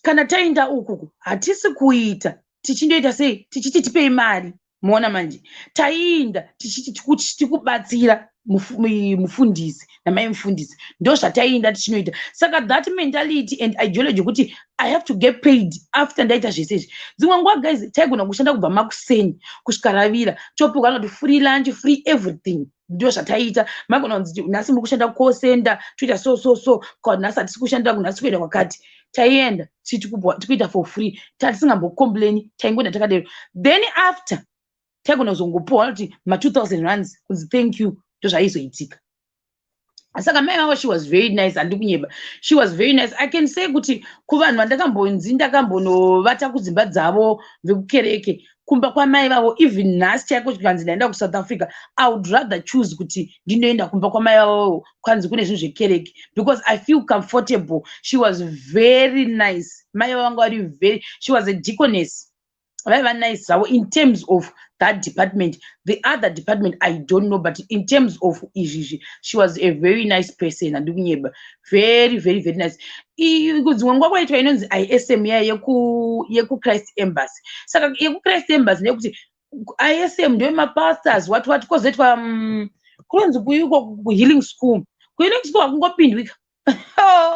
kana taenda ukuku, hatisi kuita tichindoita sei, tichiti tipei mari. Muona manje, taiinda tichiti tikubatsira mufundisi namai mufundisi. Ndo zvataiinda tichinoita. Saka that mentality and ideology yekuti I have to get paid after ndaita zvese izvi, dzimwe nguva, guys, taigona kushanda kubva makuseni kusvika ravira, topiwa kana kuti free lunch, free everything. Ndo zvataiita. Magona kunzi, "Nhasi muri kushanda kosenda, toita so so so," kana, "Nhasi hatisi kushanda, nhasi kuenda kwakati." Taienda tikuita for free, tatisingambocomplaini, taingoenda takadero. Then after taigona kuzongopiwa kuti ma2000 rands, kunzi thank you. Ndozvaizoitika. Saka mai vavo, she was very nice, handi kunyeba, she was very nice. I can say kuti kuvanhu vandakambonzi ndakambonovata kudzimba dzavo vekukereke, kumba kwamai vavo, even nhasi chaiko chikanzi ndaenda kuSouth Africa, I would rather choose kuti ndinoenda kumba kwamai vavo kwanzi kune zvinhu zvekereke, because I feel comfortable. She was very nice. Mai vavo vanga vari very, she was a deaconess. Vaiva nice zvavo in terms of that department. The other department I don't know, but in terms of izvizvi, she was a very nice person, handi kunyeba, very, very, very nice. Dzimwe nguva kwaitwa inonzi ISM iya yekuChrist Embassy. Saka yekuChrist Embassy ndeyekuti ISM ndeyemapastors, what what. Kwozoitwa kunonzi kuiko kuhealing school. Kuhealing school hakungopindwika,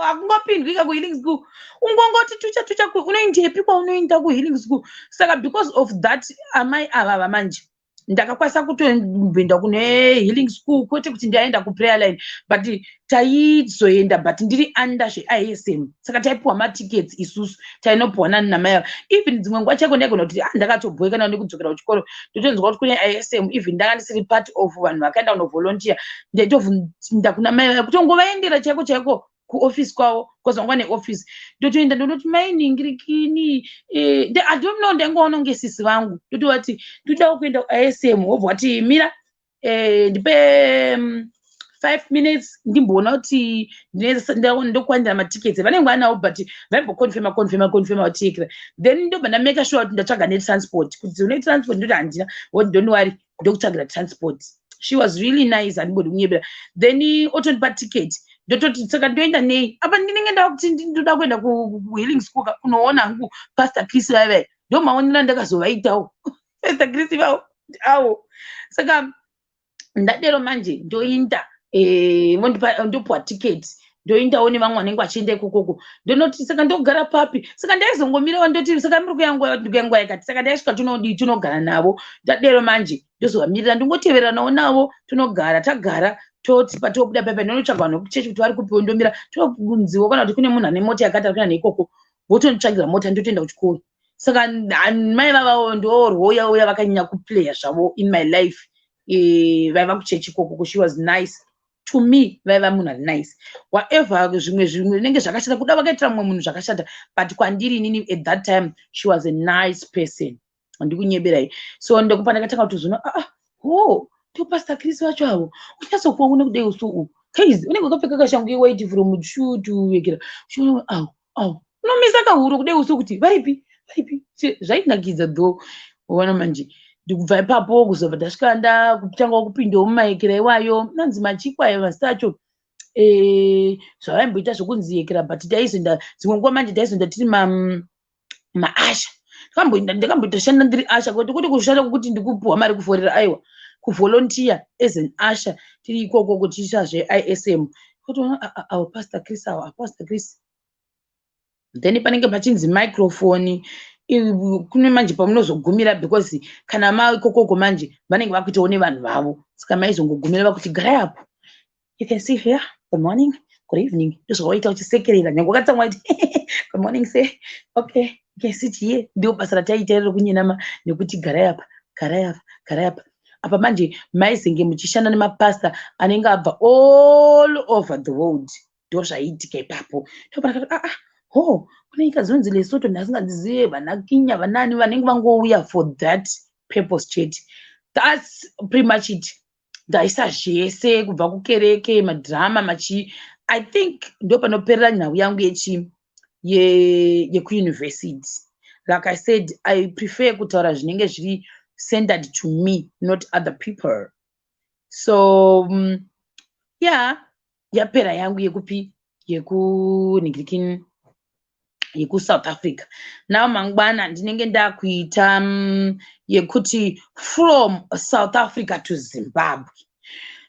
hakungopindwika kuhealing school. Ungongoti tucha tucha, unoendepi kwaunoenda kuhealing school? Saka because of that, amai ava vamanje, ndakakwanisa kutoenda kune healing school, kwete kuti ndaenda kuprayer line, but taizoenda, but ndiri under zveISM. Saka taipiwa matickets isusu, tainopiwa nani namai ava. Even dzimwe nguva chaiko ndaigona kuti, ah, ndakatobhoekana nekudzokera kuchikoro, ndotonzwa kuti kune ISM, even ndanga ndisiri part of vanhu vakaenda kunovolunteer, ndaitovhunda kuna mai vaya, kutongovaendera chaiko chaiko kuofisi kwavo, because vanga neofisi. Ndotoenda, ndonoti, "Mai ningirikini," I don't know, ndaingoona kunge sisi vangu. Ndotovati, "Ndodawo kuenda kuISM." Wobva wati, "Mira, ndipe 5 minutes ndimboona kuti ndokwanira matickets." Vanenge vanawo, but vaimboconfirma, confirma, confirma, vatiekera. Then ndobva ndamake sure kuti ndatsvaga netransport, kuti une transport? Ndoti, "Handina." Woti, "Don't worry, ndokutsvagira transport." She was really nice, handimbodi kunyebera. Then otondipa ticket, ndototi, "Saka ndoenda nei apa?" Ndinenge ndakuti ndoda kuenda kuhealing school kunoona hangu Pastor Chris vaivai. Ndo maonero andakazovaitawo Pastor Chris vavo avo. Saka ndadero manje, ndoinda, ndopiwa ticket, ndoendawo nevamwe vanenge vachienda ikokoko. Ndonoti, "Saka ndogara papi?" Saka ndaizongomirawo, ndoti, "Saka muri kuya nguva yakati." Saka ndaisvika, tonodii, tonogara navo. Ndadero manje, ndozovamirira, ndingoteveranawo navo, tonogara. Tagara, toti patobuda paipai, ndonotsvaga vanhu vekuchechi kuti vari kupiwo. Ndomira, tonziwo kana kuti kune munhu ane mota yakati ari kuenda neikoko, votonitsvagira mota, ndotoenda kuchikoro. Saka mai vavavo ndo role uya vakanyanya kuplaya zvavo in my life. Vaiva kuchechi ikoko, she was nice to me. Vaiva munhu ari nice. Whatever zvimwe zvimwe zvinenge zvakashata, kuda vakaitira mumwe munhu zvakashata, but kwandiri inini at that time, she was a nice person, handikunyeberai. So ndokupa ndakatanga kutozviona, ah, oh, ndopastor Chris vacho avo. Unyatsokuvaona kudai uso uhu, guys, unenge wakapfeka kashangu yewhite from shoe to wekera, uchiona awo awo, unomisa kahuro kudai uso kuti varipi, varipi. Zvainakidza though. Ona manje, ndikubva ipapo kuzobva ndasvika ndakutanga kupindawo mumayekera iwayo, nanzi machikwa mazita acho, zvavaimboita zvokunzi yekera, but taizoenda dzimwe nguva manje, taizoenda tiri maushers. Ndakamboita shanda ndiri usher, kwete kuti kushanda kwokuti ndikupiwa mari kuforera, aiwa, kuvolunteer as an usher tiri ikoko kutiita zveISM. Kutoona avo Pastor Chris, avo Pastor Chris. Then panenge pachinzi microphone kune manje pamunozogumira, because kana maikokoko manje vanenge vakuitawo nevanhu vavo. Saka maizongogumira vakuti, "Garai apo." You can see here the morning. Good evening. Ndozvawaita uchisekerera nyange wakatsamwa kuti good morning sir, okay, sit here. Ndio basa rataiita iroro, kunyenama nekuti garai apa, garai apa, garai apa. Apa manje maizenge muchishanda nemapasta anenge abva all over the world. Ndo zvaiitika ipapo. Ndopandakati, "Ah, ah, ho, kune nyika dzinonzi Lesotho ndasingadzizive, vana Kenya, vanani vanenge vangouya for that purpose chete." That's pretty much it. Ndaisa zvese kubva kukereke, madhirama machi. I think ndo panoperera nhau yangu yechi yekuyunivhesity. Like I said, I prefer kutaura zvinenge zviri centered to me, not other people. So yeah, yapera yangu yekupi, yekunhingirikini, yekuSouth Africa. Now mangwana ndinenge ndakuita yekuti from South Africa to Zimbabwe.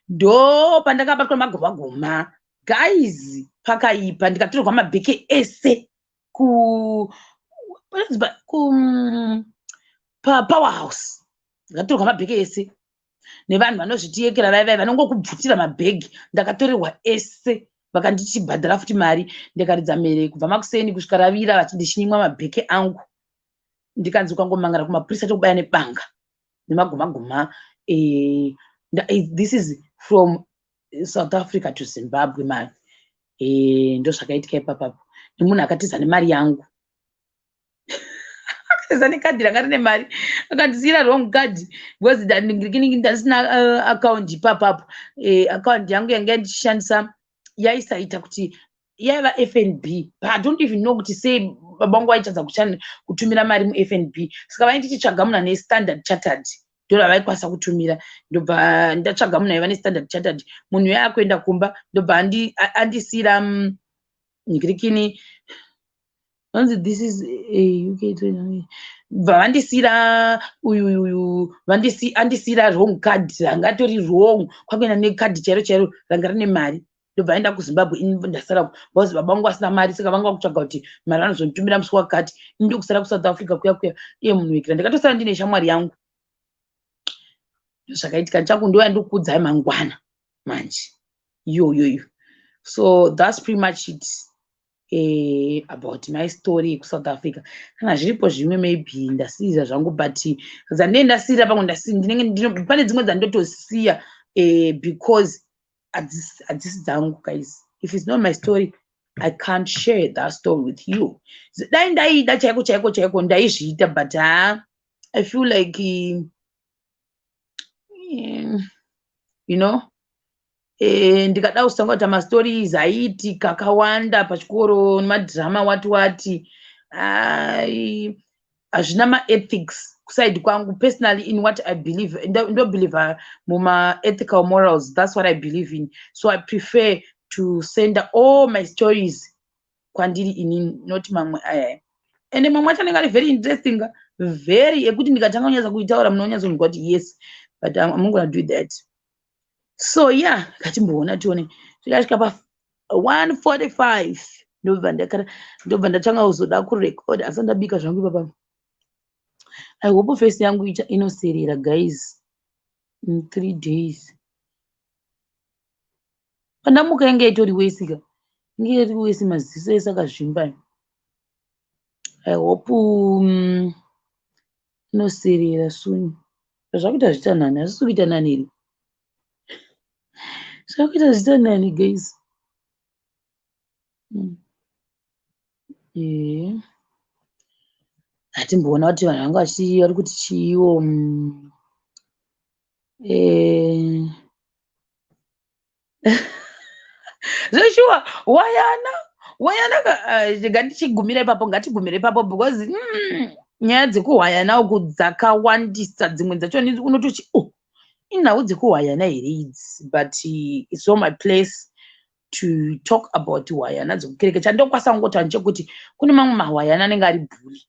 Ndo pandakabatwa magoma goma, guys, pakaipa. Ndikatorerwa mabheke ese ku ku paPowerhouse. Ndikatorerwa mabheke ese nevanhu vanozvitiyekera vai vai vanongokubvutira mabhegi. Ndakatorerwa ese, vakandichibhadhara futi mari. Ndikaridza mhere kubva makuseni kusvika ravira, ndichinyimwa mabheke angu. Ndikanzi ukangomangara kumapurisa tokubaya nebanga nemagoma goma. This is from South Africa to Zimbabwe mani. Ndo zvakaitika ipapapo nemunhu akatiza nemari yangu, akatiza nekadhi ranga rine mari, akandisiyira wrong card because ndasina account ipapapo. Account yangu yanga ndichishandisa yaisaita kuti yaiva FNB, but I don't even know kuti sei baba vangu vaitadza kutumira mari muFNB. Saka vaindichitsvaga munhu ane Standard Chartered, ndo ravaikwanisa kutumira. Ndobva ndatsvaga munhu aiva neStandard Chartered. Munhu uyo akuenda kumba, ndobva andisiyira nhingirikini vanzi this is a UK. Bva vandisiyira uyu uyu, andisiyira wrong card, ranga tori wrong. Kwakuenda nekadhi chairo chairo ranga rine mari. Ndobva aenda kuZimbabwe, ini ndasara because baba vangu vasina mari. Saka vanga vakutsvaga kuti mari vanozonditumira musi wakati. Ini ndokusara kuSouth Africa kuya kuya, iye munhu wekera. Ndakatosara ndine shamwari yangu. Zvakaitika ndichakundoya ndikuudzai mangwana manje iyoyoyo. So that's pretty much it about my story yekuSouth Africa. Kana zviripo zvimwe, maybe ndasiyira zvangu, but dzandinenge ndasiyira pamwe ndinenge pane dzimwe dzandotosiya because hadzisi dzangu. Guys, if it's not my story, I can't share that story with you. Dai ndaida chaiko chaiko chaiko ndaizviita, but ha, I feel like ndikada kusanga kuita mastories aiitika akawanda pachikoro nemadhirama wati wati, hazvina maethics kuside kwangu personally. In what I believe, ndobelieve mumaethical morals. That's what I believe in. So I prefer to send all my stories kwandiri inini, not mamwe aya. Ende mamwe acho anenge ari very interesting, very ekuti ndikatanga kunyatsa kuitaura munonyatsonzwa kuti yes, but I'm gonna do that. So yeah, ngatimboona tione. Tikasvika pa1:45, ndobva ndatanga kuzoda kurekoda asi ndabika zvangu ipapa. I hope face yangu inoserera, guys, in 3 days. Pandamuka yange itori worse ka, inge iri worse, maziso ese akazvimba. I hope inoserera soon. Zvakuita zviita nani, hazvisi kuita nani here? Zvakuita zviita nani, guys? Hatimboona kuti vanhu vanga vari kuti chiiwo. Zveshuwa wayana wayana, ngatichigumira ipapo, ngatigumire ipapo because nyaya dzekuhwayana uku dzakawandisa. Dzimwe dzacho unototi, "Oh, inhau dzekuhwayana here idzi?" But it's not my place to talk about hwayana dzekukereke. Chandokwanisa kungotaura ndechekuti kune mamwe mahwayana anenge ari bully,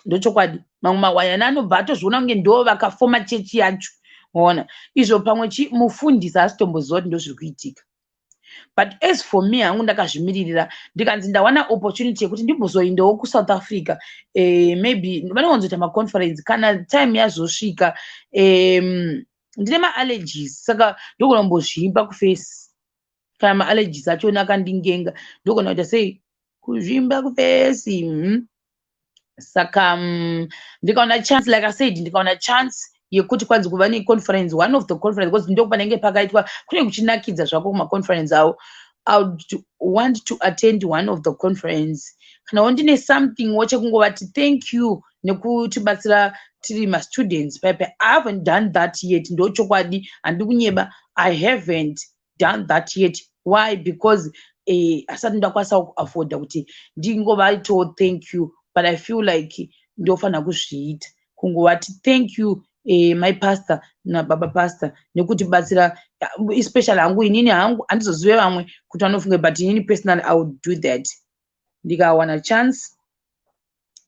ndochokwadi. Mamwe mahwayana anobva atozviona kunge ndo vakafoma chechi yacho. Ona izvo, pamwe mufundisi asitomboziva kuti ndo zviri kuitika. But as for me hangu, ndakazvimiririra. Ndikanzi ndawana opportunity yekuti ndimbozoendawo kuSouth Africa, maybe vanowanzoita maconference kana time yazosvika. Ndine maallergies, saka ndogona kumbozvimba kuface. Kana maallergies achona akandingenga, ndogona kuita sei, kuzvimba kuface. Saka ndikaona chance, like I said, ndikaona chance yekuti kwanzi kuva neconference, one of the conference, because ndo panenge pakaitwa, kunenge kuchinakidza zvako kumaconference avo. I would want to attend one of the conference, kanawo ndine something wo chekungovati thank you nekutibatsira tiri mastudents paipai. I haven't done that yet, ndo chokwadi, handi kunyeba. I haven't done that yet. Why? Because asati ndakwanisa kuafforda kuti ndingovaitawo thank you, but I feel like ndofanira kuzviita, kungovati thank you, my pastor nababa pastor, nekutibatsira, especially hangu inini. Hangu handizozive vamwe kuti vanofunge, but inini personally I would do that ndikawana chance.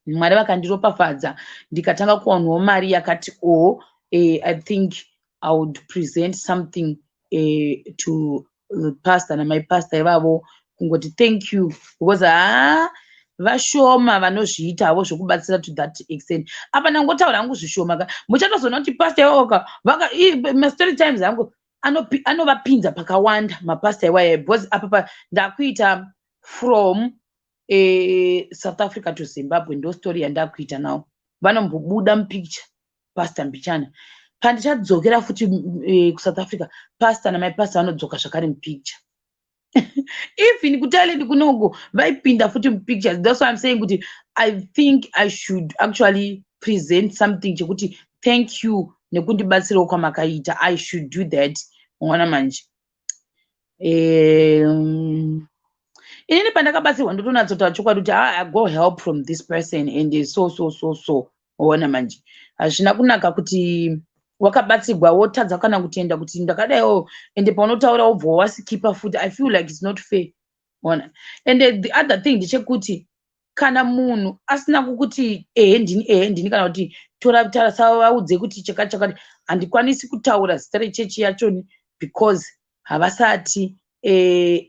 Mwari vakandiropafadza, ndikatanga kuwanawo mari yakati o, I think I would present something to the pastor namai pastor ivavo, kungoti thank you, because haa, vashoma vanozviita havo zvokubatsira to that extent. Apa ndangotaura hangu zvishoma ka. Muchatozoona kuti pastor ivoka, mastory times angu anovapinza pakawanda mapastor iwaya, because apa ndakuita from South Africa to Zimbabwe, ndo story yandakuita now. Vanombobuda mupicture pastor mbichana. Pandichadzokera futi kuSouth Africa, pastor namai pastor vanodzoka zvakare mupicture. Even kuThailand kunoko vaipinda futi mupictures. That's why I'm saying kuti I think I should actually present something chekuti thank you nekundibatsirawo kwamakaita. I should do that. Unoona manje, inini pandakabatsirwa, ndotonatsotaura chokwadi kuti, "Ah, I got help from this person and so so so so." Ona manje, hazvina kunaka kuti wakabatsirwa wotadza kana kutenda kuti ndakadaiwo, ende paunotaura wobva waskipa futi. I feel like it's not fair. Ona, and the other thing ndechekuti kana munhu asina kukuti ehe ndini, ehe ndini, kana kuti tora savaudze kuti chakati chakati, handikwanisi kutaura zita rechechi yachoni because havasati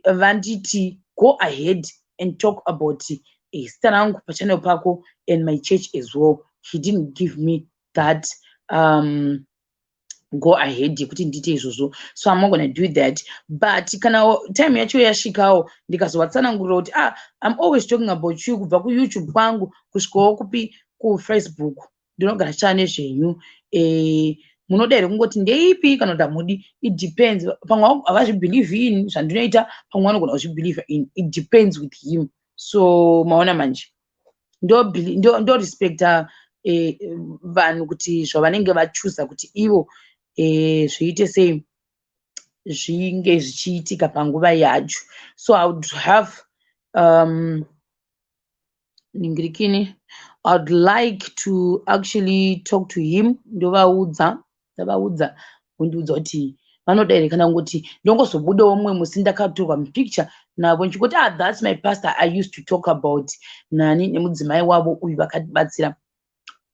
vanditi go ahead and talk about zita rangu pachannel pako and my church as well. He didn't give me that go ahead yekuti ndiite izvozvo, so I'm not gonna do that. But kana time yacho yasvikawo, ndikazovatsanangurira kuti, ah, I'm always talking about you kubva kuYouTube kwangu kusvikawo kupi, kuFacebook, ndinogara chitaa nezvenyu, munoda here kungoti ndeipi kana kuti hamudi? It depends. Pamwe havazvibelieve in zvandinoita, pamwe vanogona kuzvibelieve in. It depends with him. So maona manje, ndorespecta vanhu kuti zvavanenge vachuza kuti ivo zviite sei, zvinge zvichiitika panguva yacho. So I would have ningirikini, I would like to actually talk to him, ndovaudza, ndavaudza, vondiudza kuti vanoda here, kana kungoti ndongozobudawo mumwe musi ndakatorwa mupicture navo ndichingoti, "Ah, that's my pastor I used to talk about nani nemudzimai wavo uyu, vakatibatsira."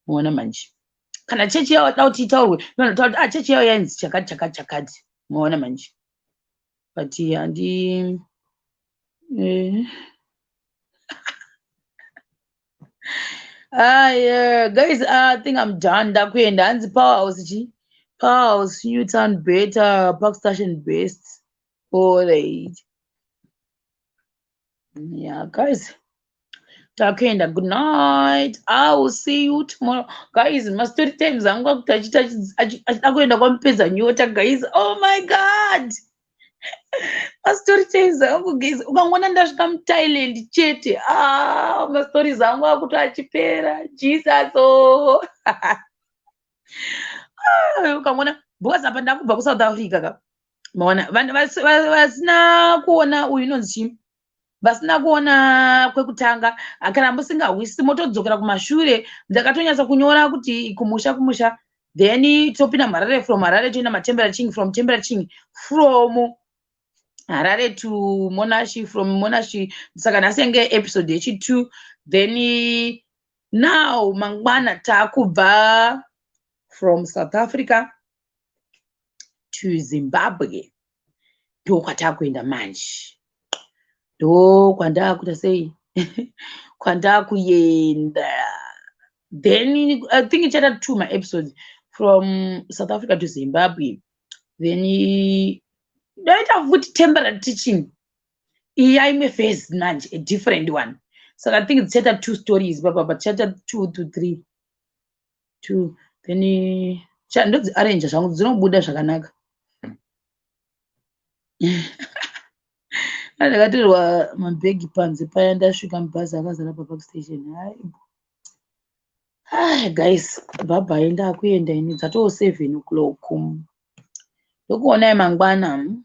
Muona manje, kana chechi yavo da kuti itaurwe, vanotaura kuti, ah, chechi yavo yainzi chakati chakati chakati. Muona manje, but handi. Ah, yeah. Guys, I think I'm done. Ndakuenda. Hanzi Powerhouse chi? Powerhouse, Newtown better, Park Station best. All right. Yeah, guys. Takuenda. Good night. I will see you tomorrow. Guys, my story times angu akuti achita achida kuenda kwamupedza nyota, guys. Oh my God. Mastory times angu, guys, ukangoona ndasvika muThailand chete, ah, mastories angu akuti achipera. Jesus, oh. Ah, ukangoona, because apa ndakubva kuSouth Africa ka. Maona, vanhu vasina kuona uyu inonzi chii, vasina kuona kwekutanga, kana musingahwisisi, motodzokera kumashure. Ndakatonyatsa kunyora kuti kumusha, kumusha, then topinda muHarare, from Harare toenda Matembera Ching, from Tembera Ching, from Harare to Monash, from Monash. Saka nhasi yange episode yechi2, then now mangwana taakubva from South Africa to Zimbabwe. Ndokwatakuenda manje, ndo kwandaakuita sei, kwandakuenda. Then I think ichaita two maepisodes, from South Africa to Zimbabwe, then Ndoita futi temporary teaching iya, imwe phase manje, a different one. Saka I think tichaita two stories papapa, tichaita two to three, two, then ndodziarranja zvangu, dzinobuda zvakanaka. Ndakatorerwa mabhegi panze paya, ndasvika mubhazi akazara paPark Station. Hai hai guys, bye bye, ndakuenda ini, dzatoo 7 o'clock. Ndokuonai mangwana,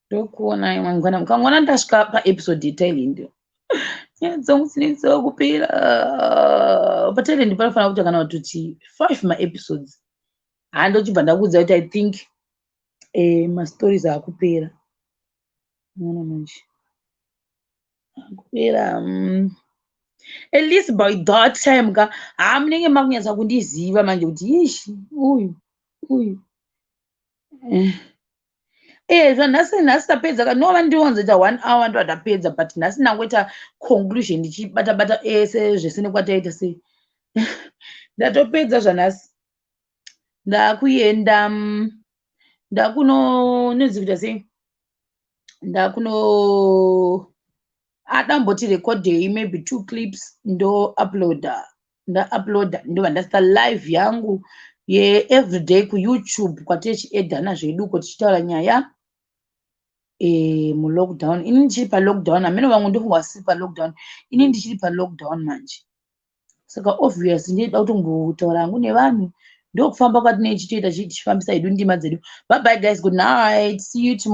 ndokuonai mangwana. Mukangoona ndasvika paepisode yeThailand, nyaya dzangu dzinenge dzakupera. PaThailand panofanira kuita kana kutoti five maepisodes. Handochibva ndakuudza kuti I think mastories akupera. Ona manje akupera. At least by that time ka, ha, munenge makunyatsa kundiziva manje kuti ishi uyu uyu. Zvanhasi, nhasi tapedza ka. Nova ndiwanzoita one hour, ndova ndapedza, but nhasi ndangoita conclusion, ndichibata bata ese zvese nekwataita sei. Ndatopedza zvanhasi, ndakuenda, ndakuno nonzi kuita sei, ndakuno adamboti rekodhei maybe two clips, ndo uploada, ndauploada, ndobva ndasita live yangu yeeveryday kuYouTube kwatichiedhana zvedu uko, tichitaura nyaya mulockdown. Ini ndichiri palockdown, hameno vamwe, ndofunga vasiri palockdown. Ini ndichiri palockdown manje, saka obvious ndinoda kutombotaura hangu nevanhu. Ndokufamba kwatinee tichitoita, tichifambisa hedu ndima dzedu. Bye bye guys, good night, see you tomorrow.